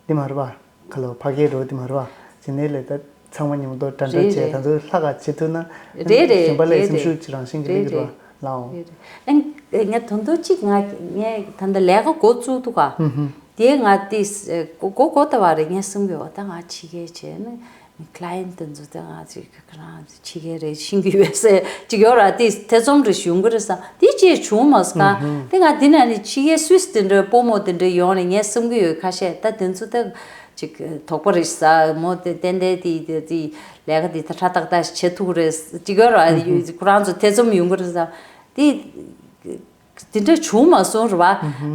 འདི་མ་རེད་པ། ཁ་ལོ་ཕ་སྐད་འགྲོ་འདི་མ་རེད་པ། དེ་ནས་ལས་ད་ཚང་མ་མཉམ་དུ་འདྲ་འདྲ་རེད་བྱས་རེད། ད་ཚོ་ལྷག་ག་བྱེད་ཐུབ་ན་རེད་རེད་གཞན་པ་ལས་རེད་སེམས་རེད། ཤུགས་ཅིག་རང་བཞིན་གྱི་རེད་སླེབས་ཀྱི་རེད་རེད། བ་ལའོ། རེད་རེད། ཨ་ངས་ད་དུང་གཅིག་ང་ངས་ད་ལྟ་ལས་ཀ་འགོ་བཙུགས་འདུག་ག་དེ་ང་ཏི་འགོ་འགོ་ད་བ་རེད། ངས་སེམས་ཀྱི་འོ་ད་ང་ཕྱི་རྒྱལ་བྱས་ན་ཀ་ལ་ཡན་ཊི་དེ་ཚོ་ད་ང་ཅིག་ཁ་རང་ཕྱི་རྒྱལ་རེད་ཤེས་ཀྱི་ཡོད་ཟེར་ཅིག་ཡོད་ར། དེ་ཐེ་ཚོམ་རེ་ཞུ་གི་རེད་བསམ། དེ་ཅིག་བྱུང་མ་སོང་ག་དེ་ང་དེ་ན་ནི་ཕྱི་རྒྱལ་སུད་སི་དེ་འདྲ་སྤོ་མོ་དེ་འདྲ་ཡོང་ནས་ངས་བསམ་གི་ཡོད། ཁ་ཤས་ད་དེ་ཚོ་ད་ཅིག་དོགས་པ་རེ་ཟ་མོ་དེ་ཏན་ཏན་དེ་དེ་དེ་ལས་ཀ་དེ་ད་ཧྲ་ཏག་ཏག་བྱེད་ཐུབ་ཀྱི་རེད་ཅིག་ཡོད་ར། ཁོ་རང་ཚོ་ཐེ་ཚོམ་ཡོང་གི་རེད་བསམ། དེ་དེ་འདྲ་བྱུང་མ་སོང་ར་བ།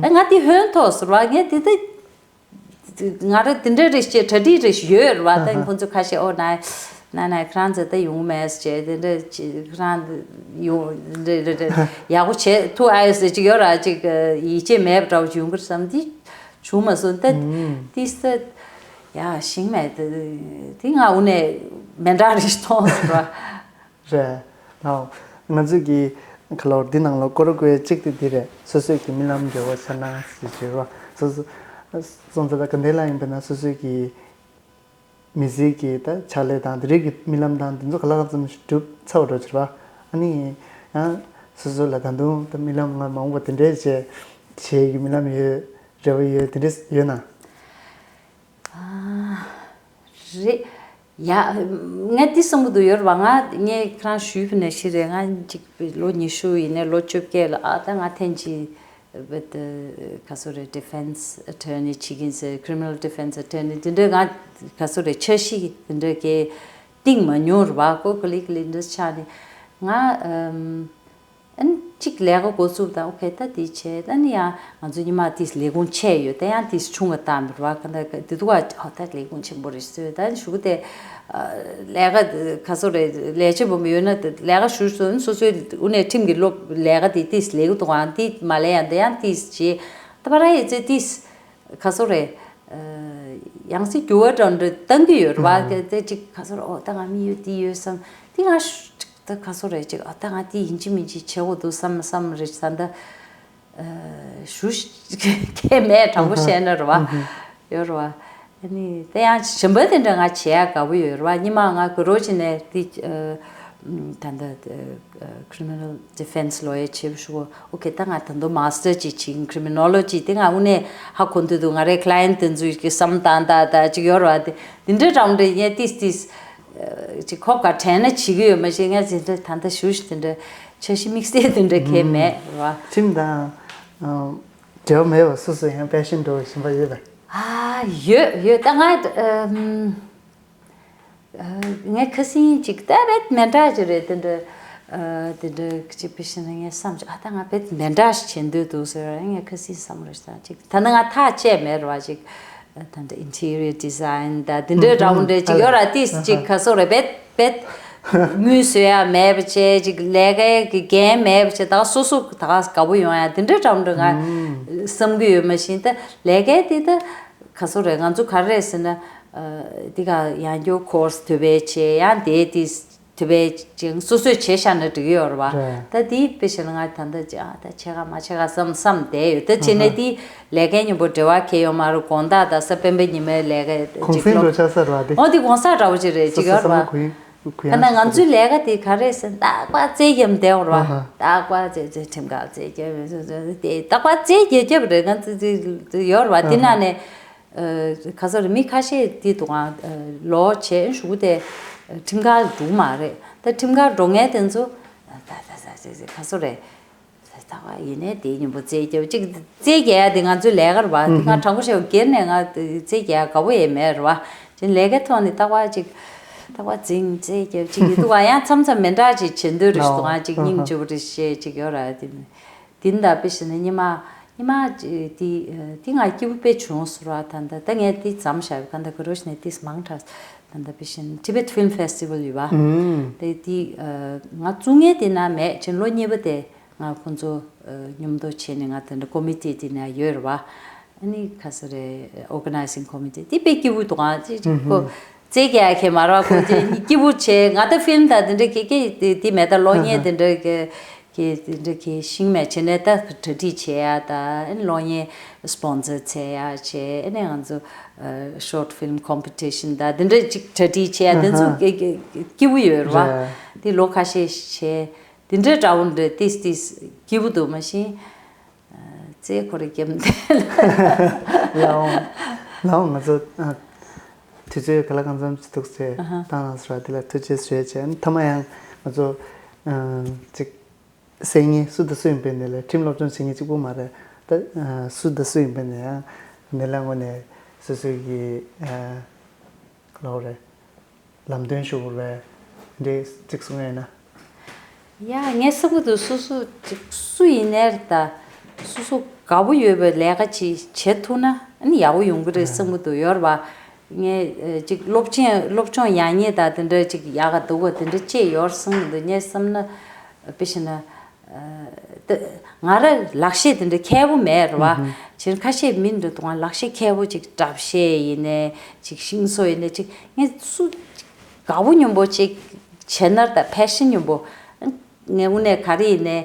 ཨ་ང་དེ་ཧོན་ཐོག་སོང་ར་བ། ངས་དེ་ད། ང་རང་དེ་འདྲ་རེ་བྱས་གྲ་སྒྲིག་རེ་ཞིག་ཡོད་རེད་བ། ད་ཁོང་ཚོ་ཁ་ཤས་ཨོ་ན་ན་ན་ཁྱེད་རང་ཚོ་ད་ཡོང་མེད་ཅེས་དེ་འདྲ་ཅིག་ཁྱེད་རང་ཡོང་རེ་རེ་རེ་ཡག་པོ་བྱེད་ཐུབ་ཨ་ཡོད་ཟེར་ཅིག་ཡོད་ར། ཅིག་ཡིད་ཆེས་མེད་པ་འདྲ་བོ་ཅིག་ཡོང་གི་རེད་བསམ། འདི་བྱུང་མ་སོང་། ད་ཏིས་ད་ཡ་ཤིང་མེད་དེ་ང་འུ་ནས་མེ་འདྲ་རེ་ཞིག་མཐོང་སོང་ར། རེད། ལའོ། ང་ཚོས་ཀྱི་ཁ་ལོར་འདི་ནང་ལ་སྐོར་དགོས་གཅིག་དེ་འདི་རེད། སོ་སོས་ཀྱི་རྨི་ལམ་འགྲོ་བ་ཆ་ན་ཞེས་བརྗོད་རོགས། སོ་སོ་སོང་ཙང་ད་ག་འདྲ་ལ་ཡིན་པས་ན་སོ་སོས་ཀྱི་མི་ཚེ་གི་ད་ཕྱག་ལས་དང་དེ་རིགས་ཀྱི་རྨི་ལམ་དང་དེ་ཚོ་ག་ལ་ག་ཙམ་ཞིག་འགྲུབ་ཚར་བ་འགྲོ་བྱེད་པ། ཨ་ནི་ཡང་སོ་སོ་ལ་ད་དུང་ད་རྨི་ལམ་ང་མང་པོ་དེ་འདྲས་བྱས་བྱེད་ཀྱི་རྨི་ལམ་ཡོད། རེ་བ་ཡོད། དེ་འདྲས་ཡོད་ན། རེད། ཡ། ངས་འདི་བསམ་གྱི་འདུག་ཡོད་རེད་བ། ང་ངས་ཁྱེད་རང་ཞུས་པ་ནང་བཞིན་རེད། ང་གཅིག་ལོ་ཉི་ཤུ་ཡིན་ནའི་ལོ་བཅོ་བརྒྱད་ལ་ཨ་ད་ང་ཐེངས་གཅིག་བེད་ག་ཚོད་རེད། ཌི་ཕེན་སི་ཨ་ཊོར་ནི་བྱེད་ཀྱིན་ཟེར། ཁི་རི་མི་ནལ་ཌི་ཕེན་སི་ཨ་ཊོར་ནི་དེ་འདྲ་ང་ག་ཚོད་རེད། འཆར་གཞི་དེ་འདྲ་གས་བཏིང་མ་མྱོང་རེད་བ། ཀོ་ཀ་ལི་ཀ་ལི་འདྲ་ཆགས་ནས་ང་ཨམ། ཨ་ནི་གཅིག་ལས་ཀ་འགོ་བཙུགས་དང་ཨོ་ཁེ་ད་དེ་བྱས། ཨ་ནི་ཡང་ང་ཚོ་ཉི་མ་དེ་ལས་ཁུངས་ཆེ་ཡོད། ད་ཡང་དེ་ཆུང་བ་བཏང་མི་རུང་བ། ག་འདྲ་དེ་འདུག་ག་ཨོ་ད་ལས་ཁུངས་ཆེན་པོ་རེད་ཟེར། ད་ཞུ་གི་དེ་ལས་ཀ་ག་ཚོད་རེད། ལས་བྱེད་སྦོམ་ཡོད་ན་དེ་ལས་ཀ་ཞུ་སོང་། སོ་སོའི་དབུ་ནས་ཁྲིམས་ཀྱི་སློབ་ལས་ཀ་དེ་དེ་ལས་ཀ་འདུག་ག་དེ་མ་ལས་ཡང་ད་ཡང་དེ་བྱས། ད་པ་ར་ཡི་ཚེ་དེ་ག་ཚོད་རེད། ཡང་སྲིད་འགྱུར་བ་འདྲ་འདྲ་གཏང་གི་ཡོད་རེད་བ། དེ་དེ་གཅིག་ག་ཚོད་རེད། ཨོ་ད་ང་མི་ཡོད་དེ་ཡོད་བསམ། དེ་ང་ཞུ་ད་ག་ཚོད་རེད། ཅིག་ཨ་ད་ང་དེ་ཡིན་གཅིག་མིན་གཅིག་བྱེད་དགོས་འདུག་བསམ་བསམ་རེད་ད། ཞུ་ཁས་མེད་དྲང་པོ་བཤད་ན་རེད་བ། ཡོད་རེད་བ། ཨ་ནི་དེ་ཡང་གཞན་པ་དེ་འདྲ་ང་བྱེད་ཡག་དགའ་པོ་ཡོད་རེད་བ། ཉི་མ་ང་གི་རོ་ཅི་ནས་དེ་ད་ལྟ་ཁི་རི་མི་ནལ་ཌི་ཕེན་སི་ལོ་ཡར་བྱེད་ཞུ་གོ་ཨོ་ཁེ་ད་ང་ད་དུང་མ་སི་ཊར་ཅིག་བྱེད། ཁི་རི་མི་ནོ་ལོ་ཇི་དེ་ང་དངོས་གནས་ཧ་གོ་འདོད་འདུག་ང་རའི་ཁི་ལ་ཡན་ཊི་དེ་ཚོའི་གི་བསམ་སྟངས་ད་ད་ཅིག་ཡོད་རེད་བ། དེ་འདི་འདྲ་འདྲ་བོ་འདྲ་ངས་ཏིས་ཏིས་ཅིག་ཁོབ་ག་དྲན་ན་བྱེད་ཀྱི་ཡོད་མ་གཞི་ངས་འཛིན་གྲྭ་ད་ལྟ་ཞུ་ཞུ་དེ་འདྲ་འཆར་གཞི་དམིགས་བསལ་དེ་འདྲ་གས་མེད་རེད་བ། ཁྲིམས་དང་འབྲེལ་བ་མེད་པ་སོ་སོ་ཡང་པེ་ཤན་འགྲོ་བཞིན་པ་ཡོད་པས། ཨ་ཡོད་ཡོད། ད་ང་ཨམ། ངས་ཁ་སང་ཅིག་ད་བེད་མེ་འདྲ་ཅིག་རེད། དེ་འདྲ་དེ་འདྲ་ཅིག་ཕི་ཤི་ན་ངས་བསམ་ཅིག་ཨ་ད་ང་བེད་མེ་འདྲ་ཞིག་བྱེད་འདོད་འདུག་ཟེར། ངས་ཁ་སང་བསམ་རེད་ད་ཅིག་ད་ནི་ང་ཐག་བཅད་མེད་རེད་བ། ཅིག་ད་འདྲ་ཨིན་ཊི་རི་ཡར་ཌི་ཛའིན་ད་དེ་འདྲ་འདྲ་བོ་འདྲ་ཅིག་ཡོད་ར། ཏིས་ཅིག་ག་ཚོད་རེད། བེད་བེད་དངུལ་བཟོ་ཡ་མེད་པ་བྱས། ཅིག་ལས་ཀའི་གི་འགན་མེད་པ་བྱས། ད་སོ་སོ་ད་དགའ་པོ་ཡོང་ཡ་དེ་འདྲ་འདྲ་བོ་འདྲ་ང་བསམ་གི་ཡོད་མ་གཞི་ད་ལས་ཀའི་དེ་ད་ག་ཚོད་རེད། ང་ཚོ་ག་རེ་རེད་ཟེར་ན། འདི་ག་ཡང་སྐྱོར་ཀོར་སི་དུ་བའི་ཆེ་ཡང་དེ་དེ་དུ་བའི་ཅིང་སོ་སོས་བྱས་བཞག་ན་འགྲིག་གི་ཡོད་རེད་བ། རེད། ད་དེའི་དཔེ་བཞག་ན་ང་ད་ལྟ་ཅི་ཨ་ད་ཆེ་ག་མ་ཆེ་ག་བསམ་བསམ་བསྡད་ཡོད། ད་བྱས་ནས་དེ་ལས་ཀའི་མཉམ་པོ་འབྲེལ་བ་གལ་ཡོད་མ་རེད། དགོང་དག་དང་གཟའ་སྤེན་པའི་ཉི་མའི་ལས་ཀ་གོང་ཅིག་སེང་སློབ་འགྲོ་ཆགས་ས་རེད་བ་དེ། འོ་དེ་གོང་ས་འདྲ་བོ་ཅིག་རེད་ཅིག་ཡོད་རེད་བ། ཁོ་ཡིན་ཁོ་ད་ཡང་ང་ཚོའི་ལས་ཀ་དེ་ག་རེ་ཟེར་རྟག་པར་རྩེད་རྒྱབ་བསྡད་ཡོད་རེད་བ། རྟག་པར་རྩེད་རྩེད་ཁྲིམས་འགལ་རྩེད་རྒྱབ་དེ་རྟག་པར་རྩེད་རྒྱབ་རྒྱབ་རེད། ང་ཚོ་ཡོད་རེད་བ། དེ་ནང་ནས། ག་ཚོད་རེད། མི་ཁ་ཤས་དེ་དུང་ལོ་བྱས་ཞུགས་དེ་ཁྲིམས་འགལ་འགྲོ་མ་རེད། ད་ཁྲིམས་འགལ་འགྲོ་མཁན་དེ་ཚོ་ད་ད་ད་ད་ག་ཚོད་རེད། ད་བ་ཡིན་ནའི་དེ་མཉམ་པོ་རྩེད་རྒྱབ་ཅིག་རྩེད་རྒྱག་ཡ་དེ་ང་ཚོའི་ལས་ཀ་རེད་བ། དེ་ང་དྲང་པོ་བཤད་སྒེར་ནས་ང་རྩེད་རྒྱག་ཡ་དགའ་པོ་ཡས་མེད་རེད་བ། ཅིག་ལས་ཀའི་ཐོག་ནས་རྟག་པར་ཅིག་རྟག་པར་འཛིང་རྩེད་རྒྱབ་ཅིག་ཡིན་འདུག་བ། ཡང་མཚམས་མཚམས་མི་འདྲ་ཅིག་བྱེད་འདོད་རེད་ཞུ་དང་ཅིག་སྙིང་རྗེ་པོ་རེད་བཤད་ཅིག་ཡོད་ར་དེ། དེ་འདྲ་དཔེ་བཞག་ན་ཉི་མ་ཉི་མ་དེ་དེ་ང་སྐྱིད་པོ་དཔེ་བྱུང་ཟེར་བ། ད་ལྟ་ད་ངས་དེ་མཚམས་བཞག་ག་འདྲ་ག་རོ་ཞིག་ནས་དེ་མང་དྲགས། ད་ལྟ་དཔེ་བཞག་ན་Tibet Film Festival ཡོད་བ། དེ་དེ་ང་བཙུགས་མཁན་དེ་ན་མེད་ཅིང་ལོ་གཉིས་པ་དེ་ང་ཁོང་ཚོ་མཉམ་དུ་བྱས་ནས་ང་དེ་འདྲ་ཀོ་མི་ཊི་དེ་ན་ཡོད་རེད་བ། ཨ་ནི་ག་ས་རེད། Organizing Committee དེ་དཔེ་སྐྱིད་པོ་འདུག་ཨང་ཅིག་ཅིག་ཁོ་རྩེད་རྒྱག་ཡ་ཁྱད་མ་རེད་བ། ཁོ་དེ་སྐྱིད་པོ་བྱས་ང་ད་ཕིལམ་དང་དེ་འདྲ་གི་གི་དེ་དེ་མེད། ད་གློག་བརྙན་དེ་འདྲ་གི་གི་དེ་འདྲ་གི་ཤིང་མེད་བྱས་ནས་ད་གྲ་སྒྲིག་བྱས་ཡ་ད་ཨ་ནི་གློག་བརྙན་སི་པོན་སར་བྱས་ཡ་བྱས་ཨ་ནི་ང་ཚོ་short film competition ད་དེ་འདྲ་ཅིག་གྲ་སྒྲིག་བྱས་ཡ་དེ་ཚོ་གི་གི་སྐྱིད་པོ་ཡོད་རེད་བ། དེ་ལོ་ཁ་ཤས་བྱས་དེ་འདྲ་འདྲ་བོ་འདྲ་ཏིས་ཏིས་སྐྱིད་པོ་འདུག་མ་གཞི། རྩེད་ཁོ་རེ་རྒྱབ་འདེད། ལའོ། ལའོ་ང་ཚོ་ཨ། དུས་ཚོད་ག་ལ་གང་འཚམ་ཅིག་འདུག་ཚེ་ཨ་ཧ། བཏང་ལ་སོ་དེ་ལ་ཐུགས་རྗེ་ཆེ་བྱས་ཨ་ནི་མཐའ་མ་ཡང་ང་ཚོ་ཨ། ཅིག་སེང་ངེ་སུ་དང་སུ་ཡིན་པའི་ནས་ལས་ཁྲིམས་སློབ་སྦྱོང་བྱེད་མཁན་གཅིག་པུ་མ་རེད། ད་ཨ། སུ་དང་སུ་ཡིན་པའི་ནས་ཡང་ནས་ལ་ངོ་ནས་སོ་སོའི་གི་ཨ། ལའོ་རེད། ལམ་སྟོན་ཞུ་དགོས་པས་འདྲེ་གཅིག་གསུང་ཡས་ན། ཡ་ངས་བསམ་གི་འདུག་སོ་སོ་གཅིག་སུ་ཡིན་ནའི་ད་སོ་སོ་དགའ་པོ་ཡོད་པའི་ལས་ཀ་ཅིག་བྱེད་ཐུབ་ན་ཨ་ནི་ཡག་པོ་ཡོང་གི་རེད་བསམ་གི་འདུག་ཡོད་རེད་པ། ངས་ཨ་ཅིག་སློབ་ཆེན་སློབ་སྦྱོང་ཡག་ཉེས་དང་དེ་འདྲ་ཅིག་ཡག་ག་སྡུག་ག་དེ་འདྲ་ཅིག་ཡོད་བསམ་གི་འདུག་ངས་བསམ་ན་དཔེ་བྱས་ན། ད་ང་རང་ལག་ཤེས་དེ་འདྲ་མཁས་པོ་མེད་རེད་བ། ཨུ་ཧུ། ཕྱིར་ཁ་ཤས་མི་འདྲ་དུང་ལག་ཤེས་མཁས་པོ་ཅིག་གྲབས་བཤད་ཡིན་ནའི་ཅིག་ཤིང་བཟོ་ཡིན་ནའི་ཅིག་ངས་སུ་དགའ་པོ་སྙོམས་པོ་ཅིག་བྱས་ན་ད་ཕེ་ཤན་སྙོམས་པོ་ངས་དངོས་གནས་ག་རེ་ཡིན་ནའི་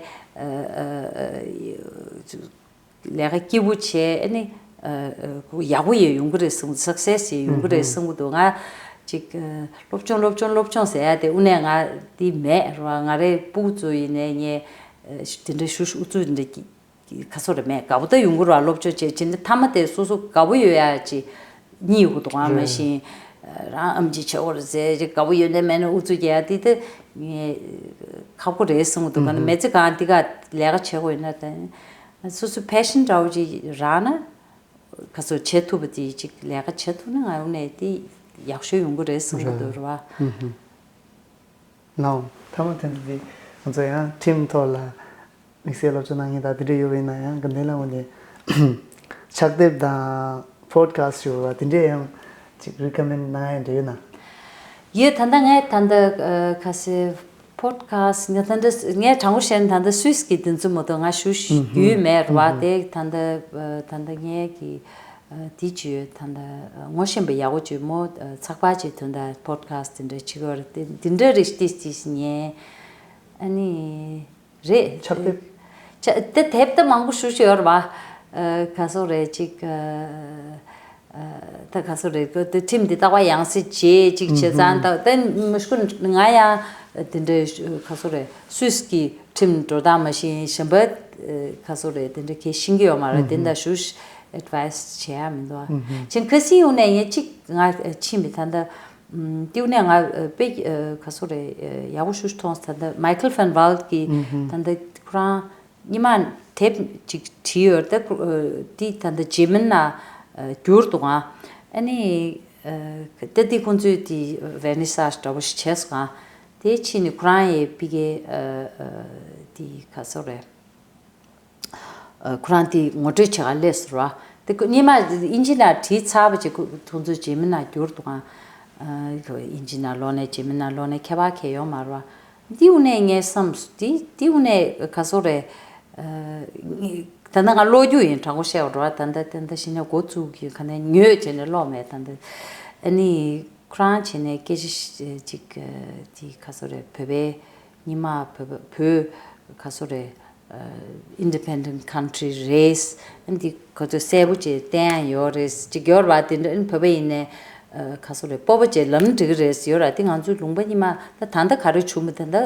ལས་ཀ་སྐྱིད་པོ་བྱས་ཨ་ནི་ཡག་པོ་ཡང་ཡོང་གི་རེད་བསམ། སག་སེ་སི་ཡང་ཡོང་གི་རེད་བསམ་གི་འདུག་ང་ཅིག་སློབ་སྦྱོང་སློབ་སྦྱོང་སློབ་སྦྱོང་ཟེར་ཡ་དེ་དངོས་གནས་ང་དེ་མེད་རེད་བ། ང་རའི་སྤུ་གུ་ཚོ་ཡིན་ནའི་ངས། དེ་འདྲ་ཞུ་ཞུ་ཨུ་ཚུགས་འདྲ་གི་ག་ཚོད་རེད་མེད་དགའ་པོ་ད་ཡོང་གི་ར། སློབ་སྦྱོང་བྱེད་བྱེད་འདི་མཐའ་མ་དེ་སོ་སོ་དགའ་པོ་ཡོད་ཡ་ཅི་གཉིད་ཡོང་གི་འདུག་ཨ་མ་གཞི་རང་ཨམ་ཆི་བྱེད་འོ་རེད་ཟེར་ཅིག་དགའ་པོ་ཡོད་ནས་མེད་ན་ཨུ་ཚུགས་རྒྱག་ཡ་དེ་དེ་ངས་ཁག་པོ་རེད་གསུང་གི་འདུག་ག་ན་མེད་ཚེ་གང་འདི་ག་ལས་ཀ་བྱེད་དགོས་ཡིན་ན་དེ་སོ་སོ་ཕེ་ཤན་འདྲ་བོ་ཅིག་རག་ན་ག་ཚོད་བྱེད་ཐུབ་པ་དེ་ཅིག་ལས་ཀ་བྱེད་ཐུབ་ན་ང་རང་ནས་དེ་ཡག་ཤོས་ཡོང་གི་རེད་གསུང་གི་འདུག་ར་བ། ནའོ། མཐའ་མ་དེ་འདྲ་དེ་ང་ཚོ་ཡང་ཁྲིམས་ཐོག་ལ་དམིགས་བསལ་སློབ་སྦྱོང་གནང་མཁན་དང་དེ་འདྲ་ཡོད་པ་ཡིན་ན་ཡང་ག་འདི་ལ་འོ་ནས་ཕྱག་དེབ་དང་པོ་ཌི་ཁ་སི་ཊི་ཞུ་བ་དེ་འདྲས་ཡང་ཅིག་རི་ཀ་མེན་ཌི་གནང་ཡ་འདྲ་ཡོད་ན། ཡོད། ད་ལྟ་ངས་ད་ལྟ་ཁ་སི་པོ་ཌི་ཁ་སི་ཊི་ངས་ད་ལྟ་ངས་དྲང་པོ་བཤད་ན་ད་ལྟ་སུད་སི་གི་དེ་ཚོ་མ་གཏོགས་ང་ཞུ་ཞུ་རྒྱུ་མེད་རེད་བ། དེ་ད་ལྟ་ད་ལྟ་ངས་གི་དེ་བྱོས་ད་ལྟ་ངོ་ཤེས་པ་ཡག་པོ་བྱོས་མོ། ཚགས་པར་ཅིག་དོན་དག་པོ་ཌི་ཁ་སི་ཊི་དེ་འདྲ་བྱེད་དགོས་རེད། དེ་འདི་འདྲ་རེད་ཏིས་ཏིས་ཉན། ཨ་ནི་རེད། ཕྱག་དེབ། ཕྱག་དེ་དེབ་ད་མང་པོ་ཞུ་ཞུ་ཡོད་རེད་བ། ག་སོ་རེད་ཅིག་ད་ག་སོ་རེད་གོ་དེ་ཁྲིམས་འདི་ལྟ་བ་ཡང་སེ་བྱེད་ཅིག་བྱེད་ཙང་ད་དེ་མི་ཤུ་ང་ཡང་དེ་འདྲའི་ག་སོ་རེད་སུད་སི་གི་ཁྲིམས་འགྲོ་སྟངས་མ་ཤེས་གཞན་པ་ག་སོ་རེད་དེ་འདྲ་གས་ཤེས་ཀྱི་ཡོད་མ་རེད། དེ་འདྲ་ཞུ་ཨེ་ཌི་ཝའི་སི་བྱེད་ཡ་མི་འདུག་ཨ། ཅིང་ཁ་སིའི་ཡོང་ནས་ངས་ཅིག་ང་ཕྱིན་པའི་ད་ལྟ་ཏིའུ་ནས་ང་དཔེ་ག་སོ་རེད་ཡག་པོ་ཞུ་མཐོང་ད་ལྟ་མའི་ཁལ་ཕན་ཝལ་གི་ད་ལྟ་ཁོ་རང་ཉི་མ་དེབ་ཅིག་བྲིས་ཡོད་རེད། ད་དེ་ད་ལྟ་འཇར་མན་ན་བསྒྱུར་འདུག་ཨ། ཨ་ནི་ད་དེ་ཁོང་ཚོས་དེ་ཝེ་ནི་སཱ་འདྲ་པོ་ཞིག་བྱས་སོང་ཨ། དེ་ཕྱིན་ནས་ཁོ་རང་ཡི་པི་ཀའི་དེ་ག་སོ་རེད། ཁོ་རང་དེ་ངོ་སྤྲོད་བྱེད་ག་སླེབས་སོང་ར། དེ་ཁོ་སྔོན་མ་དབྱིན་ཇི་ནང་བྲིས་ཚར་བ་ཅིག་ཁོ་ཁོང་ཚོས་འཇར་མན་ནང་བསྒྱུར་འདུག་ཨ། དབྱིན་ཇི་ནང་ལོག་ནས་འཇར་མན་ནང་ལོག་ནས་ཁྱད་པར་གང་ཡང་ཡོད་མ་རེད་བ། འདི་དབུ་ནས་ངས་བསམ་འདི་འདི་དབུ་ནས་ག་སོ་རེད། ད་ལྟ་ང་ཀློག་རྒྱུ་ཡིན། དྲང་པོ་བཤད་པ་རེད་བ། ད་ལྟ་ད་ལྟ་གཞི་ནས་འགོ་བཙུགས་ཀྱི་ག་ནས་ཉོས་བྱས་ནས་ཀློག་མེད། ད་ལྟ་ ཨ་ནི་ཁོ་རང་བྱས་ནས་སྐད་ཆ་ཅིག་དེ་ག་སོ་རེད། བོད་པའི་སྔོན་མ་བོད་པ་བོད་ག་སོ་རེད། independent country རེད། ཨ་ནི་དེ་ག་ཚོད་གསལ་པོ་བྱས་བསྟན་ཡ་ཡོད་རེད་ཅིག་ཡོད་རེད་བ། དེ་འདྲ་ཨ་ནི་བོད་པ་ཡིན་ནའི་ག་སོ་རེད། སྤོབས་པ་བྱས་ལབ་ན་འགྲིག་གི་རེད་ཡོད་རེད། དེ་ང་ཚོའི་ལུང་པ་སྔོན་མ་ད་ད་ལྟ་ག་རེ་བྱུང་མི་ད་ལྟ་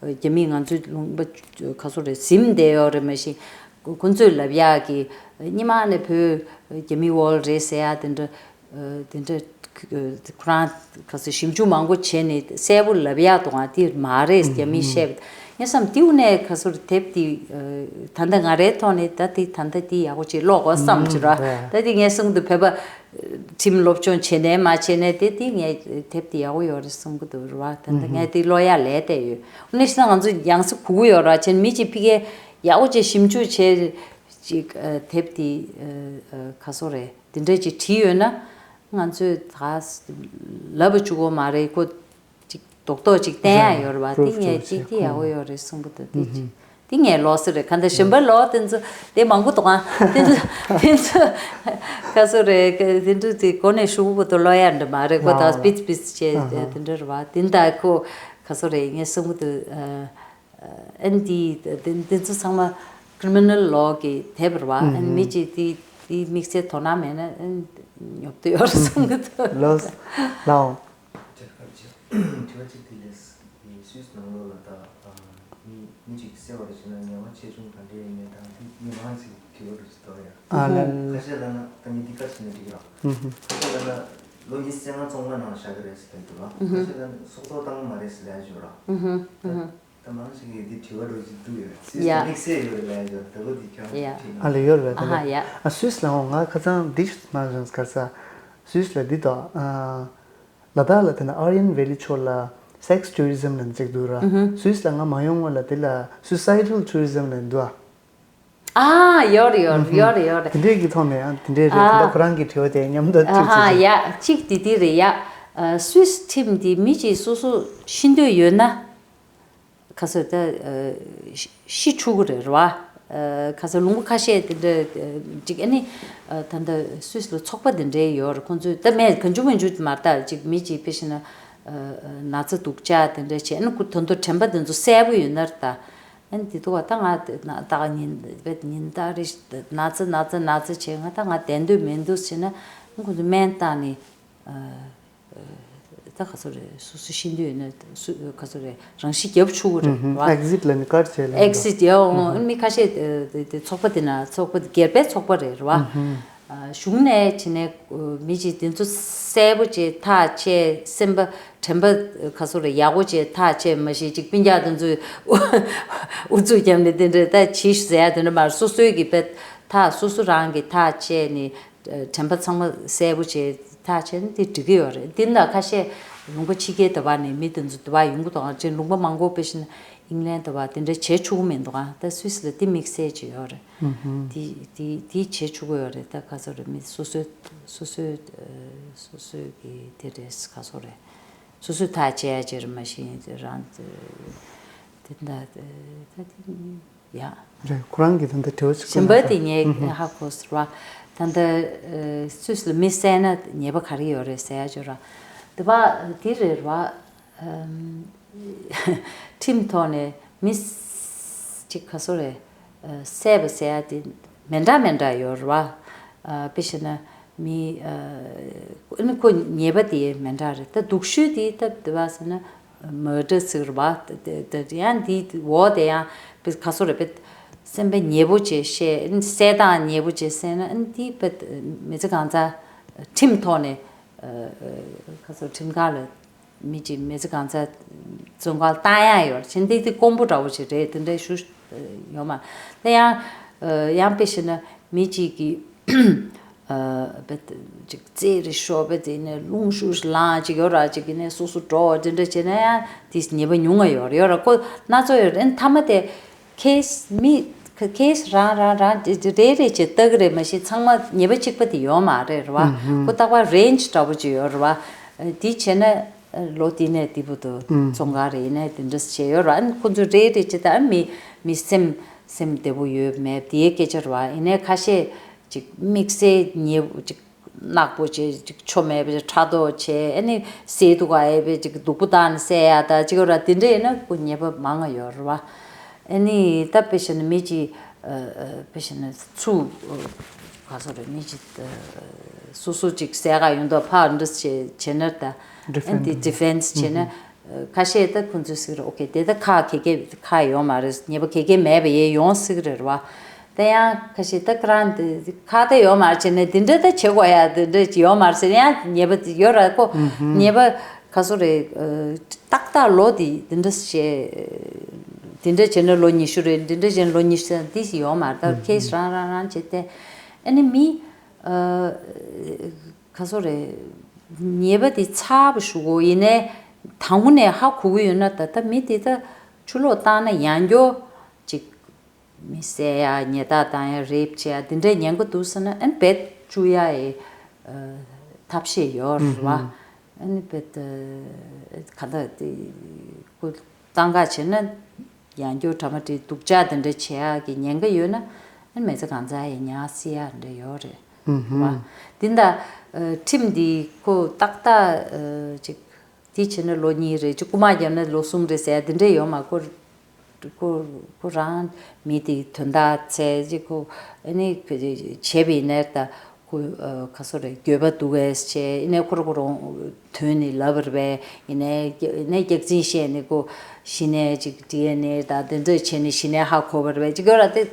རྒྱ་མིས་ང་ཚོའི་ལུང་པ་ག་སོ་རེད་ཟིན་བསྡད་ཡོད་རེད། མ་གཞི་ཁོ་ཚོས་ལབ་ཡག་གི་སྔོན་མ་ནས་བོད་རྒྱ་མི་འོག་རེད་ཟེར་ཡ་དེ་འདྲ། དེ་འདྲ་ཁོ་རང་ག་ཚོད་ཞིབ་འཇུག་མང་པོ་བྱས་ནས་གསལ་པོ་ལབ་ཡག་དུ་ང་དེ་མ་རེད། རྒྱ་མིས་བཤད་པ་ངས་བསམ་དེའུ་ནས་ག་ཚོད་དེབ་དེ་ད་ལྟ་ང་རའི་ཐོག་ནས་ད་དེ་ད་ལྟ་དེ་ཡག་པོ་ཅིག་ཀློག་དགོས་བསམ་གྱི་ར། ད་དེ་ངས་གསུང་དུ་བོད་པ་ཁྲིམས་སློབ་སྦྱོང་བྱས་ནས་མ་བྱས་ནས་དེ་དེ་ངས་དེབ་དེ་ཡག་པོ་ཡོད་རེད་གསུང་གི་འདུག་ར། ད་ལྟ་ངས་དེ་ཀློག་ཡག་ལས་བསྡད་ཡོད། དེ་ནས་ང་ཚོ་ཡང་སེ་གོ་གི་ཡོད་ར། བྱས་ནས་མི་གཅིག་ཕ་གིར་ཡག་པོ་ཅིག་ཞིབ་འཇུག་བྱས་ཅིག་དེབ་དེ་ག་ཚོད་རེད། དེ་འདྲ་ཅིག་བྲིས་ཡོད་ན། ང་ཚོས་ད་ལབ་བཅུག་གོ་མ་རེད་ཁོ། ཅིག་རྡོག་རྡོག་ཅིག་བསྟན་ཡ་ཡོད་རེད་བ། དེ་ངས་ཅིག་དེ་ཡག་པོ་ཡོད་རེད་གསུང་གི་འདུག་དེ་ཅིག་དེ་ངས་ལོག་སེ་རེད། ག་འདྲ་གཞན་པ་ལོག་དེ་ཚོ་དེ་མང་པོ་འདུག་ཨང་། དེ་ཚོ་དེ་ཚོ་ག་ཚོད་རེད། དེ་འདྲ་དེ་གོ་ནས་ཤུ་གུ་གུ་དུ་ལོག་ཡ་འདྲ་མ་རེད་ཁོ། ད་སྤིས་སྤིས་བྱས་དེ་འདྲ་རེད་བ། དེ་འདྲ་ཁོ་ག་ཚོད་རེད་ངས་གསུང་གི་འདུག་ཨན་དེ་དེ་དེ་ཚོ་ཚང་མ་criminal law གི་དེབ་རེད་བ། ཨན་མི་གཅིག་དེ་དེ་དམིགས་བསལ་དོ་སྣང་མེད་ན་ཨན་ཉོབ་ཏོ་ཡོད་རེད་གསུང་གི་འདུག་ལོས་ལའོ། དྲི་བ་གཅིག་དེ་ལས་སུད་སི་ནང་ལོགས་ལ་ད་མི་མི་གཅིག་གསལ་བར་བྱས་ན་ཉེས་པ་ཆེ་ཆུང་ག་འདྲས་ཡིན་མིན་དང་དེ་མི་མང་ཞིག་དྲི་བ་འདྲ་ཞིག་འདུག་ཡ། ཨ་ལན། ཁ་ཤས་ལབ་ན་ད་ངས་འདི་ག་བྱས་ན་འགྲིག་གི་རེད། ཁ་ཤས་ལབ་ན་ལོ་ཉི་ཤུ་རྩ་ལྔ་བཙོན་ཁང་ནང་བཞག་གི་རེད་ཟེར་གྱི་འདུག་ལ། ཁ་ཤས་ལབ་ན་སྲོག་ཐོག་བཏང་གི་མ་རེད་ཟེར་ལབ་ཡ་ཅིག་ཡོད་ར། ད་མང་ཞིག་གིས་འདི་དྲི་བ་འདྲ་ཅིག་འདུག་ཡོད། སུད་སི་ཡ། དམིགས་བསལ་ཡོད་རེད་ལབ་ཡ་ཅིག་ཡོད་ར། ད་ལོ་འདི་ཁྱོད་ཡ། དྲིས་ན། ཨ་ལས་ཡོད་རེད་པ། ད་ཨ་ཧ་ཡ། ཨ་སུད་སི་ལ་འོང་ང་ཁ་སང་འདི་མ་བྱུང་ཁ་ས་སུད་སི་ལ་འདི་དོ་ཨ། ལ་དྭགས་ལ་དེ་ན་Aryan Valley ཕྱོགས་ལ་sex tourism ལབ་ཅིག་འདུག་ར། སུད་སི་ལ་ང་མ་ཡོང་སྔོན་ལ་དེ་ལ་suicidal tourism ལབ་འདུག་ཨ། ཨ་ཡོད་རེད་ཡོད་རེད་ཡོད་རེད་ཡོད་རེད། དེ་འདྲས་ཀྱི་ཐོག་ནས་ཡང་དེ་འདྲས་རེད། ད་ཨ་ཁོ་རང་གི་དྲི་བ་དེ་མཉམ་དུ་ཨ་གཅིག་ཧ་གཅིག་ཡ། གཅིག་དེ་དེ་རེད་ཡ། ཨ་སུད་སི་ཁྲིམས་དེ་མི་གཅིག་སོ་སོ་ཤི་འདོད་ཡོད་ན། ཁ་སོས་ད་ཤི་ཆུག་གི་རེད་ར་བ། ཁ་སོས་ལུང་པ་ཁ་ཤས་དེ་འདྲ་ཅིག་ཨ་ནི་ད་ལྟ་སུད་སི་ལ་ཚོགས་པ་དེ་འདྲའི་ཡོད་རེད། ཁོང་ཚོས་ད་མེད་གང་བྱུང་མང་བྱུང་མ་ལྟ་ཅིག་མི་གཅིག་ཕེབས་ཤིང་ན་ན་ཚ་སྡུག་ཅག་དེ་འདྲ་བྱས་ཨ་ནི་ཁོ་ད་དུང་དྲན་པ་དེ་ཚོ་གསལ་པོ་ཡོད་ན་རེད་ད། ཨ་ནི་དེ་དུས་ད་ང་ད་ཉིན་ཉིན་ལྟར་རེ་ན་ཚ་ན་ཚ་ན་ཚ་བྱས་ང་ད་ང་བསྡད་འདོད་མེད་འདུག་བྱས་ན་ཁོང་ཚོས་སྨན་བཏང་ནས། ད་ག་ཚོད་རེད། སོ་སོ་ཤི་འདོད་ཡོད་ན་སུ་ག་ཚོད་རེད། རང་ཤི་རྒྱབ་ཆུག་གི་རེད་བ། Exit ལ་ནི་ཀར་བྱས་ལ། Exit ཡ་འོང་མི་ཁ་ཤས་དེ་ཚོགས་པ་དེ་ན་ཚོགས་པ་སྒེར་པའི་ཚོགས་པ་རེད་རེད་བ། གཞུང་ནས་བྱས་ནས་མི་གཅིག་དེ་ཚོ་གསལ་པོ་བྱས་ཐག་བཅད་སེམས་པ་དྲན་པ་ག་ཚོད་རེད་ཡག་པོ་བྱས་ཐག་བཅད་མ་གཞི་གཅིག་སྤུན་ཀྱག་དེ་ཚོས་ཨུ་ཚུགས་བརྒྱབ་ནས་དེ་འདྲ་ད་བྱིས་ཟེར་ཡ་དེ་འདྲ་མ་རེད། སོ་སོའི་གི་དཔེ་ཐག་སོ་སོ་རང་གི་ཐག་བཅད་ནས། དྲན་པ་ཚང་མ་གསལ་པོ་བྱས་ཐག་བཅད་ན་དེ་འགྲིག་གི་ཡོད་རེད། འདི་ན་ཁ་ཤས་ལུང་པ་ཕྱི་རྒྱལ་དུ་བ་ནས་མི་དེ་ཚོ་དུ་བ་ཡོང་གི་འདུག་ཅེས་ལུང་པ་མང་པོ་དཔེ་བཞིན་ཨིང་ལན་དུ་བ་དེ་འདྲ་བྱེད་ཆོག་གི་མི་འདུག་ཨ་ད་སུད་སི་ལ་དེ་དམིགས་བསལ་ཅིག་ཡོད་རེད། དེ་དེ་དེ་བྱེད་ཆོག་གི་ཡོད་རེད། ད་ག་ཚོད་རེད་མི་སོ་སོའི་སོ་སོའི་སོ་སོའི་གི་དེ་རེད། ག་ཚོད་རེད་སོ་སོའི་ཐག་བཅད་ཡ་ཅིག་རེད། མ་གཞི་རང་དེ་འདྲ་ད་དེ། ཡ། རེད། ཁོ་རང་གིས་ད་ལྟ་དྲི་བ་ཞིག་གཞན་པ་དེ་ངས་ཧ་གོ་ཟེར་བ། ད་ལྟ་སུད་སི་ལ་མི་བསད་ན་ཉེས་པ་ག་རེ་ཡོད་རེད་ཟེར་ཡ་ཅིག་ར། དེ་བ་དེ་རེད་ར། ཁྲིམས་ཐོག་ནས་མི་གཅིག་ག་ཚོད་རེད། བསད་པ་ཟེར་ཡ་དེ་མི་འདྲ་མི་འདྲ་ཡོད་ར་བ། དཔེ་བྱས་ན་མི་ཨ་ནི་ཁོ་ཉེས་པ་དེ་མི་འདྲ་རེད། ད་སྡུག་ཤོས་དེ་ད་དེ་བ་ཟེར་ན། མར་ཌར་ཟེར་བ་དེ་དེ་ཡང་འདི་འོག་དེ་ཡང་བེད་ག་ཚོད་རེད། བེད་སེམས་པ་ཉེ་པོ་བྱས་བཤད་བསད་སྟངས་ཉེ་པོ་བྱས་བསད་ན་འདི་བེད་མི་ཚེ་གང་ཚ་ཁྲིམས་ཐོག་ནས་ག་ཚོད་ཁྲིམས་ཁང་ལ་མི་གཅིག་མི་ཚེ་གང་ཚ་བཙོན་ཁང་བཏང་ཡ་ཡོད་བྱས་འདི་འདི་དཀོན་པོ་འདྲ་བོ་ཞིག་རེད། དེ་འདྲའི་ཞུ་ཡོད་མ་རེད། ཡང་ཡང་དཔེ་བྱས་ན་མི་གཅིག་གིས། བེད་ཅིག་རྩེད་རེ་ཤོར་བེད་དེ་ནས་རླུང་ཤུགས་ལངས་ཅིག་ཡོད་ར་ཅིག་གི་ནས་སོ་སོ་འགྲོ་དེ་འདྲ་བྱས་ན་ཡང་དེ་ཉེས་པ་ཉུང་ང་ཡོད་རེད་ཡོད་ར་ཁོ་སྣ་ཚོགས་ཡོད་རེད། མཐའ་མ་དེ་ཁེ་སི་མི་ཁེ་སི་རང་རང་རང་རེ་རེ་བྱས་ལྟ་གི་རེད། མ་གཞི་ཚང་མ་ཉེས་པ་གཅིག་པ་དེ་ཡོད་མ་རེད་ར་བ། ཁོ་རྟག་པར་རེན་ཇི་འདྲ་པོ་ཅིག་ཡོད་ར་བ། དེ་བྱས་ན་ལོ་དེ་ནས་དེ་བུ་དུ་བཙོན་ཁང་རེད་ཡིན་ན་དེ་འདྲ་བྱས་ཡོད་ར། ཁོ་ཚོ་རེ་རེ་བྱས་ད་མི་མི་སེམས་སེམས་བདེ་པོ་ཡོད་མེད་དེའི་སྐད་ཆ་ར་བ། ཡིན་ནའི་ཁ་ཤས་ཅིག་དམིགས་བསལ་ཉེས་པོ་ཅིག་ནག་པོ་བྱས་ཅིག་ཆོ་མེད་པ་ཕྲག་དོག་བྱས། ཨ་ནི་སད་འདུག་ག་ཨེ་བས་ཅིག་སྡུག་པོ་བཏང་ནས་སད་ཡ་ད་ཅིག་ཡོད་ར། དེ་འདྲ་ཡིན་ན་ཁོ་ཉེས་པ་མང་ང་ཡོད་རེད་བ། ཨ་ནི་ད་དཔེ་བཞག་ན་མི་གཅིག་ཨ་ཨ་དཔེ་བཞག་ན་ཚུར་ཨ་ག་སོ་རེད། མི་གཅིག་ཨ་སོ་སོ་ཅིག་སད་ག་ཡོང་དུས་ཕར་འདི་བྱས་བྱས་ན་ད་ཨ་ནི་ཌི་ཕེན་སི་བྱས་ན། ཁ་ཤས་ད་ཁོང་ཚོས་ཟེར་གི་རེད། ཨོ་ཁེ་དེ་ད་ཁག་ག་གེ་ཁག་ཡོད་མ་རེད། ཉེས་པ་ག་གེ་མེད་པ་ཡས་ཡོང་སྲིད་གི་རེད་བ། དེ་ཡང་ཁ་ཤས་ད་ཁ་རང་དེ་ཁག་ད་ཡོད་མ་རེད་བྱས་ནས་དེ་འདྲ་ད་བྱེད་དགོས་ཡ་དེ་འདྲ་ཡོད་མ་རེད་ཟེར། ཡང་ཉེས་པ་ཡོད་ར་ཁོ། ཉེས་པ་ག་སོ་རེད། ཏག་ཏག་ལོ་དེ་དེ་འདྲ་བྱས། དེ་འདྲ་བྱས་ན་ལོ་ཉི་ཤུ་རེད། དེ་འདྲ་བྱས་ན་ལོ་ཉི་ཤུ་ཟེར་འདི་ཞིག་ཡོད་མ་རེད། ད་ཁེ་སི་རང་རང་རང་བྱས་ཏེ་ཨ་ནི་མི་ག་སོ་རེད། ཉེས་པ་དེ་ཚ་པོ་ཞུ་གོ། ཡིན་ནའི་དང་པོ་ནས་ཧ་གོ་གི་ཡོད་ན་ད་ལྟ་མི་དེ་ད་ཆུ་ལོག་བཏང་ན་ཡང་བསྐྱར་ཅིག་མི་བསད་ཡ་ཉེས་རྡུང་བཏང་ཡ་རེབ་བྱེད་ཡ་དེ་འདྲའི་ཉེན་ཁ་འདུག་ཟེར་ན་ཨ་ནི་རྦད་བཅུག་ཡ་ཡི་ཐབས་ཤེས་ཡོད་རེད་བ། ཨ་ནི་རྦད་ག་ད་དེ་ཁོ་བཏང་ག་བྱས་ན། ཡང་བསྐྱར་གྲ་མ་འགྲིག་སྡུག་ཅག་དེ་འདྲ་བྱེད་ཡག་གི་ཉེན་ཁ་ཡོད་ན་ཨ་མི་ཚེ་གང་ཚར་ཡི་ཉར་སྲིད་ཡག་འདྲ་ཡོད་རེད་བ། འདི་འདྲ་ཁྲིམས་འདི་ཁོ་ཏག་ཏག་ཅིག་དེ་བྱས་ན་ལོ་གཉིས་རེད། ཅིག་རྐུ་མ་བརྒྱབ་ན་ལོ་གསུམ་རེད་ཟེར་ཡག་དེ་འདྲ་ཡོད་མ། ཁོ་ཁོ་ཁོ་རང་མི་དེ་དོན་དག་འཚོལ་ཅིག་ཁོ་ཨ་ནི་བྱས་པ་ཡིན་ནའི་ད། ཁོ་ཨ་ག་སོ་རེད། འགྱོད་པ་འདུག་གས་བྱས། ཡིན་ནའི་ཁོ་རང་ཁོ་རང་དོན་ནི་ལབ་པ་རེད་པས། ཡིན་ནའི་ཡིན་ནའི་སྐྱག་རྫུན་བཤད་ནས་ཁོ་གཞི་ནས་ཅིག་ཌི་ཨེན་ཨེ་དང་དེ་འདྲ་བྱས་ནས་གཞི་ནས་ཧ་གོ་བ་རེད་པས། ཅིག་ཡོད་ར་དེ་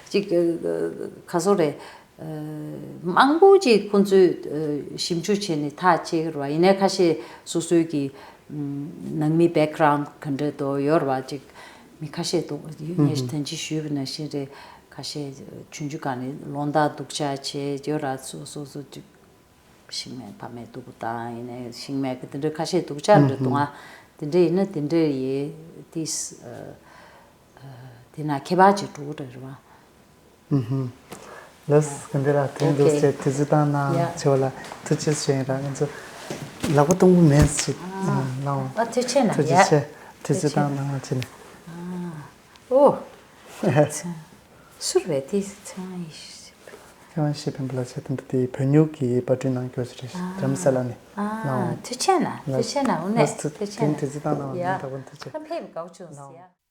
ཅིག་ག་སོ་རེད། མང་པོ་ཅིག་ཁོང་ཚོས་ཞིབ་འཇུག་བྱས་ནས་ཐག་བཅད་ཀྱི་རེད་པ། ཡིན་ནའི་ཁ་ཤས་སོ་སོའི་གི་ནང་མི་བེག་གྷ་རའུན་ཌི་ག་འདྲ་འདུག་ཡོད་རེད་པ། ཅིག་མི་ཁ་ཤས་འདུག་ངས་ད་ཅི་ཞུས་པ་ནང་བཞིན་རེད། ཁ་ཤས་ཆུང་ཆུང་སྒང་ནས་ལོ་ཟླ་སྡུག་ཅག་བྱས་ཡོད་ར། སོ་སོ་སོ་ཅིག་ཤིང་མེད་ཕ་མེད་སྡུག་པོ་བཏང་། ཡིན་ནའི་ཤིང་མེད་གི་དེ་འདྲ་ཁ་ཤས་སྡུག་ཅག་འདྲ་འདུག་ང་། དེ་འདྲ་ཡིན་ན་དེ་འདྲ་ཡི་ཏིས་དེ་ན་ཁྱད་པར་ཅིག་འགྲོ་གི་རེད་བ། ལགས་སོ། དེ་འདྲ་ར་དེ་འདུག་ཟེར་དུས་ཚོད་བཏང་གནང་བྱས་པ་ལ་ཐུགས་རྗེ་ཆེ་ཡིན་ར། ང་ཚོ་ལག་པ་སྟོང་པོ་མེད་ཅིག་གནང་བ། ཨ་ཐུགས་རྗེ་ཆེ་གནང་། ཐུགས་རྗེ་ཆེ། དུས་ཚོད་བཏང་གནང་བ་བྱས་ནས། ཨོ། ཚེ་སུར་བས་དེ་ཚེ་དབང་ཡེ་ཤེས། ཚེ་དབང་ཡེ་ཤེས་འཕན་པོ་ལགས་བྱས། ད་ལྟ་དེ་བོད་སྨྱུག་གི་པར་སྐྲུན་གནང་རྒྱུ་ཞིག་རེད། རྡ་རམ་ས་ལ་ནས་གནང་བ། ཐུགས་རྗེ་ཆེ་གནང་། ཐུགས་རྗེ་ཆེ་གནང་། དངོས་གནས་ཐུགས་རྗེ་ཆེ་གནང་། དེ་ནས་དུས་ཚོད་བཏང་གནང་བ་ཡིན། ད་དགོང་ཐུགས་རྗེ་ཆེ། ཕེབས་དགའ་བོ་བྱུང་ཟེར།